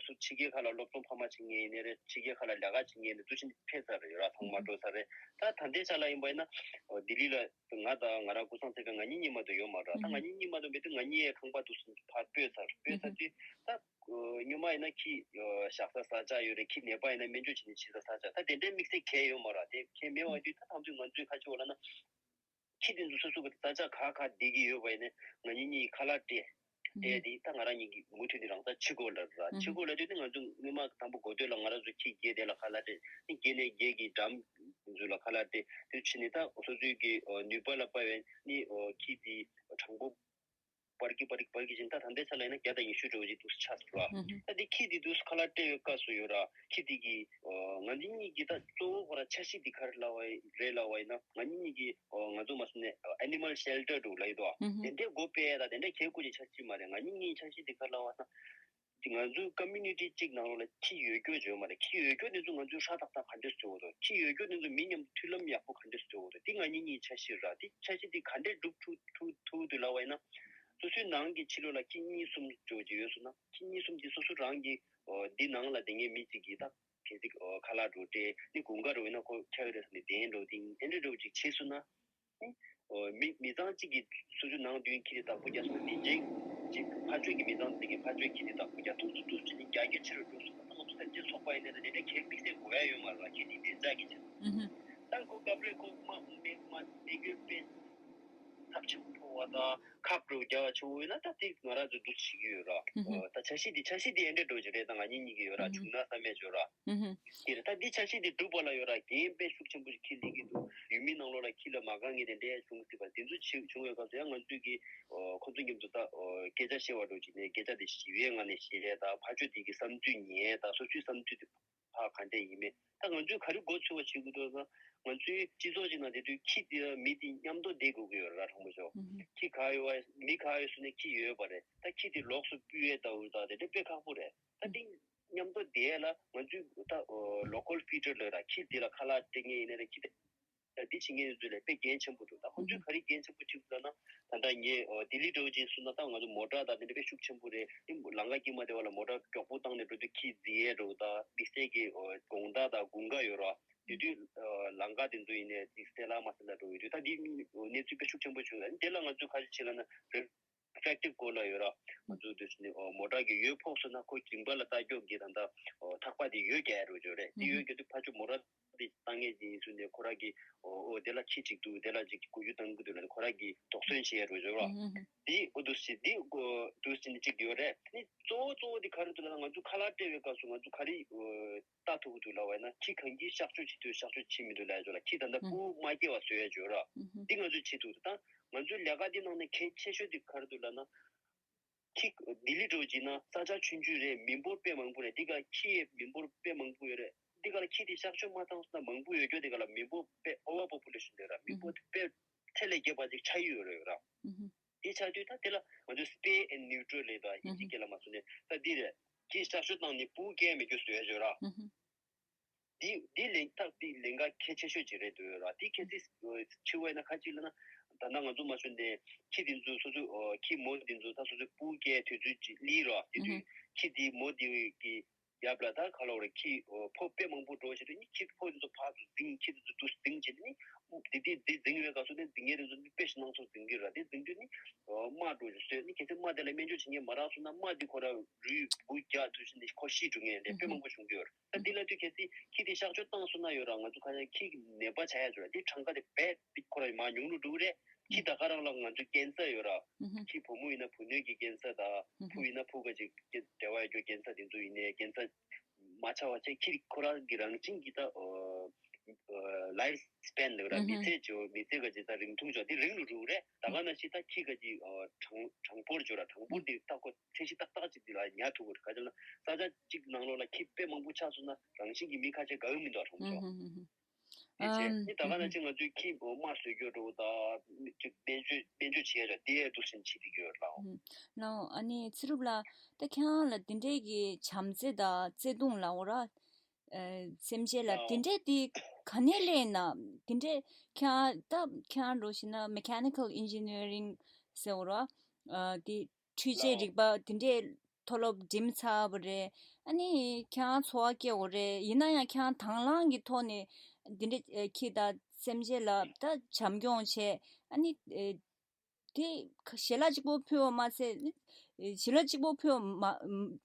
སུ་ཕྱི་རྒྱལ་ཁག་ལ་སློབ་སྦྱོང་འཕར་མ་བྱེད་མཁན་ཡིན་ནའི་རེད། ཕྱི་རྒྱལ་ཁག་ལ་ལས་ཀ་བྱེད་མཁན་ཡིན་ནའི་འདུག་བྱས་ནས་ཕེབས་ཚར་ཡོད་ར། ཚང་མ་འགྲོ་ཚར་རེད། ད་ད་ལྟའི་ཆ་ལ་ཡིན་པ་ཡིན་ན་ལྡི་ལི་ལ་ང་དང་ང་རང་ཀུན་བཟང་ཚེ་དཔལ་ང་གཉིས་གཉིས་མ་གཏོགས་ཡོད་མ་རེད། ད་ང་གཉིས་གཉིས་མ་གཏོགས་མེད་དུས་ང་གཉིས་ཡའི་ཁང་པ་འདུག་སེ་ཕར་སྤོས་ཚར། སྤོས་ཚར་དུས་ད་སྔོན་མ་ཡིན་ན་ཁྱི་བཞག་ས་ས་ཆ་ཡོད་རེད། ཁྱི་ནད་པ་ཡིན་ན་སྨན་བཅོས་བྱེད་ནས་བྱེད་ས་ས་ཆ། ད་དེ་འདྲའི་དམིགས་བསལ་གང་ཡང་ཡོད་མ་རེད། དེ་གང་ཡང་མེད་པ་དུས་ད་ཐམས་ཅད་ང་ཚོས་ཁ་ཕྱོགས་ལ་ན། ཁྱི་དེ་ཚོ་སོ་སོ་གི་ས་ཆ་ག་ག་བསྡད་ཀྱི་ཡོད་པ་ཡིན་ན་ང་གཉིས་གཉིས་ཁ་ལག་སྤྲད། སྤྲད་དེ་ད་ང་རང་གཉིས་ཀྱིས་མུ་མཐུད་དེ་རང་ས་ཕྱི་སྐོར་ལ་ར། ཕྱི་སྐོར་ལ་དུས་ནི་ང་ཚོ་སྔོན་མ་དང་པོ་འགོ་སྟོད་ལ་ང་རང་ཚོ་ཁྱི་བརྒྱད་དེ་ལ་ཁ་ལག་སྤྲད། ནི་བརྒྱད་ནས་བརྒྱད་ཀྱི་འགྲམ་ཚོ་ལ་ཁ་ལག་སྤྲད། དེ་ཕྱིན་ནས་ད་སོ་སོའི་གི་ནུས་པ་ལ་དཔག་པའི་ནི་ཁྱི་དེ་གྲངས་པོ་སྤར་གྱི་སྤར་གྱི་སྤར་གྱི་བཞིན་ད་ད་ལྟའི་ཆ་ལ་ཡིན་ན་བརྒྱ་དང་ཉི་ཤུ་འདྲ་བོ་ཅིག་འདུག་ཆགས་སོང་ར། ད་དེ་ཁྱི་དེ་འདུག་ཁ་ལག་སྤྲད་ཡོད་སྐབས་སུ་ཡོད་ར། ཁྱི་དེ་གི་ང་ཚོ་གཉིས་ཀྱི་ད་གཙོ་བོ་ཁོ་ར་འཆར་གཞི་དེ་ག་རེ་ལབ་པ་རེད་ལབ་པ་ཡིན་ན། ང་གཉིས་གཉིས་ཀྱི་ང་ཚོ་མ་སོང་ནས་ཨེ་ནི་མལ་ཤེལ་ཊར་འདྲ་བོ་ལབ་ཡོད་དོ། དེ་འདྲའི་སྒོ་ཕྱེ་ཡ་ད་དེ་འདྲའི་ཁྱེད་སྐུ་མཁྱེན་འཆར་གཞི་མ་རེད། ང་གཉིས་གཉིས་འཆར་གཞི་དེ་ག་རེ་ལབ་པ་ན། དེ་ང་ཚོའི་ཀོ་མུ་ནི་ཊི་གཅིག་ནང་ལོགས་ལ་ཁྱི་ཡོད་རྒྱུ་ཡོད་མ་རེད། ཁྱི་ཡོད་རྒྱུ་དེ་ཚོ་ང་ཚོས་ཧྲ་ཏག་ཏག་ག་འདྲས་བཟོ་དགོས་འདུག་ཁྱི་ཡོད་རྒྱུ་དེ་ཚོ་མི་མཉམ་དུ་མཐུན་ལམ་ཡག་པོ་ག་འདྲས་བཟོ་དགོས་འདུག་དེ་ང་གཉིས་གཉིས་འཆར་གཞི་ར། དེ་འཆར་གཞི་དེ་ག་འདྲས་སྒྲུབ་ཐུབ་ཐུབ་ཐུབ་འདུག་ལབ་པ་ཡིན་ན། སོ་སོའི་ནང་གི་ཕྱི་ལོགས་ལ་ཁྱི་གཉིས་གསུམ་འགྲོ་གི་ཡོད་སོང་ན། ཁྱི་གཉིས་གསུམ་དེ་སོ་སོ་རང་གི་འདི་ནང་ལ་བསྡད་མཁན་མི་གཅིག་གིས་ད་གལ་སྲིད་ཁ་ལག་འདྲ་བོ་སྤྲད་ནི་དགུན་ཁ་འདྲ་བོ་ཡིན་ན་ཁོ་ཁྱི་ཡོད་རེད་ཟེར་ནས་གདན་འདྲ་བོ་དེ་ཨེ་འདྲ་འདྲ་བོ་ཅིག་བྱས་སོང་ན། ཨོ། མི་མི་ཚང་གཅིག་གིས་སོ་སོའི་ནང་མདུན་གྱི་དེ་བདག་པོ་རྒྱག་སོང་ན། དེ་རྗེས་ཀྱི་ཕར་ཕྱོགས་ཀྱི་མི་ཚང་དེ་གིས་ཕར་ཕྱོགས་ཀྱི་དེ་བདག་པོ་རྒྱག་ཐུབ་ཐུབ་ཐུབ་བྱས་ནས་རྒྱ་སྐྱེད་ཆེ་རུ་འགྲོ་སོང་ན། ང་ཚོ་སེམས་ཅན་ཚོགས་པ་ཡིན་ནའི་དེ་འདྲའི་གེགས་དམིགས་བསལ་དགོས་ཡ་ཡོད་མ་རེད་བ། ཁྱེད་དེ་བདེ་འཇགས་ཀྱི་ཆེད་དུ། ཨུ་ཧུ། ད་ཁོ་སྐབས་རེ་ཁོ་མ་མི་མ་མི་རྒྱུད་དཔེ་ཚབས་ཆེན་པོ་ཕོག་པ་དང་ཁག་འགྲོ་རྒྱག་པ་ཆེ་བོ་ཡོད་ན། ད་དེ་ང་རང་ཚོ་འདུག་བྱེད་ཀྱི་ཡོད་ར། ཨུ་ཧུ། ད་འཆར་གཞི་འདི་འཆར་གཞི་འདི་ཨེ་འདྲ་འགྲོ་གི་རེད། ད་ང་གཉིས་གཉིས་ཀྱི་ཡོད་ར། ཨུ་ཧུ། བྱུང་ན་བསམ་ཡས་ཡོད་ར། ཨུ་ཧུ། དེ་རེད། ད་འདི་འཆར་གཞི་འདི་འགྲུབ་པ་ལ་ཡོད་ར། འགན་དཔེ་ཤུགས་ཆེན་པོ་ཞིག་ཁྱེད་ལེན་གྱི་འདུག་ཡུལ་མི་ནང་ལོགས་ལ་ཁྱི་ལ་མ་དགའ་མཁན་དེ་འདྲའི་བྱུང་སྲིད་པ། དེ་ཚོ་བྱུང་བའི་སྐབས་སུ་ཡང་ང་ཚོས་ཀྱི་ཁོ་ཚོ་མཉམ་དུ་ད་སྐད་ཆ་བཤད་པ་འདྲ་བྱས་ནས་སྐད་ཆ་དེ་ཞི་བའི་ངང་ནས་བཤད། ད་ཕར་ཕྱོགས་དེ་གི་བསམ་ཚུལ་ཉན། ད་སོ་སོའི་བསམ་ཚུལ་དེ་ཕར་ག་འདྲ་ཡིན་མིན། ད་ང་ཚོས་ག་རེ་འགོ་ཚུགས་པ་བྱེད་དགོས་འདུག་ན། ང་ཚོའི་སྤྱི་ཚོགས་ཅིག་ནང་བསྡད་དུས་ཁྱི་དེ་མི་དེ་མཉམ་དུ་བསྡད་དགོས་ཀྱི་ཡོད་རེད་ར། དྲང་པོ་ཞུ། ཁྱི་ག་ཡོད་པ་མི་ག་ཡོད་སོང་ནས་ཁྱི་ཡོད་པ་རེད། ད་ཁྱི་དེ་ལོགས་སུ་སྤུད་ཡས་ལྟ་བུ་ད་དེ་འདྲ་དཔེ་ཁག་པོ་རེད། ད་དེ་མཉམ་དུ་བསྡད་ཡས་ལ་ང་ཚོས་ད་ལོ་ཀལ་ཕི་ཌར་ལབ་ར། ཁྱི་དེ་ལ་ཁ་ལག་སྤྲད་མཁན་ཡིན་ནའི་རེད། ཁྱི་དེ་ད་འདི་བྱེད་མཁན་ཚོ་ལ་དཔེ་འགན་ཆེན་པོ་འདུག་ད་ཁོང་ཚོས་ག་རེ་འགན་ཆེན་པོ་བྱེད་དགོས་ལབ་ན། ད་ལྟ་ངས་ལྡི་ལི་འདྲ་བོ་ཅིག་སོང་ན་ད་ང་ཚོ་མོ་ཊ་དང་དེ་འདྲ་དཔེ་ཤུགས་ཆེན་པོ་རེད། ལམ་ཁ་དཀྱིལ་མ་དེ་བ་ལ་མོ་ཊ་མགྱོགས་པོ་བཏང་ནས་འགྲོ་དུས་ཁྱི་རྫི་ཡས་འདྲ་བོ་དང་དམིགས་བསལ་གྱི་དགོང་དག་དང་དགུན་ཁ་ཡོད་ར། དེ་དུས་ལམ་ཁ་དེ་ཚོ་ཡིན་ནའི་ཅིག་གསལ་ལ་མ་གསལ་ལ་འགྲོ་ཡོད་དུས། ད་འདི་གནས་ཚུལ་དཔེ་ཤུགས་ཆེན་པོ་བྱུང་། དེ་ལ་ང་ཚོས་ག་རེ་བྱེད་ལབ་ན། རེབ་ effective goal ལ་ཡོད་ར། ང་ཚོ་དུས་ནི་མོ་ཊ་གི་ཡོལ་ཕོག་སོང་ན་ཁོ་མཇིང་པ་ལ་ལྟ་སྐྱོག་གི་ད་ལྟ་ཐག་པ་དེ་ཡོལ་རྒྱག་རུ་ཡོད་རེད། དེ་ཡོལ་རྒྱག་དུས་ཕར་ཚུར་མོ་ཊ་དེ་བཏང་ངེས་ཀྱི་ཡིན་ཚུལ་ནས་ཁོ་རང་གི་ཨོ་དེ་ལ་ཁྱི་གཅིག་འདུག་དེ་ལ་ཅིག་གུ་ཡུ་བཏང་གི་འདུག་ལ་ཁོ་རང་གི་དོགས་ཟོན་བྱེད་རུ་ཡོད་ར། དེ་ཨོ་དུས་ནི་དེ་དུས་ནི་གཅིག་ཡོད་རེད། ནི་གཙོ་བོ་གཙོ་བོ་དེ་ག་རེ་འདུག་ལ་ང་ཚོ་ཁ་ལག་སྤྲད་པའི་སྐབས་སུ་ང་ཚོ་ག་རེ་ལྟ་ཐུབ་ཀྱི་འདུག་ལབ་པ་ཡིན་ན་ཁྱི་གང་གིས་གཤག་བཅོས་བྱེད་དུས་གཤག་བཅོས་བྱེད་མི་འདུག་ལབ་ཡ་ཅོག་ལ་ཁྱི་ད་ལྟ་སྤུ་མ་སྐྱེ་བ་བཟོ་ཡ་ཅོག་ར། འདི་ང་ཚོས་བྱེད་ཐུབ་ད། ང་ཚོའི་ལས་ཀ་འདི་ནང་ནས་གལ་ཆེ་ཤོས་འདི་ག་རེ་འདུག་ལབ་ན། ཁྱི་ལྡི་ལི་འགྲོ་བྱེད་ན་ས་ཆ་ཆུང་ཆུང་རེད། མི་འབོར་དཔེ་མང་པོ་རེད། འདི་ག་ཁྱི་ཡི་མི་འབོར་དཔེ་མང་པོ་ཡོད་རེད། འདི་ག་ལ་ཁྱི་དེ་གཤག་བཅོས་མ་བཏང་སོང་ན་མང་པོ་ཡོད་རྒྱུ་འདི་ག་ལ་མི་འབོར་དཔེ་over population རེད་ར། མི་འབོར་དཔེ་ཚད་ལས་བརྒལ་བ་ཅིག་ཆགས་ཡོད་རེད་ར། དེ་ཆགས་དུས་ད་དེ་ལ་ང་ཚོས་spay and neuter ལབ་དང་ཨིན་ཇི་སྐད་ལ་མ་སོང་ནས་ད་འདི་རེད། ཁྱི་གཤག་བཅོས་བཏང་ནས་སྤུ་སྐྱེ་མེད་རྒྱུ་བཟོས་ཡ་ཅོག་ར། འདི་འདི་ལན་ཐག་འདི་ལན་ཁ་གལ་ཆེ་ཤོས་ཅིག་རེད་འདུག་ར། འདི་གལ་སྲིད་འཆི་བ་ཡིན་ན་ཁ་ཅིག་ལ་ན་ད་ལྟ་ང་ཚོ་མ་ཤོད་འདི་ཁྱི་འདི་ཚོ་སོ་སོ་ཁྱི་མོ་འདི་ཚོ་ད་སོ་སོའི་སྤུ་སྐྱེ་དུས་ཚོད་ཅིག་སླེབས་ར། དེ་དུས་ཁྱི་འདི་མོ་འདི་གི་ཡབ་ལ་ད་ག་ལ་བ་རེད། ཁྱི་ཕོ་དཔེ་མང་པོ་འགྲོ་བྱེད་དུས་ནི་ཁྱི་ཕོ་འདི་ཚོ་ཕར་ཚུར་འཛིང་། ཁྱི་འདི་ཚོ་འདུག་འཛིང་བྱེད་དུས་ནི་འདི་འདི་འདི་འཛིང་བའི་སྐབས་སུ་ནི་འཛིང་ངེས་འདི་ཚོ་ནི་དཔེ་ཞིག་སྣང་ཚོར་འཛིང་གི་ར། འདི་འཛིང་དུས་ནི་རྨ་འགྲོ་བྱེད་སོས་ནི་གལ་སྲིད་རྨ་དེ་ལ་སྨན་བཅོས་བྱེད་མཁན་མ་རག་སོང་ན་རྨ་འདི་ཁོ་ར་རུས་སྦུག་རྒྱག་དུས་ཕྱིན་ནི་ཁོ་ཤི་འགྲོ་ངེས་ལས་དཔེ་མང་པོ་བྱུང་གི་ཡོད་རེད། ད་འདི་ལ་དུས་གལ་སྲིད་ཁྱི་དེ་གཤག་བཅོས་བཏང་སོང་ན་ཡོད་ར། ང་ཚོ་ཁ་ཤས་ཁྱི་ནད་པ་ཆགས་ཡ་ཅོག་ར། འདི་གྲངས་ཀ་དེ་རྦད་དེ་ཁོ་ར་མར་ཉུང་རུ་འགྲོ་གི་རེད། ཁྱི་ད་ག་རང་ལ་ང་ཚོ་ཀན་སར་ཡོད་ར། ཁྱི་བུ་མོ་ཡིན་ན་བུ་སྣོད་ཀྱི་ཀན་སར་དང་བུ་ཡིན་ན་བུ་ག་ཅིག་འབྲེལ་བ་ཡོད་རྒྱུ་ཀན་སར་དེ་ཚོ་ཡིན་ནའི་ཀན་སར་མ་ཆགས་པ་བྱས་ཁྱི་ཁོ་རང་གི་རང་བཞིན་གྱི་ད་life span ལབ་ར། མི་ཚེ་ཅོ་མི་ཚེ་ག་ཅིག་ད་རིང་ཐུང་ཅོ་དེ་རིང་རུ་འགྲོ་གི་རེད། ད་ག་ན་ཞིག་ད་ཁྱི་ག་ཅིག་གྲངས་གྲངས་འབོར་ཅོ་ར། གྲངས་འབོར་དེ་ད་ཁོ་ཚད་གཞི་ཏག་ཏག་ཅིག་དེ་ལ་ཉར་ཐུབ་གི་རེད། ག་ཅིག་ལ་ས་ཆ་གཅིག་ནང་ལོགས་ལ་ཁྱི་དཔེ་མང་པོ་ཆགས་སོང་ན་རང་བཞིན་གྱི་མི་ཁ་ཤས་དགའ་གི་མི་འདུག་གྲངས་ཅོ། དེ་བྱས་ཨམ། ནི་ད་ག་ནང་བཞིན་ང་ཚོས་ཁྱི་དམར་བཟོས་རྒྱུ་འགྲོ་དང་ཅིག་དཔལ་འབྱོར་དཔལ་འབྱོར་བྱེད་ཡ་འདྲ་དེ་འདུག་སེ་བྱེད་ཀྱི་ཡོད་ལགས། ལགས། ཨ་ནི་ཚེ་རུབ་ལགས། ད་ཁྱེད་རང་ལ་དེ་འདྲའི་གི་བྱམས་བརྩེ་དང་བརྩེ་དུང་ལ་འོ་ར། ཨ། སེམས་ཅན་ལ་དེ་འདྲའི་དེ་ག་ནས་སླེབས་ན། དེ་འདྲའི་ཁྱེད་རང་ད་ཁྱེད་རང་འགྲོ་ཤེ་ན་mechanical engineering ཟེར་འོ་ར། ཨ། དེ་འཕྲུལ་ཆས་རིག་པ་དེ་འདྲའི་མཐོ་སློབ་འགྲིམས་ཚར་བ་རེད། ཨ་ནི་ཁྱེད་རང་འཚོ་བ་སྐྱེལ་བ་རེད། ཡིན་ན་ཡང་ཁྱེད་རང་དང་བླངས་ཀྱི་ཐོག་ནས་འདི་འདྲ་ཨེ་ཁྱི་དང་སེམས་ཅན་ལ་ད་བྱམས་སྐྱོང་བྱས། ཨ་ནི་ཨེ་དེ་ཞལ་ལག་གཅིག་པོ་ཕུལ་བ་མ་ཚད་ཨེ་ཞལ་ལག་གཅིག་པོ་ཕུལ་བ་མ་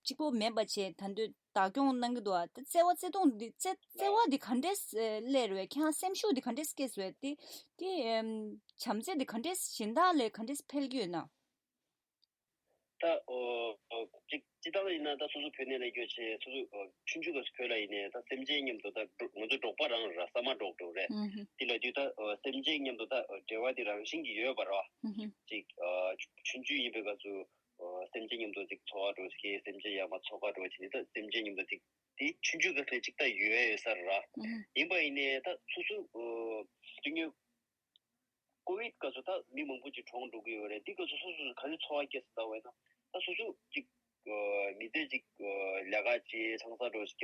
གཅིག་པོ་མེད་པ་བྱས་ད་དུང་བདག་སྐྱོང་གནང་གི་འདུག་ཨ། ད་བརྩེ་བ་བརྩེ་དུང་འདི་བརྩེ་བརྩེ་བ་འདི་ག་འདྲས་སླེབས་རེད། ཁྱེད་རང་སེམས་ཤུགས་འདི་ག་འདྲས་སྐྱེས་སོང་། དེ་དེ་ཨེམ་བྱམས་བརྩེ་འདི་ག་འདྲས་གཞན་དག་ལས་ག་འདྲས་འཕེལ་གྱི་ཡོད་ན། ད་ཨོ་ཨོ་གཅིག་སྤྱིར་བཏང་ཡིན་ན་ད་སོ་སོ་བོད་ནས་སླེབས་རྒྱུ་བྱས་སོ་སོ་ཨོ་ཆུང་ཆུང་སྐབས་སུ་བོད་ལ་ཡིན་ནས་ད་སེམས་ཅན་མཉམ་དུ་ད་འགྲོ་ང་ཚོ་འབྲོག་པ་རང་ར་ས་མ་འབྲོག་འགྲོ་རེད། ཨུ་ཧུ། དེ་ལ་དུས་ད་ཨོ་སེམས་ཅན་མཉམ་དུ་ད་ཨོ་འབྲེལ་བ་དེ་རང་བཞིན་གྱིས་ཡོད་པ་ར། ཨུ་ཧུ། གཅིག་ཨོ་ཆུང་ཆུང་ཡིན་པའི་སྐབས་སུ་ཨོ་སེམས་ཅན་མཉམ་དུ་གཅིག་འཚོ་བ་འགྲོ་ཟེར་གྱི་སེམས་ཅན་ཡར་མར་འཚོ་ག་འགྲོ་བྱས་ནས་ད་སེམས་ཅན་མཉམ་དུ་གཅིག་དེ་ཆུང་ཆུང་སྐབས་ནས་གཅིག་ད་ཡོད་ཡོད་ས་ར། ཨུ་ཧུ། ཡིན་པ་ཡིན་ནས་ད་སོ་སོ་ཨོ་སྤྱི་ཡོངས་ཀོ་བིད་སྐབས་སུ་ད་མི་མང་པོ་ཅིག་གྲོངས་འགྲོ་གི་ཡོད་རེད། འདི་སྐབས་སུ་སོ་སོ་ག་རེ་ཚོར་བ་སྐྱེས་སོང་ལབ་པ་ཡིན་ན། ད་སོ་སོ་ཅིག་ཨ་མི་ཚེ་ཅིག་ཨ་ལས་ཀ་བྱེད་ཆང་ས་འགྲོ་རྒྱག་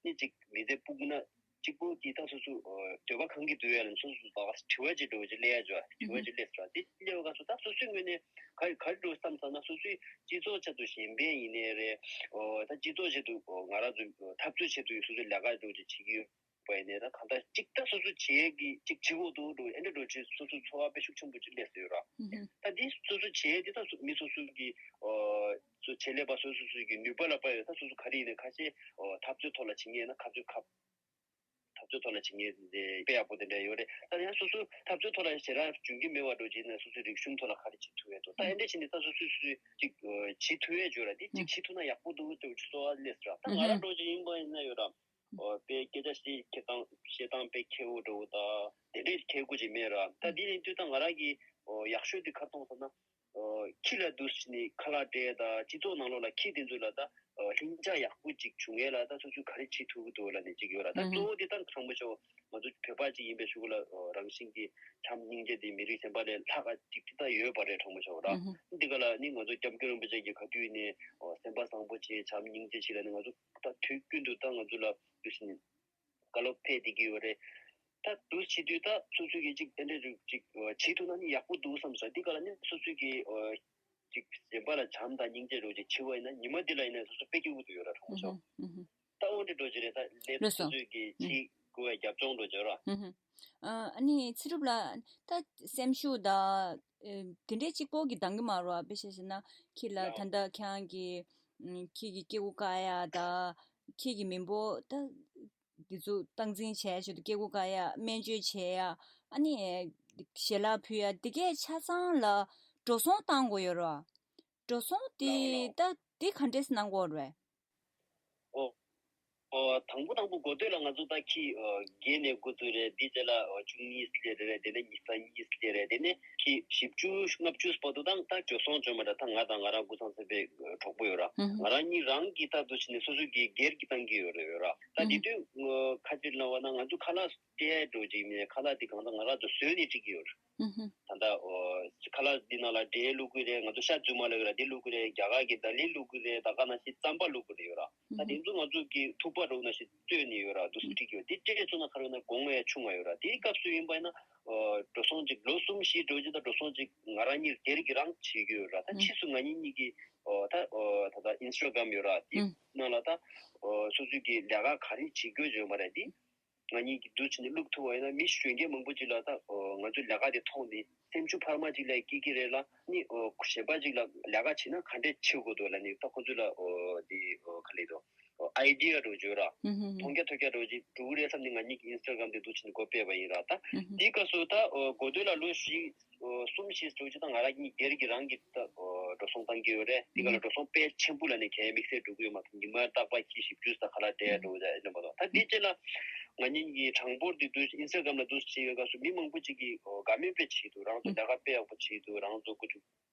ནི་ཅིག་མི་ཚེ་སྤུ་གུ་ན་གཅིག་པོ་གིས་ད་སོ་སོ་ཨ་འདོད་པ་གང་གི་འདུག་ཡ་ལ་སོ་སོ་ད་དྲི་བ་ཅིག་འགྲོ་ཅིག་སླེབས་ཡ་ཅིག་དྲི་བ་ཅིག་སླེབས་སོང་། དེ་སླེབས་པ་སྐབས་སུ་ད་སོ་སོའི་ངོས་ནས་ག་རེ་ག་རེ་འགྲོ་བསམ་བསམ་ན་སོ་སོའི་སྤྱི་ཚོགས་ཆེད་དུ་གཞན་ཕན་ཡིན་ནའི་རེད། ཨོ་ད་སྤྱི་ཚོགས་ཆེད་དུ་ཨོ་ང་རང་ཚོ་འཐབ་རྩོད་ཆེད་དུ་སོ་སོའི་ལས་ཀ་འགྲོ་ཅིག་བྱེད་ཀྱི་ཡོད། པ་ཡིན་ནའི་ད་གང་ལྟར་གཅིག་ད་སོ་སོ་བྱེད་ཡས་ཀྱི་གཅིག་བྱེད་དགོས་འདུག་འགྲོ་ཨེ་འདྲ་འགྲོ་ཅིག་སོ་སོའི་ཚོར་བ་དཔེ་ཤུགས་ཆེན་པོ་ཅིག་སླེབས་སོང་ཡོད་ར། ཨུ་ཧུ། ད་འདི་སོ་སོ་བྱེད་ཡས་འདི་ད་སོ་མི་སོ་སོ་གི་ཨོ་སོ་བྱེད་ལས་པ་སོ་སོ་སོ་གི་ནུས་པ་ལ་དཔག་ཡོད། ད་སོ་སོ་ག་རེ་ཡིན་ནའི་ཁ་ཤས་ཨོ་འཐབ་རྩོད་ཐོག་ལ་བྱེད་མཁན་ཡིན་ན་འཐབ་རྩོད་ཁ་འཐབ་རྩོད་ཐོག་ལ་བྱེད་མཁན་དེ་དཔེ་ཡག་པོ་དེ་འདྲ་ཡོད་རེད། ད་ཡང་སོ་སོ་འཐབ་རྩོད་ཐོག་ལ་ཞེ་དྲག་འཇོན་གྱི་མེད་པ་འགྲོ་ཅིག་ཡིན་ན་སོ་སོའི་རིག་གཞུང་ཐོག་ལ་ག་རེ་བྱེད་ཐུབ་ཡས་འདུག་ད་ཨེ་འདྲ་བྱས་ནས་ད་སོ་སོ་སོ་སོའི་ཅིག་ཨོ་བྱེད་ཐུབ་ཡས་ཡོད་ར། འདི་ཅིག་བྱེད་ཐུབ་ན་ཡག་པོ་འདུག་ཅེས་ཚོར་བ་སླེབས་སོང་ར། ད་ང་རང་འགྲོ་ཅིག་ཡིན་པ་ཡིན་ན་ཡོད་ར། ཨོ་དཔེ་སྐད་ཆ་བཤད་བཤད་སྟངས་བཤད་སྟངས་དཔེ་མཁས་པོ་འདྲ་བོ་དང་དེ་འདྲའི་མཁས་དགུ་ཅིག་མེད་ར། ད་འདི་ཡིན་དུས་ད་ང་རང་གི་ཨོ་ཡག་ཤོས་དེ་ག་རེ་མཐོང་སོང་ན། ཨོ་ཁྱི་ལ་འདུག་སེ་ནི་ཁ་ལག་སྤྲད་དང་སྤྱི་ཚོགས་ནང་ལོགས་ལ་ཁྱི་དེ་ཚོ་ལ་ད་ཨོ་ལྷིང་འཇགས་ཡག་པོ་ཅིག་བྱུང་ཡས་ལ་ད་སོ་སོས་ག་རེ་བྱེད་ཐུབ་ཀྱི་འདུག་ལབ་ནས་ཅིག་ཡོད་ར། ད་ཨུ་ཧུ། གཙོ་བོ་དེ་ད་དྲང་པོ་ཞུ་ང་ཚོ་བོད་པ་ཅིག་ཡིན་པའི་གཞུག་ལ་ཨོ་རང་བཞིན་གྱི་བྱམས་སྙིང་རྗེ་དེ་མི་རིགས་གཞན་པ་ལས་ལྷག་ག་ཅིག་ཅིག་ད་ཡོད་པ་རེད། དྲང་པོ་ཞུ་ར། ཨུ་ཧུ། འདི་ག་ལ་ནི་ང་ཚོ་སྐྱབས་མགོན་རིན་པོ་ཆེ་གིས་ག་དུས་ནས་ཨོ་སེམས་པ་བཟང་པོ་བྱེད་བྱམས་སྙིང་རྗེ་བྱེད་ལབ་ནས་ང་ཚོ་ད་དུས་ཀུན་ཏུ་ད་ང་ཚོ་ལ་འདུག་སེ་ནི་བཀའ་སློབ་ཕེབས་བསྡད་ཀྱི་ཡོད་རེད། ད་འདུག་བྱེད་དུས་ད་སོ་སོ་གིས་ཅིག་དེ་འདྲ་རིགས་ཅིག་བྱེད་ཐུབ་ན་ནི་ཡག་པོ་འདུག་བསམ་སོང་། འདི་ག་ལ་ནི་སོ་སོ་གིས་ཅིག་གཞན་པ་ལ་བྱམས་དང་སྙིང་རྗེ་རོགས་ཅིག་བྱེད་པ་ཡིན་ན་ཉི་མ་འདི་ལ་ཡིན་ན་སོ་སོ་དཔེ་སྐྱིད་པོ་དུ་ཡོད་ར། དྲང་པོ་ཞུ། ཨུ་ཧུ། ཨུ་ཧུ། ད་འོ་འདྲ་འགྲོ་རྒྱུ་རེད། ད་ལས་ལགས་སོ། སོ་སོ་གིས་ཨུ། བྱེད་དགོས་པའི་རྒྱབ་ལྗོངས་འགྲོ་རྒྱུ་ར། ཨུ་ཧུ། ཨ་ནི་ཚེ་རུབ་ལགས་ད་སེམས་ཤུགས་དང་ དེ་འདྲའི་གཅིག་པོ་གི་འདང་གི་མ་རེད་བ། དཔེ་བཞག་བྱས་ན་ཁྱེད་ལ་ད་ལྟ་ཁྱེད་རང་གི་ཁྱེད་ཀྱི་སྐྱེ་སྒོ་བཀག་ཡ་ད་ཁྱེད་ཀྱི་མི་འབོར་ད་འདི་ཚོ་སྟངས་འཛིན་བྱས་བྱས་དུས་སྐྱེ་སྒོ་བཀག་ཡ། སྨན་བཅོས་བྱས་ཡ། ཨ་ནི་ཞལ་ལག་ཕུལ་ཡ། འདི་གས་ཆ་ཚང་ལ་འགྲོ་སོང་བཏང་དགོས་ཡོད་རེད་བ། འགྲོ་སོང་དེ་ད་དེ་ག་འདྲས་གནང་དགོས་རེད། ཨོ། ཨོ། དང་པོ་དང་པོ་འགོ་སྟོད་ལ་ང་ཚོ་ད་ཁྱི་ཨོ་བརྒྱད་ནས་འགོ་བཙུགས་རེད། དེའི་རྗེས་ལ་ཨོ་བཅུ་གཉིས་སླེབས་རེད། དེ་ནས་ཉི་ཤུ་རྩ་གཉིས་སླེབས་རེད། དེ་ནས་ཁྱི་བཞི་བཅུ་ལྔ་བཅུ་བར་དུ་དང་ད་འགྲོ་སོང་བྱུང་མ་རེད། ད་ང་དང་ང་རང་ཀུན་བཟང་སེམས་དཔའི་གྲོགས་པོ་ཡོད་ར། ང་རང་གཉིས་རང་གི་ད་འདུག་བྱས་ནས་སོ་སོ་གི་སྒེར་གྱི་བཏང་གི་ཡོད་རེད་ཡོད་ར། ད་དེ་དུས་ཁ་ཅིག་ལ་བ་ན་ང་ཚོ་ཁ་ལག་སྤྲད་འགྲོ་ཅིག་མིན། ཁ་ལག་དེ་གང་ལྟར་ང་རང་ཚོ་བཟོས་ནས་སྤྲད་ཀྱི་ཡོད་རེད། ད་ལྟ་ཨོ་ཁ་ལག་འདི་ནང་ལ་འབྲས་བླུག་གི་རེད། ང་ཚོ་ཤ་རྫུན་མ་ལབ་ཀྱི་ར་འདི་བླུག་གི་རེད། རྒྱ་གར་གྱི་ད་ལི་བླུག་གི་རེད། ད་ག་ནང་བཞིན་རྩམ་པ་བླུག་གི་རེད་ཡོད་ར། ད་དེ་ཚོ་ང་ཚོ་གི་ཐུག་པ་འདྲ་བོ་ནང་བཞིན་བཙོས་ནས་ཡོད་ར། འདུག་སེ་སྤྲད་ཀྱི་ཡོད། དེ་སྤྲད་སོང་ན་ག་རེ་ཡོད་ན་གོང་ངས་ཆུང་བ་ཡོད་ར། དེའི་སྐབས་སུ་ཡིན་པ་ཡིན་ན་ཨོ་འགྲོ་སོང་ཅིག་ལོ་གསུམ་བཞི་འགྲོ་རྒྱུ་ད་འགྲོ་སོང་ཅིག་ང་རང་གཉིས་སྒེར་གྱི་རང་བྱེད་ཀྱི་ཡོད་ར། ད་ཕྱིས་སུ་ང་གཉིས་གཉིས་ཀྱི་ཨོ་ད་ཨོ་ད་ད་ཨིན་སི་ཊ་གྷ་རམ་ཡོད་ར། དེ་ནང་ལ་ད་ཨོ་སོ་སོའི་གི་ལས་ཀ་ག་རེ་བྱེད་དགོས་ཡོད་མ་རེད། དེ་ང་གཉིས་ཀྱིས་འདུག་བྱས་ནས་བླུག་ཐུབ་པ་ཡིན་ན་མི་གཞོན་སྐྱེས་མང་པོ་ཅིག་ལ་ད་ཨོ་ང་ཚོའི་ལས་ཀ་དེ་མཐོང་ནས་སེམས་ཤུགས་འཕར་མ་ཅིག་ལ་སྐྱེ་གི་རེད་ལ། ནི་ཨོ་གཞན་པ་ཅིག་ལ་ལས་ཀ་བྱེད་ན་ག་འདྲས་བྱེད་དགོས་འདུག་ལ་ནི་ད་ཁོ་ཚོ་ལ་ཨོ་དེ་ཨོ་ག་ལེ་དོ་ཨོ་ཨའི་ཌི་ཡ་འདྲ་བོ་ཅིག་ཡོད་ར། མཐོང་རྒྱ་ཐོས་རྒྱ་འདྲ་བོ་ཅིག་འགྲོ་གི་རེད་བསམ་ནས་ང་གཉིས་ཀྱིས་ཨིན་སི་ཊ་གྷ་རམ་དེ་འདུག་བྱས་ནས་སྒོ་ཕྱེ་བ་ཡིན་ར། ད་དེའི་སྐབས་སུ་ད་ཨོ་འགོ་སྟོད་ལ་ལོ་བཞི་ཨོ་གསུམ་བཞི་འགྲོ་རྒྱུ་ད་ང་རང་གཉིས་སྒེར་གྱི་རང་གི་ད་ཨོ་འགྲོ་སོང་བཏང་གི་ཡོད་རེད། དེ་ག་ལ་འགྲོ་སོང་དཔེ་ཆེན་པོ་ལ་ནི་གས་དམིགས་བསལ་འགྲོ་གི་ཡོད་མ་རེད། ཉི་མ་རྟག་པར་ཁྱི་བཞི་བཅུ་ད་ཁ་ལག་སྤྲད་ཡ་འགྲོ་ཡ་ཡིན་པ་དང་། ད་དེའི་རྗེས་ལ་ང་གཉིས་ཀྱི་གྲངས་འབོར་འདི་འདུག་ཨིན་སི་ཊ་གྷ་རམ་ལ་འདུག་བྱེད་ཡོད་སྐབས་སུ་མི་མང་པོ་ཅིག་གིས་ཨོ་དགའ་མོས་དཔེ་བྱེད་འདུག་རང་ཚོ་ལས་ཀ་དཔེ་ཡག་པོ་བྱེད་འདུག་རང་ཚོ་ཀུ་ཅུ་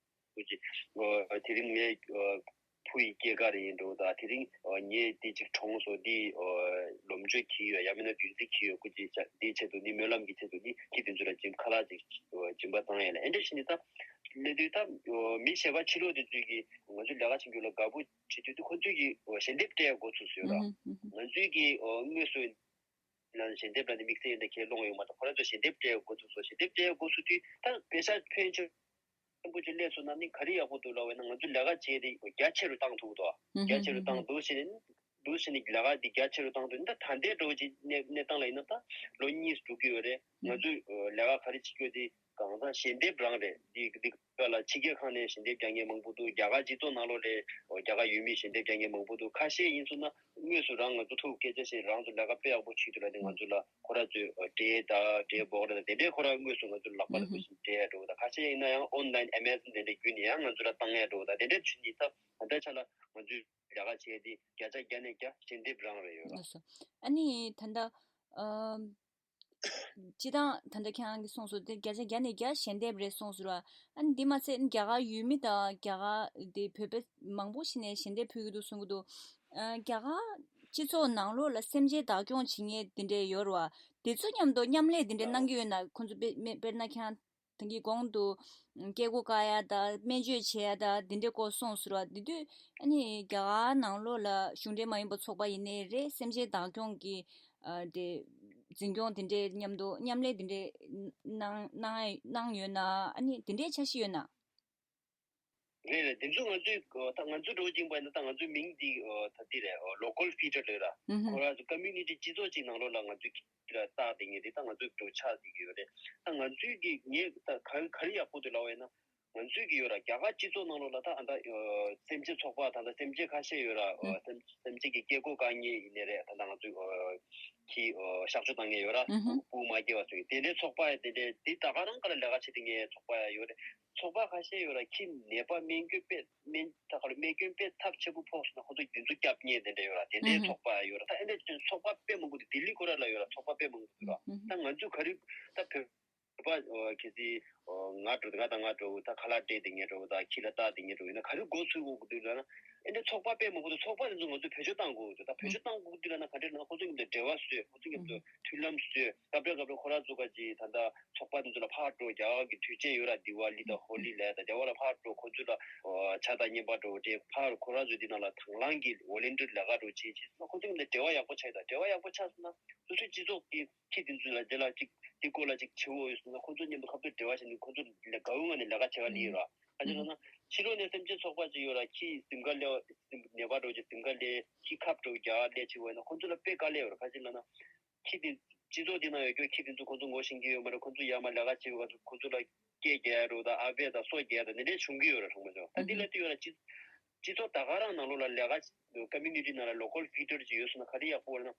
ཀུ་ཅི་ཨོ་དེ་རིང་ངའི་ཨོ་བུ་ཡི་སྐྱེས་སྐར་ཡིན་འགྲོ་ད། དེ་རིང་ཨོ་ངས་འདི་ཅིག་གྲོངས་སོང་། འདི་ཨོ་ལོ་མཆོད་གྱིས་ཡོད། ཡང་མིན་ན་བདུན་ཚིགས་ཀྱིས་ཡོད། ཀུ་ཅི་ཅ་འདིའི་ཆེད་དུ་ནི་སྨོན་ལམ་གྱི་ཆེད་དུ་ནི་ཁྱི་དེ་ཚོ་ལ་སྦྱིན་ཁ་ལག་ཅིག་ཨོ་སྦྱིན་པ་བཏང་ཡ་ལ་ཨེ་འདྲ་བྱས་ནས་ད་སླེབས་དུས་ད་ཨོ་མི་གཞན་པ་ཕྱི་ལོགས་དེ་ཚོས་ཀྱིས་ང་ཚོའི་ལས་ཀ་བྱེད་རྒྱུ་ལ་དགའ་པོ་བྱེད་དུས་དུས་ཁོ་ཚོས་ཀྱིས་ཨོ་ཞལ་འདེབས་སྤྲད་ཡ་འགོ་ཚུགས་སོང་ཡོད་ར། ང་ཚོས་ཀྱིས་ཨོ་དངོས་སུ་ལ་ཞལ་འདེབས་ལ་ནི་དམིགས་བསལ་ཡིན་ད་ཁས་ལོང་ཡོད་མ་རེད། ཁོ་རང་ཚོ་ཞལ་འདེབས་སྤྲད་ཡ་འགོ་ཚུགས་སོང་། ཞལ་འདེབས་སྤྲད་ཡ་འགོ་ཚུགས་དུས་ད་པེ་ཤ་ཕོན་ཆེན་པོ་ཅིག་སླེབས་སོང་ན་ནི་ག་རེ་ཡག་པོ་འདུག་ལབ་པ་ཡིན་ན་ང་ཚོའི་ལས་ཀ་བྱས་ཏེ་རྒྱ་ཆེ་རུ་བཏང་ཐུབ་འདུག་རྒྱ་ཆེ་རུ་བཏང་འདུག་ཟེར་ནས་འདུག་ཟེར་ནས་ལས་ཀ་འདི་རྒྱ་ཆེ་རུ་བཏང་འདུག་ད་ད་ལྟའི་འགྲོ་བྱེད་གནས་གནས་སྟངས་ལ་ཡིན་ན་ད་ལོ་གཉིས་སུ་འགྲོ་གི་ཡོད་རེད། ང་ཚོས་ལས་ཀ་ག་རེ་བྱེད་རྒྱུ་དེ་གང་ཟག་ཞལ་འདེབས་རང་རེད། འདི་འདི་ག་ལ་ཕྱི་རྒྱལ་ཁག་ནས་ཞལ་འདེབས་རྒྱག་མཁན་མང་པོ་འདུག་རྒྱ་གར་སྤྱི་ཚོགས་ནང་ལོགས་ལ་རྒྱ་གར་ཡུལ་མིས་ཞལ་འདེབས་རྒྱག་མཁན་མང་པོ་འདུག་ཁ་ཤས་ཡིན་སོང་ན་དངོས་སུ་རང་ང་ཚོ་ཐུག་སྐད་ཆ་བཤད། རང་ཚོ་ལས་ཀ་དཔེ་ཡག་པོ་བྱེད་འདུག་ལབ་ནས་ང་ཚོ་ལ་ཁོ་རང་ཚོས་འབྲས་དང་འབྲས་སྤོག་ར་དང་དེ་འདྲའི་ཁོ་རང་དངོས་སུ་ང་ཚོ་ལག་པ་ལ་འབུལ་བཞིན་སྤྲད་ཡ་འགྲོ་དང་། ཁ་ཤས་ཡིན་ན་ཡང་ཨོན་ལན་ཨེ་མ་ཛོན་དེ་འདྲ་བརྒྱུད་ནས་ཡང་ང་ཚོ་ལ་བཏང་ཡ་འགྲོ་དང་། དེ་འདྲ་བྱེད་ནས་ད་ད་ལྟའི་ཆ་ལ་ང་ཚོས་ལས་ཀ་བྱས་ཏེ་བརྒྱ་ཆ་བརྒྱ་ནས་བརྒྱ་ཞལ་འདེབས་རང་རེད་ཡོད་ར། ལགས་སོ། ཨ་ནི་ད་ལྟ་ཨམ། སྤྱི་བཏང་ད་ལྟ་ཁྱེད་རང་གིས་གསུངས་སོང་དེ་བརྒྱ་ཆ་བརྒྱ་ནས་བརྒྱ་ཞལ་འདེབས་རེད་གསུངས་སོང་ར། ཨ་ནི་འདི་མ་ཚད་རྒྱ་གར་ཡུལ་མི་དང་རྒྱ་གར་དེ་བོད་པ་མང་པོ་ཞིག་ནས་ཞལ་འདེབས་ཕུལ་གྱི་འདུག་གསུང་གི་འདུག་ཨ། རྒྱ་གར་སྤྱི་ཚོགས་ནང་ལོགས་ལ་སེམས་ཅན་བདག་སྐྱོང་བྱེད་མཁན་དེ་འདྲས་ཡོད་རེད་བ། དེ་ཚོ་མཉམ་དུ་མཉམ་ལས་དེ་འདྲས་གནང་གི་ཡོད་ན། ཁོང་ཚོ་དཔེ་དཔེར་ན་ཁྱེད་རང་ད་གིན་གོང་དུ་སྐྱེ་སྒོ་བཀག་ཡ་དང་སྨན་བཅོས་བྱེད་ཡ་དང་དེ་འདྲའི་སྐོར་གསུངས་སོང་ར། དེ་དུས་ཨ་ནི་རྒྱ་གར་ནང་ལོགས་ལ་གཞུང་འབྲེལ་མ་ཡིན་པ་ཚོགས་པ་ཡིན་ནའི་རེད། སེམས་ཅན་བདག་སྐྱོང་གི་ཨ་དེ་འཛིན་སྐྱོང་དེ་འདྲའི་མཉམ་དུ་མཉམ་ལས་དེ་འདྲའི་གནང་གནང་གནང་ཡོད་ན། ཨ་ནི་དེ་འདྲའི་འཆར་གཞི་ཡོད་ན། རེད་རེད། དེ་ཚོ་ང་ཚོས་ད་ང་ཚོའི་འགྲོ་བཞིན་པ་ཡིན་ན་ད་ང་ཚོའི་མིང་འདི་ད་འདི་རེད། ལོ་ཀལ་ཕི་ཊར་ལབ་ར། ཁོ་རང་ཚོ་ཀོ་མིའུ་ནི་ཊི་སྤྱི་ཚོགས་གཅིག་ནང་ལོགས་ལ་ང་ཚོས་ཁྱི་ར་བཏགས་བསྡད་མཁན་དེ་ད་ང་ཚོའི་འགྲོ་ཆགས་བསྡད་ཀྱི་ཡོད་རེད། ད་ང་ཚོའི་གི་ངས་ད་ག་ག་རེ་ཡག་པོ་འདུག་ལབ་པ་ཡིན་ན། ང་ཚོའི་གི་ཡོད་ར་རྒྱ་གར་སྤྱི་ཚོགས་ནང་ལོགས་ལ་ད་ཨ་ད་སེམས་ཅན་ཚོགས་པ་ད་ད་སེམས་ཅན་ཁ་ཤས་ཡོད་ར། སེམས་སེམས་ཅན་གི་སྐྱེ་སྒོ་བཀག་མཁན་ཡིན་ནའི་རེད། ད་ད་ང་ཚོའི་ཁྱི་གཤག་བཅོས་བཏང་མཁན་ཡོད་ར། སྤུ་མ་སྐྱེ་བ་ཚོ་ཡིན་དེ་འདྲའི་ཚོགས་པ་དེ་འདྲའི་དེ་ད་ག་རང་ག་ལ་ལས་ཀ་བྱེད་བསྡད་མཁན་ཚོགས་པ་ཡོད་རེད། ཚོགས་པ་ཁ་ཤས་ཡོད་ར་ཁྱི་ནད་པ་སྨན་སྐྱོན་དཔེ་སྨན་ད་ག་ལ་སྨན་སྐྱོན་དཔེ་ཚབས་ཆེན་པོ་ཕོག་སོང་ན་ཁོ་ཚོ་འདི་ཚོ་སྐྱབས་གནས་དེ་འདྲ་ཡོད་ར། དེ་འདྲའི་ཚོགས་པ་ཡོད་ར། ད་ཨེ་འདྲ་ཚོགས་པ་དཔེ་མང་པོ་འདུག་ལྡི་ལི་ཁོ་ར་ལ་ཡོད་ར། ཚོགས་པ་དཔེ་མང་པོ་འདུག་ར། ད་ང་ཚོས་ག་རེ་ད་བོད་པ་གལ་སྲིད་ང་འགྲོ་ང་དང་ང་འགྲོ་ད་ཁ་ལག་སྤྲད་དེ་ངས་འགྲོ་ད་ཁྱི་ལ་བཏགས་དེ་ངས་འགྲོ་ཡིན་ན་ག་རེ་འགོ་ཚུགས་དགོས་འདུག་ལབ་ན། ཨེ་འདྲ་ཚོགས་པ་དཔེ་མང་པོ་འདུག་ཚོགས་པ་དེ་ཚོ་ང་ཚོས་བེད་སྤྱོད་བཏང་དགོས་འདུག་ད་བེད་སྤྱོད་བཏང་དགོས་འདུག་ལབ་ན་ག་འདྲ་ལབ་ན་ཁོ་ཚོ་མཉམ་དུ་འབྲེལ་བ་བཟོས། ཁོ་ཚོ་མཉམ་དུ་མཐུན་ལམ་བཟོས། སྐབས་རེ་སྐབས་རེ་ཁོ་རང་ཚོ་ག་ཅིག་ད་ལྟ་ཚོགས་པ་དེ་ཚོ་ལ་ཕར་འགྲོ། རྒྱ་གར་གྱི་དུས་ཆེན་ཡོད་ར། དི་ཝ་ལི་དང་ཧོ་ལི་ལ་ད་རྒྱ་གར་ལ་ཕར་འགྲོ། ཁོ་ཚོ་ལ་ཕྱག་དང་བརྙན་པར་འགྲོ་དེ་ཕར་ཁོ་རང་ཚོ་དེ་ནང་ལ་དང་བླངས་ཀྱི་ཝོ་ལན་ཊི་ཡར་ལས་ཀ་འགྲོ་བྱེད་བྱེད་སོང་ན་ཁོ་ཚོ་གཉིས་ལ་འབྲེལ་བ་ཡག་པོ་ཆགས་ཡོད། ད་འབྲེལ་བ་ཡག་པོ་ཆགས་སོང་ན་སོ་སོའི་སྤྱི་ཚོགས་ཀྱི་ཁྱི་དེ་ཚོ་ལ་རྗེས་ལ་ཅིག་དེ་སྐོར་ལ་ཅིག་བྱེད་འོས་ཡོད་སོང་ན་ཁོ་ཚོ་མཉམ་དུ་ཁ་ཐུག་འབྲེལ་བ་བྱས་ནས་ཁོ་ཚོ་ལ་དགའ་བོའི་ངང་ནས་ལས་ཀ་བྱེད་ག་སླེབས་ཡོད་ར། ག་ཅི་ལབ་ན་ཕྱི་ལོགས་ནས་སེམས་ཅན་ཚོགས་པ་ཅིག་ཡོད་ར། ཁྱི་གཟིམ་ཁ་སླེབས་ནད་པ་འགྲོ་ཅིག་གཟིམ་ཁ་སླེབས། ཁྱི་ཁབ་འགྲོ་རྒྱ་གར་སླེབས་བྱེད་འོས་ན་ཁོ་ཚོ་ལ་དཔེ་དཀའ་ལས་ཡོད་ར། ག་ཅི་ལབ་ན། ཁྱི་དེ་སྤྱི་ཚོགས་དེ་ནང་ཡོད་རྒྱུ་ཁྱི་དེ་ཚོ་ཁོ་ཚོ་ངོ་ཤེས་ཀྱི་ཡོད་མ་རེད། ཁོ་ཚོ་ཡར་མར་ལས་ཀ་བྱེད་པའི་སྐབས་སུ་ཁོ་ཚོ་ལ་ སྐད་རྒྱག་རུ་དང་ཨ་བེ་དང་སོ་རྒྱག་དང་འདི་འདྲས་བྱུང་གི་ཡོད་རེད། ཧྲང་མ་ཆོག་ད་འདི་ལ་དུས་ཡོད་ལ་སྤྱི་སྤྱི་ཚོགས་ད་ག་རང་ནང་ལོགས་ལ་ལས་ཀ་ཀོ་མུ་ནི་ཊི་ནང་ལ་ལོ་ཀལ་ཕིལ་ཊར་ཅིག་ཡོད་སོང་ན་ག་རེ་ཡག་པོ་རེད་ན།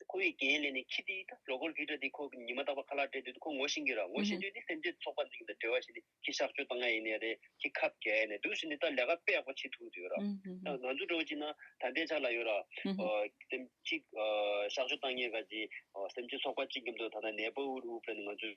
ཁོ་ཡི་འགན་ལེན་ནས་ཁྱི་དེ་ད་ལོ་ཀལ་ཕིལ་ཊར་དེ་ཁོ་ཉི་མ་རྟག་པར་ཁ་ལག་སྤྲད་དུས་ཁོ་ངོ་ཤེས་ཀྱི་ར། ངོ་ཤེས་དུས་དེ་སེམས་ཅན་ཚོགས་པ་འཛིན་གྱི་འབྲེལ་བ་བྱས་ནས་ཁྱི་གཤག་བཅོས་བཏང་ཡ་ཡིན་ནའི་རེད། ཁྱི་ཁབ་རྒྱག་ཡ་ནས་འདུག་ཟེར་ནས་ད་ལས་ཀ་དཔེ་ཡག་པོ་བྱེད་ཐུབ་ཀྱི་ཡོད་ར། ད་ང་ཚོ་འདྲ་བོ་བྱས་ན་ད་ལྟའི་ཆ་ལ་ཡོད་ར། སེམས་ཁྱི་གཤག་བཅོས་བཏང་ཡས་ག་ཅི་སེམས་ཅན་ཚོགས་པ་གཅིག་མཉམ་དུ་ད་ལྟ་ནེ་པར་ཧུཌ་ཧུཌ་ལབ་ནས་ང་ཚོ་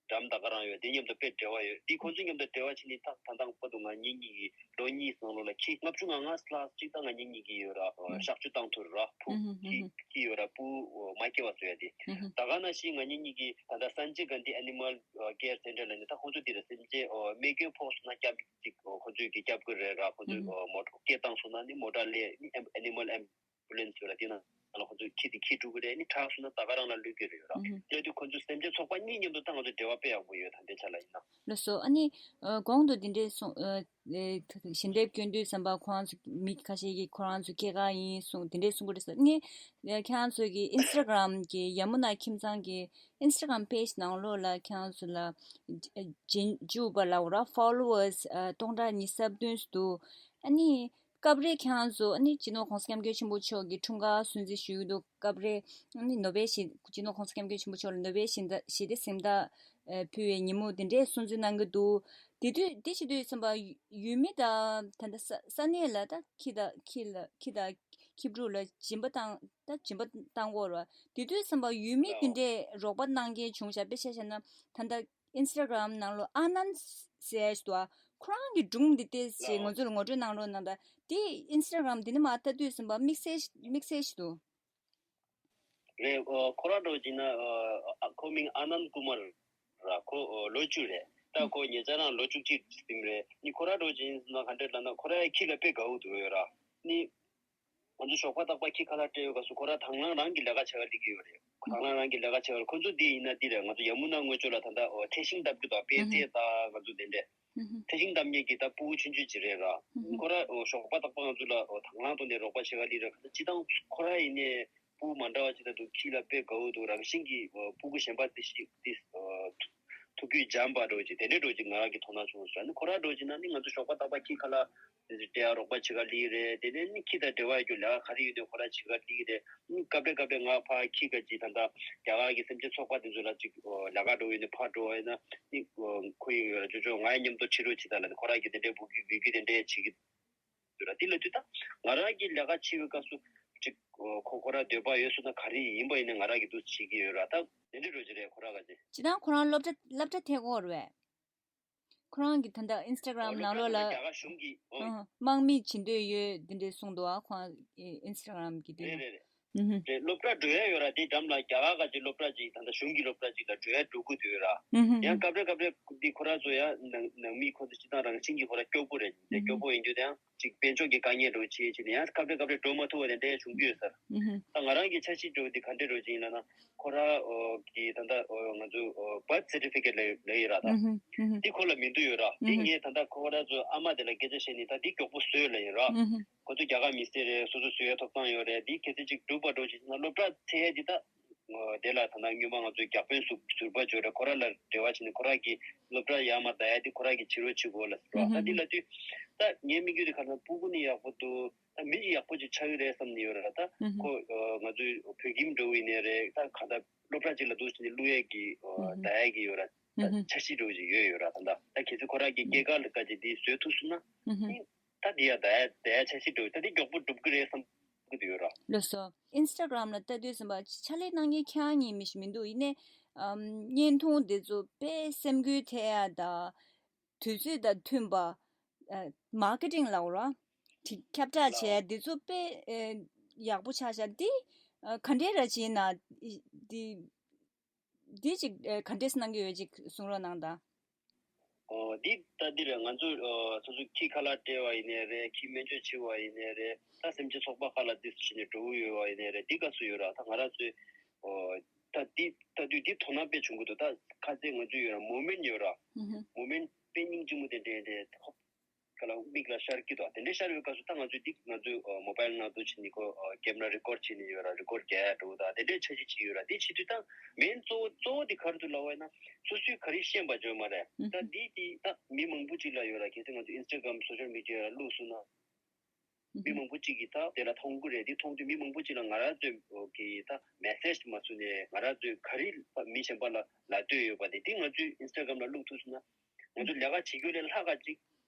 འགྲམ་ད་ག་རང་ཡོད་དེ་མཉམ་དུ་དཔེ་འབྲེལ་བ་ཡོད། དེ་ཁོང་ཚོ་མཉམ་དུ་འབྲེལ་བ་བྱས་ནས་ད་ད་ལྟ་བར་དུ་ང་གཉིས་གཉིས་ཀྱིས་ལོ་གཉིས་ནང་ལོགས་ལ་ཁྱི་ལྔ་བཅུ་ང་ལྔ་ལྷག་ཅིག་ད་ང་གཉིས་གཉིས་ཀྱིས་ཡོད་ར། གཤག་བཅོས་བཏང་ཐུབ་ར། ཕུ་ཁྱི་ཁྱི་ཡོད་ར། ཕུ་མ་སྐྱེ་བ་བཟོ་ཡ་དེ། ད་ག་ནང་བཞིན་ང་གཉིས་གཉིས་ཀྱིས་ད་ལྟ་སན་ཇེ་གྷན་དྷི་ཨེ་ནི་མལ་ཀེར་སེན་ཊར་ལབ་ནས་ད་ཁོང་ཚོ་དེ་ལ་སེམས་ཅན་རྨས་སྐྱོན་ཕོག་སོང་ན་སྐྱབས་ཅིག་ཁོང་ཚོས་ཀྱི་སྐྱབས་དགོས་རེད་ར། ཁོང་ཚོས་མོ་ཊ་སྐད་བཏང་སོང་ན་ནི་མོ་ཊ་སླེབས་ནི་ཨེ་ནི་མལ་ཨེམ་བུ་ལན་སི་ཡོད་ར། དེ་ནང་ལ་ཁོ་ཚོས་ཁྱི་དེ་འཁྱེར་འགྲོ་གི་རེད། ནི་དྲག་སོང་ན་ད་ག་རང་ལ་ལུས་ཀྱི་རེད་ཡོད་ར། ཨུ་ཧུ། དེ་དུས་ཁོ་ཚོའི་སེམས་ཅན་ཚོགས་པ་གཉིས་མཉམ་དུ་ད་ང་ཚོ་འབྲེལ་བ་དཔེ་ཡག་པོ་ཡོད། ད་ལྟའི་ཆ་ལ་ཡིན་ན། ལགས་སོ། ཨ་ནི་ཨ་གོང་དུ་འདི་འདྲས་གསུངས། ཨ་ཨེ་ཞལ་འདེབས་སྐྱོན་དུས་ཙམ་པ་ཁོ་རང་ཚོ་མི་ཁ་ཤས་ཀྱིས་ཁོ་རང་ཚོ་སྐྱེས་སྐར་ཡིན་གསུངས། དེ་འདྲས་གསུང་གི་རེད་ཟེར། ངས་ཨ་ཁྱེད་རང་ཚོ་གི་ཨིན་སི་ཊ་གྷ་རམ་གི་ཡ་མུ་ན་ཁྱིམ་ཚང་གི་ཨིན་སི་ཊ་གྷ་རམ་པེ་ཇི་ནང་ལོགས་ལ་ཁྱེད་རང་ཚོ་ལ་རྗེས་འཇུག་པ་ལབ་དགོས་ར། ཕོ་ལོ་ཝར་སི་ཨ་སྟོང་ཕྲག་ཉི་ཤུ་རྩ་བདུན་འདུག་ཨ་ནི། སྐབས་རེ་ཁྱེད་རང་ཚོ་ཨ་ནི་སྤྱི་ནོར་༸གོང་ས་༸སྐྱབས་མགོན་ཆེན་པོ་མཆོག་གི་འཁྲུངས་སྐར་སྲུང་བརྩི་ཞུ་གི་འདུག་སྐབས་རེ་ཨ་ནི་ནོ་བེལ་ཞི་སྤྱི་ནོར་༸གོང་ས་༸སྐྱབས་མགོན་ཆེན་པོ་མཆོག་ལ་ནོ་བེལ་ཞི་བདེ་ཞི་བདེ་གཟེངས་རྟགས་ཨ་ཕུལ་བའི་ཉིན་མོ་དེ་འདྲའི་སྲུང་བརྩི་གནང་གི་འདུག་དེ་དུས་དེ་བྱེད་དུས་ཙམ་པ་ཡུལ་མི་དང་ད་ལྟ་ས་ས་གནས་ལ་ད་ཁྱི་དང་ཁྱི་ལ་ཁྱི་དང་ཁྱི་ཕྲུག་ལ་སྦྱིན་པ་བཏང་ད་སྦྱིན་པ་བཏང་དགོས་རེད་བ། དེ་དུས་ཙམ་པ་ཡུལ་མི་དེ་འདྲས་རོགས་པ་གནང་མཁན་བྱུང་ཤག་དཔེ་ཆ་བཞག་ན་ད་ལྟ། ཨིན་སི་ཊ་གྷ་རམ་ནང་ལོགས་ཨ་ནན་ཟེར་ཞིག་འདུག་ཁོ་རང་གི་སྒྲུང་འདི་ཏོག་ཙམ་ང་ཚོ་ལ་ངོ་སྤྲོད་གནང་རོགས་གནང་དང་། དེ་ཨིན་སི་ཊ་གྷ་རམ་འདི་ནས་མར་ལྟ་དུས་ཙམ་པ་དམིགས་བསལ་དམིགས་བསལ་ཞིག་འདུག་རེད། ཨོ་ཁོ་རང་འདྲ་བོ་བྱས་ན་ཨ་ཁོ་མིང་ཨ་ནན་ཀུ་མར་ར། ཁོ་ཨོ་ལོ་བཅུ་རེད། ད་ཁོ་ཉེ་ཆར་རང་ལོ་བཅུ་གཅིག་ཟིན་རེད། ནི་ཁོ་རང་འདྲ་བོ་བྱས་ན་ག་འདྲས་ལབ་ན་ཁོ་རང་ཁྱི་ལ་དཔེ་དགའ་བོ་འདུག་ཡོད་ར། ནི། ང་ཚོ་ཞོགས་པ་རྟག་པར་ཁྱི་ཁ་ལག་སྤྲད་ཡོད་སྐབས་སུ་ཁོ་རང་དང་བླངས་རང་གི་ལས་ཀ་བྱེད་ག་སླེབས་ཀྱི་ཡོད་རེད། དང་བླངས་རང་གི་ལས་ཀ་བྱེད་ག་ཁོ་ཚོ་འདི་ཡིན་ན་འདི་རེད། ང་ཚོ་ཡ་མུ་ན་ངོས་ཕྱོགས་ལ་ད་ལྟ་འོ་ཐེ་ཤིང་བཏབ་རྒྱུ་དང་པད་ཚལ་དང་ང་ཚོ་དེ་འདྲས་ཐེ་ཤིང་བཏབ་མཁན་གྱི་ད་ཕྲུ་གུ་ཆུང་ཆུང་ཅིག་རེད་ར། ཁོ་རང་འོ་ཞོགས་པ་རྟག་པར་ང་ཚོ་ལ་འོ་དང་བླངས་ཐོག་ནས་རོགས་པ་བྱེད་ག་སླེབས་རེད། ཁ་ཚ་སྤྱི་བཏང་ཁོ་རང་ཡིན་ནའི་ཕྲུ་གུ་མ་འདྲ་བ་ཅིག་ད་འདུག་ཁྱི་ལ་དཔེ་དགའ་བོ་འདུག་རང་བཞིན་གྱིས་འོ་ཕྲུ་གུ་གཞན་པ་དེ་ཞིག་དེ་འོ་ཐུགས་རྒྱུད་འཇམ་པ་འདྲ་བོ་ཅིག་དེ་འདྲས་འདྲ་བོ་ཅིག་ང་རང་གི་མཐོང་སྣང་བྱུང་སོང་། ཨ་ནི་ཁོ་རང་འདྲ་བོ་ཅིག་ན་ནི་ང་ཚོ་ཞོགས་པ་རྟག་པར་ཁྱི་ཁ་ལག་དེ་ཚོ་སྤྲད་ཡ་རོགས་པ་བྱེད་ག་སླེབས་རེད། དེ་ནས་ནི་ཁྱི་དང་འབྲེལ་བ་ཡོད་རྒྱུ་ལས་ཀ་ག་རེ་ཡོད་ནའི་ཁོ་རང་བྱེད་ག་སླེབས་རེད། ནི་སྐབས་རེ་སྐབས་རེ་ང་ཕར་ཁྱི་ག་ཅིག་ད་ལྟ་རྒྱ་གར་གྱི་སེམས་ཅན་ཚོགས་པ་དེ་ཚོ་ལ་ཅིག་ལས་ཀ་འགྲོ་ཡོད་ནའི་ཕར་འགྲོ་ཡོད་ན་ནི་ཁོ་ཡིན་ཡོད་ར། ཅོ་ཅོ་ང་ཡི་མཉམ་དུ་ཁྲིད་རོགས་བྱེད་དང་ལབ་ནས་ཁོ་རང་གིས་དེ་འདྲའི་འབོད་སྐུལ་འབོད་སྐུལ་དེ་འདྲའི་བྱེད་ཀྱི་འདུག་ར། དེ་ལབ་དུས་ད་ང་རང་གིས་ལས་ཀ་བྱེད་པའི་སྐབས་སུ་ཅིག་ཁོ་ཁོ་རང་འདོད་པ་ཡོད་སོང་ན་ག་རེ་ཡིན་པ་ཡིན་ནའི་ང་རང་གིས་འདུག་བྱེད་ཀྱི་ཡོད་ར། ད་དེ་འདྲའི་འགྲོ་གི་རེད་ཁོ་རང་ག་ཅིག་སྤྱིར་བཏང་ཁོ་རང་སློབ་གྲྭ་སློབ་གྲྭ་ཐད་ཀྱི་ཡོད་རེད་པས། ཁོ་རང་གི་ད་ལྟ་ཨིན་སི་ཊ་གྷ་རམ་ནང་ལོགས་ལ་རྒྱ་གར་གཞུང་གི་ཨོ་ཨ་དམག་མི་བྱེད་འདོད་ཡོད་འདི་འདྲས་གསུངས་འདུག་ཨ་ཁོང་ཨིན་སི་ཊ་གྷ་རམ་གི་དེ་རེད་ལ། རེད་རེད། ཨུ་ཧུ། རེད། སློབ་གྲྭ་འགྲོ་ཡ་ཡོད་ར། དེ་འགྲམ་ལ་རྒྱ་གར་ག་ཅིག་སློབ་གྲྭ་ཅིག་ད་ལྟ་གཞུང་གི་སློབ་གྲྭ་ཅིག་ལ་འགྲོ་ཡ་འགྲོ་དགོས་འདུག་ཡོད་ར། ཨུ་ཧུ། ཡང་སྐབས་རེ་སྐབས་རེ་འདི་ཁོ་རང་ཚོ་ཡང་ནང་ནང་མི་ཁོ་ཚོ་སྤྱིར་བཏང་རང་བཞིན་གྱི་ཁོ་རང་སྐྱོ་པོ་རེད། ཨུ་ཧུ། སྐྱོ་པོ་ཡིན་དུས་ཡང་ཅིག་དཔལ་འབྱོར་གྱི་དཀའ་ངལ་འགྲོ་བྱེད་བྱེད་ནས་ཡང་སྐབས་རེ་སྐབས་རེ་འགྲོ་མ་ཐུབ་པ་དེ་འདྲ་བྱུང་གི་ཡོད་ས་རེད། ཨུ་ཧུ། ད་ང་རང་གི་འཆར་གཞི་འགྲོ་འདི་ག་འདྲ་འགྲོ་ཅིག་ཡིན་ལབ་ན། ཁོ་ར་ཨོ་གི་ད་ལྟ་ཨོ་ང་ཚོ་ཨོ་birth certificate ལ་ལ་ཡི་ར་ད། ཨུ་ཧུ། ཨུ་ཧུ། འདི་ཁོ་ལ་མི་འདུག་ཡོད་ར། འདི་ངས་ད་ལྟ་ཁོ་ར་ཚོ་ཨ་མ་དེ་ལ་སྐད་ཆ་བཤད་ནས་ད་འདི་མགྱོགས་པོ་བཟོས་ལ་ཡིན་ར། ཨུ་ཧུ། ཁོ་ཚོ་རྒྱ་གར་མི་སེར་རེད། སོ་སོ་བཟོ་ཡ་ཐོབ་ཐང་ཡོད་རེད། འདི་གལ་སྲིད་ཅིག་འགྲུབ་པ་འགྲོ་ཅིག་ན་སློབ་གྲྭ་ཚད་འདི་ད་ཨོ་དེ་ལ་ད་ལྟ་སྔོན་མ་ང་ཚོའི་རྒྱག་དཔོན་ཟུར་ཟུར་པ་ཅིག་ཡོད་རེད། ཁོ་ར་ལ་འབྲེལ་བ་བྱས་ནས་ཁོ་ར་གི་སློབ་གྲྭ་ཡར་མར་བསྡད་ཡ་འདི་ཁོ་ར་གི་བྱེད་རོགས་བྱེད་དགོས་ལ་ཟེར་ར། ད་འདི་ལ་དུས་ད་ངའི་དམིགས་ཡུལ་དེ་ག་ན་སྤུ་གུ་ནི་ཡག་པོ་འདུག་ད་མི་ཡག་པོ་ཅིག་ཆགས་ཀྱི་རེད་བསམ་ནས་ཡོད་ར། ད་ཨུ་ཧུ། ཁོ་ཨ་ང་ཚོའི་བོད་ཁྱིམ་འགྲོ་བ་ཡིན་ནའི་རེད། ད་གང་ལྟར་སློབ་གྲྭ་ཅིག་ལ་འདུག་ཟེར་ནས་བླུག་ཡས་ཀྱི་ཨ་ཨུ་ཧུ། ད་ཡས་ཀྱི་ཡོད་ར། ད་ཨུ་ཧུ། འཆར་གཞི་འགྲོ་བ་ཅིག་ཡོད་ཡོད་ར། ད་ད་ད་གལ་སྲིད་ཁོ་རང་གི་སྐྱེས་སྐར་ལ་དཀའ་ཅིག་འདི་བཟོས་ཐུབ་སོང་ན་ཨུ་ཧུ། ད་འདི་ཡ་ད་ཡ་ད་ཡ་འཆར་གཞི་འགྲོ་ད་འདི་མགྱོགས་པོ་འགྲུབ་ཀྱི་རེད་བསམ་གྱི་ཡོད་ར། ལགས་སོ། ཨིན་སི་ཊ་གྷ་རམ་ལ་ལྟ་དུས་ཙམ་པ་ཕྱག་ལས་གནང་མཁན་ཁྱེད་རང་གཉིས་མི་ཞིག་མི་འདུག་ཡིན་ནའི་ཨམ་བརྙན་ཐུང་འདི་ཚོ་དཔེ་སེམས་འགུལ་ཐེབས་ཡ་ད། དུས་ཚོད་དང་མཐུན་པ། ཨ་མར་ཀེ་ཊིང་ལབ་དགོས་ར། དེ་ཁྱབ་བསྒྲགས་བྱས་འདི་ཚོ་དཔེ་ཨེ་ཡག་པོ་ཆགས་ཤག་འདི་ཨ་ག་འདྲས་ར་བྱས་ན་འདི་འདི་ཅིག་ཨ་ག་འདྲས་གནང་གི་ཡོད་ཅིག་གསུང་རོགས་གནང་དང་། ཨོ་འདི་ད་འདི་རེད། ང་ཚོ་ཨོ་སོ་སོ་ཁྱི་ཁ་ལག་སྤྲད་པ་ཡིན་ནའི་རེད། ཁྱི་སྨན་བཅོས་བྱེད་པ་ཡིན་ནའི་རེད། ད་སེམས་ཅན་ཚོགས་པ་ཁག་ལ་འདི་བྱས་ནས་འགྲོ་གི་ཡོད་པ་ཡིན་ནའི་རེད། འདི་སྐབས་སུ་ཡོད་ར། ད་ང་རང་ཚོའི་ཨོ་ད་འདི་ད་དུས་འདི་དོ་སྣང་དཔེ་བྱུང་གི་འདུག་ད་ཁ་ཚེ་ང་ཚོའི་ཡོད་ར་མོ་མེན་ཡོད་ར། ཨུ་ཧུ། མོ་མེན་དཔེ་སྙིང་རྗེ་མོ་དེ་འདྲས་དེ། ག་ལ་མིག་ལ་ཤར་གྱི་འདུག་དེ་འདྲའི་ཤར་བའི་སྐབས་སུ་ད་ང་ཚོས་འདི་ང་ཚོའི་མོ་བྷལ་ནང་དུ་ཕྱིན་ནས་ཁོ་ཀེམ་ར་རི་ཀོཌ་བྱས་ནས་ཡོད་ར། རི་ཀོཌ་རྒྱག་ཡ་འགྲོ་གི་འདུག་དེ་འདྲའི་འཆར་གཞི་ཅིག་ཡོད་ར། དེ་བྱེད་དུས་ད་མེན་གཙོ་བོ་གཙོ་བོ་དེ་ག་རེ་འདུག་ལབ་པ་ཡིན་ན། སོ་སོའི་ག་རེ་ཤེས་པ་བརྗོད་མ་རེད། ད་འདི་དེ་ད་མི་མང་པོ་ཅིག་ལ་ཡོད་ར། གལ་སྲིད་ང་ཚོ་ཨིན་སི་ཊ་གྷ་རམ་སོ་ཤལ་མི་ཌི་ཡ་ལ་བླུགས་སོང་ན། མི་མང་པོ་གཅིག་གིས་ད་དེ་ལ་མཐོང་གི་རེད། དེ་མཐོང་དུས་མི་མང་པོ་གཅིག་ལ་ང་རང་ཚོའི་གི་ད་མེ་སེ་ཇི་མ་བཟོས་ནས་ང་རང་ཚོས་ག་རེ་མི་གཞན་པ་ལ་ལབ་འདོད་ཡོད་པ་དེ་དེ་ང་ཚོའི་ཨིན་སི་ཊ་གྷ་རམ་ལ་བླུགས་ཐུབ་སོང་ན། ང་ཚོ་ལས་ཀ་བྱེད་རྒྱུ་ལས་ལྷག་ག་ཅིག་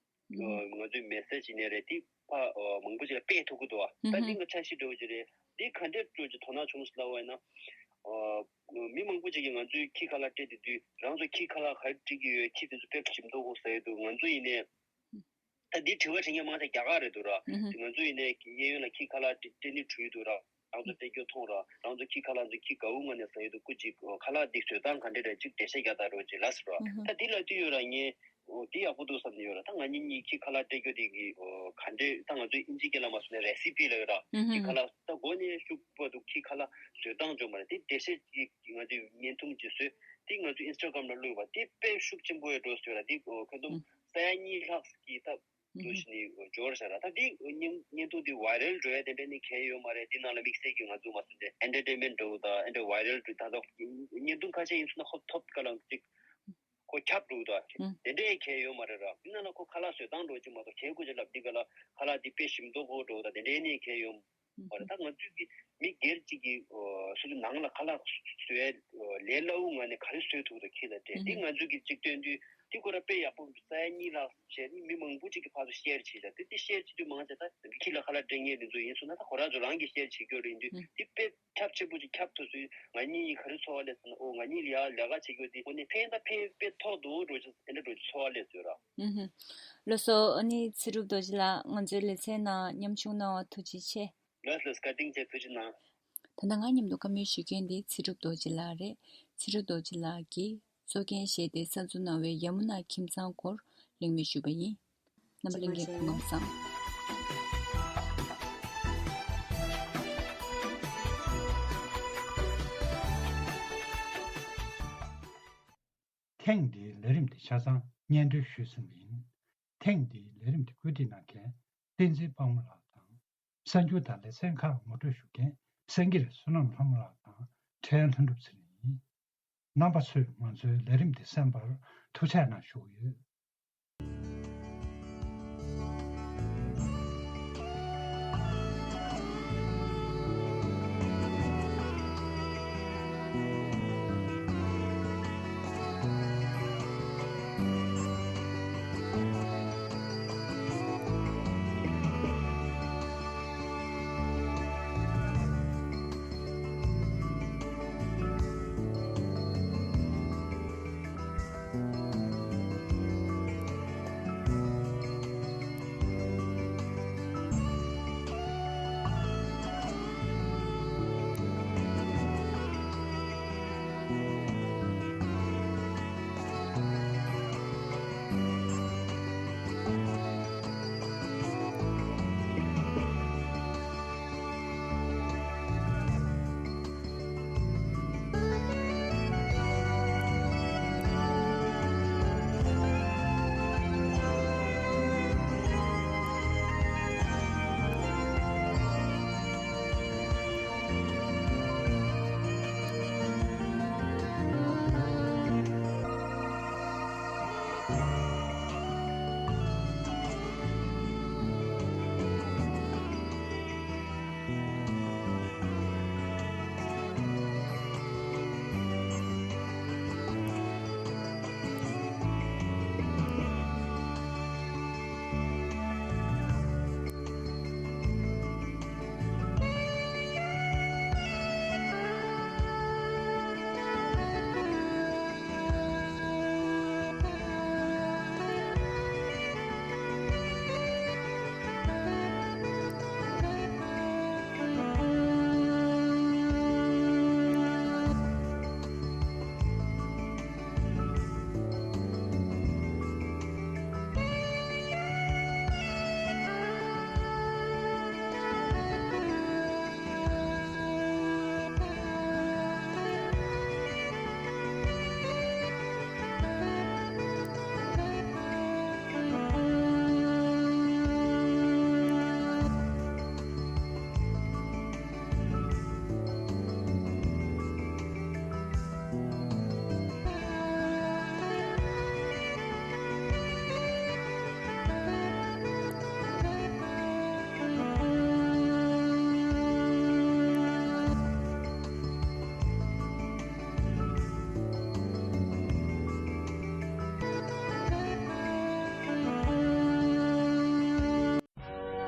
ང་ཚོའི་མེ་སེ་ཇི་ཡིན་ནའི་རེད། དེ་ཕ་མང་པོ་ཅིག་ལ་སྤེལ་ཐུབ་ཀྱི་འདུག་བ། ད་འདི་ང་འཆར་གཞི་འདྲ་བོ་ཅིག་རེད། འདི་ག་འདྲས་སྤྲོད་ཀྱི་དོ་སྣང་བྱུང་སོང་ལབ་པ་ཡིན་ན། མི་མང་པོ་ཅིག་གིས་ང་ཚོའི་ཁྱི་ཁ་ལག་སྤྲད་དེ་དུས་རང་ཚོ་ཁྱི་ཁ་ལག་ག་རེ་སྤྲད་ཀྱི་ཡོད། ཁྱི་དེ་ཚོ་དཔེ་ཞིམ་མདོག་ཁ་པོ་ཟ་ཡི་འདུག་ང་ཚོ་ཡིན་ནའི། ད་འདི་དྲི་བ་དྲི་མཁན་མང་ཆེ་རྒྱ་གར་རེད་འདུག་ར། ང་ཚོ་ཡིན་ནའི་གཡས་གཡོན་ལ་ཁྱི་ཁ་ལག་སྤྲད་ནས་བྲོས་འདུག་ར། རང་ཚོ་སྤྲད་རྒྱུ་མཐོང་ར། རང་ཚོ་ཁྱི་ཁ་ལག་ཚོ་ཁྱི་དགའ་བོ་ངང་ནས་ཟ་ཡི་འདུག་སྐུ་མཁྱེན། ཁ་ལག་འདི་བཟོ་སྟངས་ག་འདྲ་རེད། ཅིག་འགྲེལ་བཤད་རྒྱག་དང་འགྲོ་ཅིག་ལབ་ཟེར་ར། ད་འདི་ལབ་དུས་ཡོད་ར། ངས་འོ་འདི་ཡག་པོ་འདུག་བསམ་ནས་ཡོད་ར། ད་ང་གཉིས་གཉིས་ཁྱི་ཁ་ལག་སྤྲད་རྒྱུ་དེ་གི་ག་འདྲ། ད་ང་ཚོའི་ཨིན་ཇིའི་སྐད་ལ་མ་སོང་ནས་རེ་སི་པི་ལབ་ཡོད་ར། ཁྱི་ཁ་ལག་ད་མགོ་ནས་གཞུག་བར་དུ་ཁྱི་ཁ་ལག་བཟོ་སྟངས་ཅིག་ཡོད་མ་རེད། དེ་འགྲེལ་བཤད་ཅིག་ང་ཚོས་བརྙན་ཐུང་ཅིག་བཟོས། དེ་ང་ཚོའི་ཨིན་སི་ཊ་གྷ་རམ་ལ་བླུགས་པ་དེ་དཔེ་ཤུགས་ཆེན་པོ་ཡོད་འགྲོ་ཟེར་ར། དེ་ཁ་ཐུམ་ས་ཡ་གཉིས་ལྷག་གི་ད་འདུག་བྱས་ནས་འབྱོར་ཤག་ར། ད་དེ་བརྙན་བརྙན་ཐུང་དེ་བྷའི་རལ་འགྲོ་ཡ་དེ་འདྲ་ནི་གང་ཡང་ཡོད་མ་རེད། དེ་ནང་ལ་དམིགས་བསལ་གྱི་ང་ཚོ་མ་སོང་ནས་ཨེན་ཊར་ཊེན་མེན་ཊི་འདྲ་བོ་དང་ཨེ་འདྲ་བྷའི་རལ་འགྲོ་ད་ལྟ་བརྙན་ཐུང་ཁ་ཤས་ཡིན་སོང་ན་ཧོབ་ཐོབ་ག་ལ་ཅིག་ཁོ་ཁྱབ་འགྲོ་གི་འདུག་དེ་འདྲའི་གང་ཡང་ཡོད་མ་རེད་ར། དེ་ནང་ལ་ཁོ་ཁ་ལག་བཟོ་སྟངས་འདྲ་བོ་ཅིག་མ་གཏོགས་གང་ཡང་སྐུ་མཁྱེན་ལབ་འདི་ག་ལ་ཁ་ལག་འདི་དཔེ་ཞིམ་མདོག་ཁ་པོ་འདྲ་བོ་དང་དེ་འདྲའི་ནི་གང་ཡང་ཡོད་མ་རེད། ད་ང་ཚོས་ཀྱི་མི་སྒེར་གཅིག་གིས་སོ་སོའི་ནང་ལ་ཁ་ལག་བཟོ་ཡ་ལས་སླ་བོ་ངང་ནས་ག་རེ་བཟོ་ཐུབ་འདུག་ཁྱི་ལ་སྤྲད་དེ་ང་ཚོས་ཀྱི་གཅིག་སྟོན་དུས་དེ་ཁོ་ར་དཔེ་ཡག་པོ་ས་ཡ་གཉིས་ལྷག་བྱས་ནས་མི་མང་པོ་ཅིག་གིས་ཕར་ཚུར་ཤེར་བྱས་ཤག་དེ་དེ་ཤེར་བྱེད་དུས་མང་ཆེ་ད་ཁྱི་ལ་ཁ་ལག་སྤྲད་མཁན་དེ་ཚོ་ཡིན་སོང་ན་ད་ཁོ་རང་ཚོ་རང་གིས་ཤེར་བྱེད་རྒྱུ་རེད། ཡིན་དུས་དེ་དཔེ་ཁྱབ་ཆེན་པོ་ཅིག་ཁྱབ་ཐུབ་སོང་། ང་གཉིས་ཡིས་ག་རེ་ཚོར་བ་སླེབས་སོང་ན། ཨོ་ང་གཉིས་ལ་ཡ་ལས་ཀ་བྱེད་རྒྱུ་དེ་དངོས་གནས་ཕན་ད་ཕན་དཔེ་ཐོགས་འདུག་འགྲོ་ཅིག་ཨེ་འདྲ་འགྲོ་ཅིག་ཚོར་བ་སླེབས་སོང་ར། ལགས་སོ། ཨ་ནི་ཚེ་སྒྲུབ་རྡོ་རྗེ་ལགས་ང་ཚོའི་ལེ་ཚན་ནང་མཉམ་ཞུགས་གནང་བ་ཐུགས་རྗེ་ཆེ། ལགས་ལགས་བཀའ་དྲིན་ཆེ། ཐུགས་རྗེ་གནང་། ད་ལྟ་ང་མཉམ་དུ་བཀའ་མོལ་ཞུ་མཁན་དེ་ཚེ་སྒྲུབ་རྡོ་རྗེ་ལགས་རེད། ཚེ་སྒྲུབ་རྡོ་རྗེ་ལགས་ཀྱིས་གཙོ་འགན་བཞེས་ཏེ་གསར་འཛུགས་གནང་བའི་ཡ་མུ་ན་ཁྱིམ་ཚང་སྐོར་གླེང་མོལ་ཞུས་པ་ཡིན། རྣམ་པ་ལྷན་རྒྱས་སྐུ་ཁམས་བཟང་། ཐེངས་འདིའི་ལས་རིམ་དེ་ཆ་ཚང་སྙན་སྒྲོན་ཞུས་ཟིན་པ་ཡིན། ཐེངས་འདིའི་ལས་རིམ་དེ་བཀོད་སྒྲིག་གནང་མཁན་བསྟན་འཛིན་དཔལ་མོ་ལགས་དང་། གསར་འགྱུར་དང་ལེ་ཚན་ཁག་ངོ་སྤྲོད་ཞུ་མཁན་སེང་གེ་རི་བསོད་ནམས་ལྷ་མོ་ལགས་དང་ཕྲན་ལྷུན་གྲུབ་ཚེ་རིང་ཡིན། རྣམ་པ་ཚོས་ང་ཚོའི་ལས་རིམ་འདི་གསན་པར་ཐུགས་རྗེ་གནང་ཞུ་གི་ཡོད།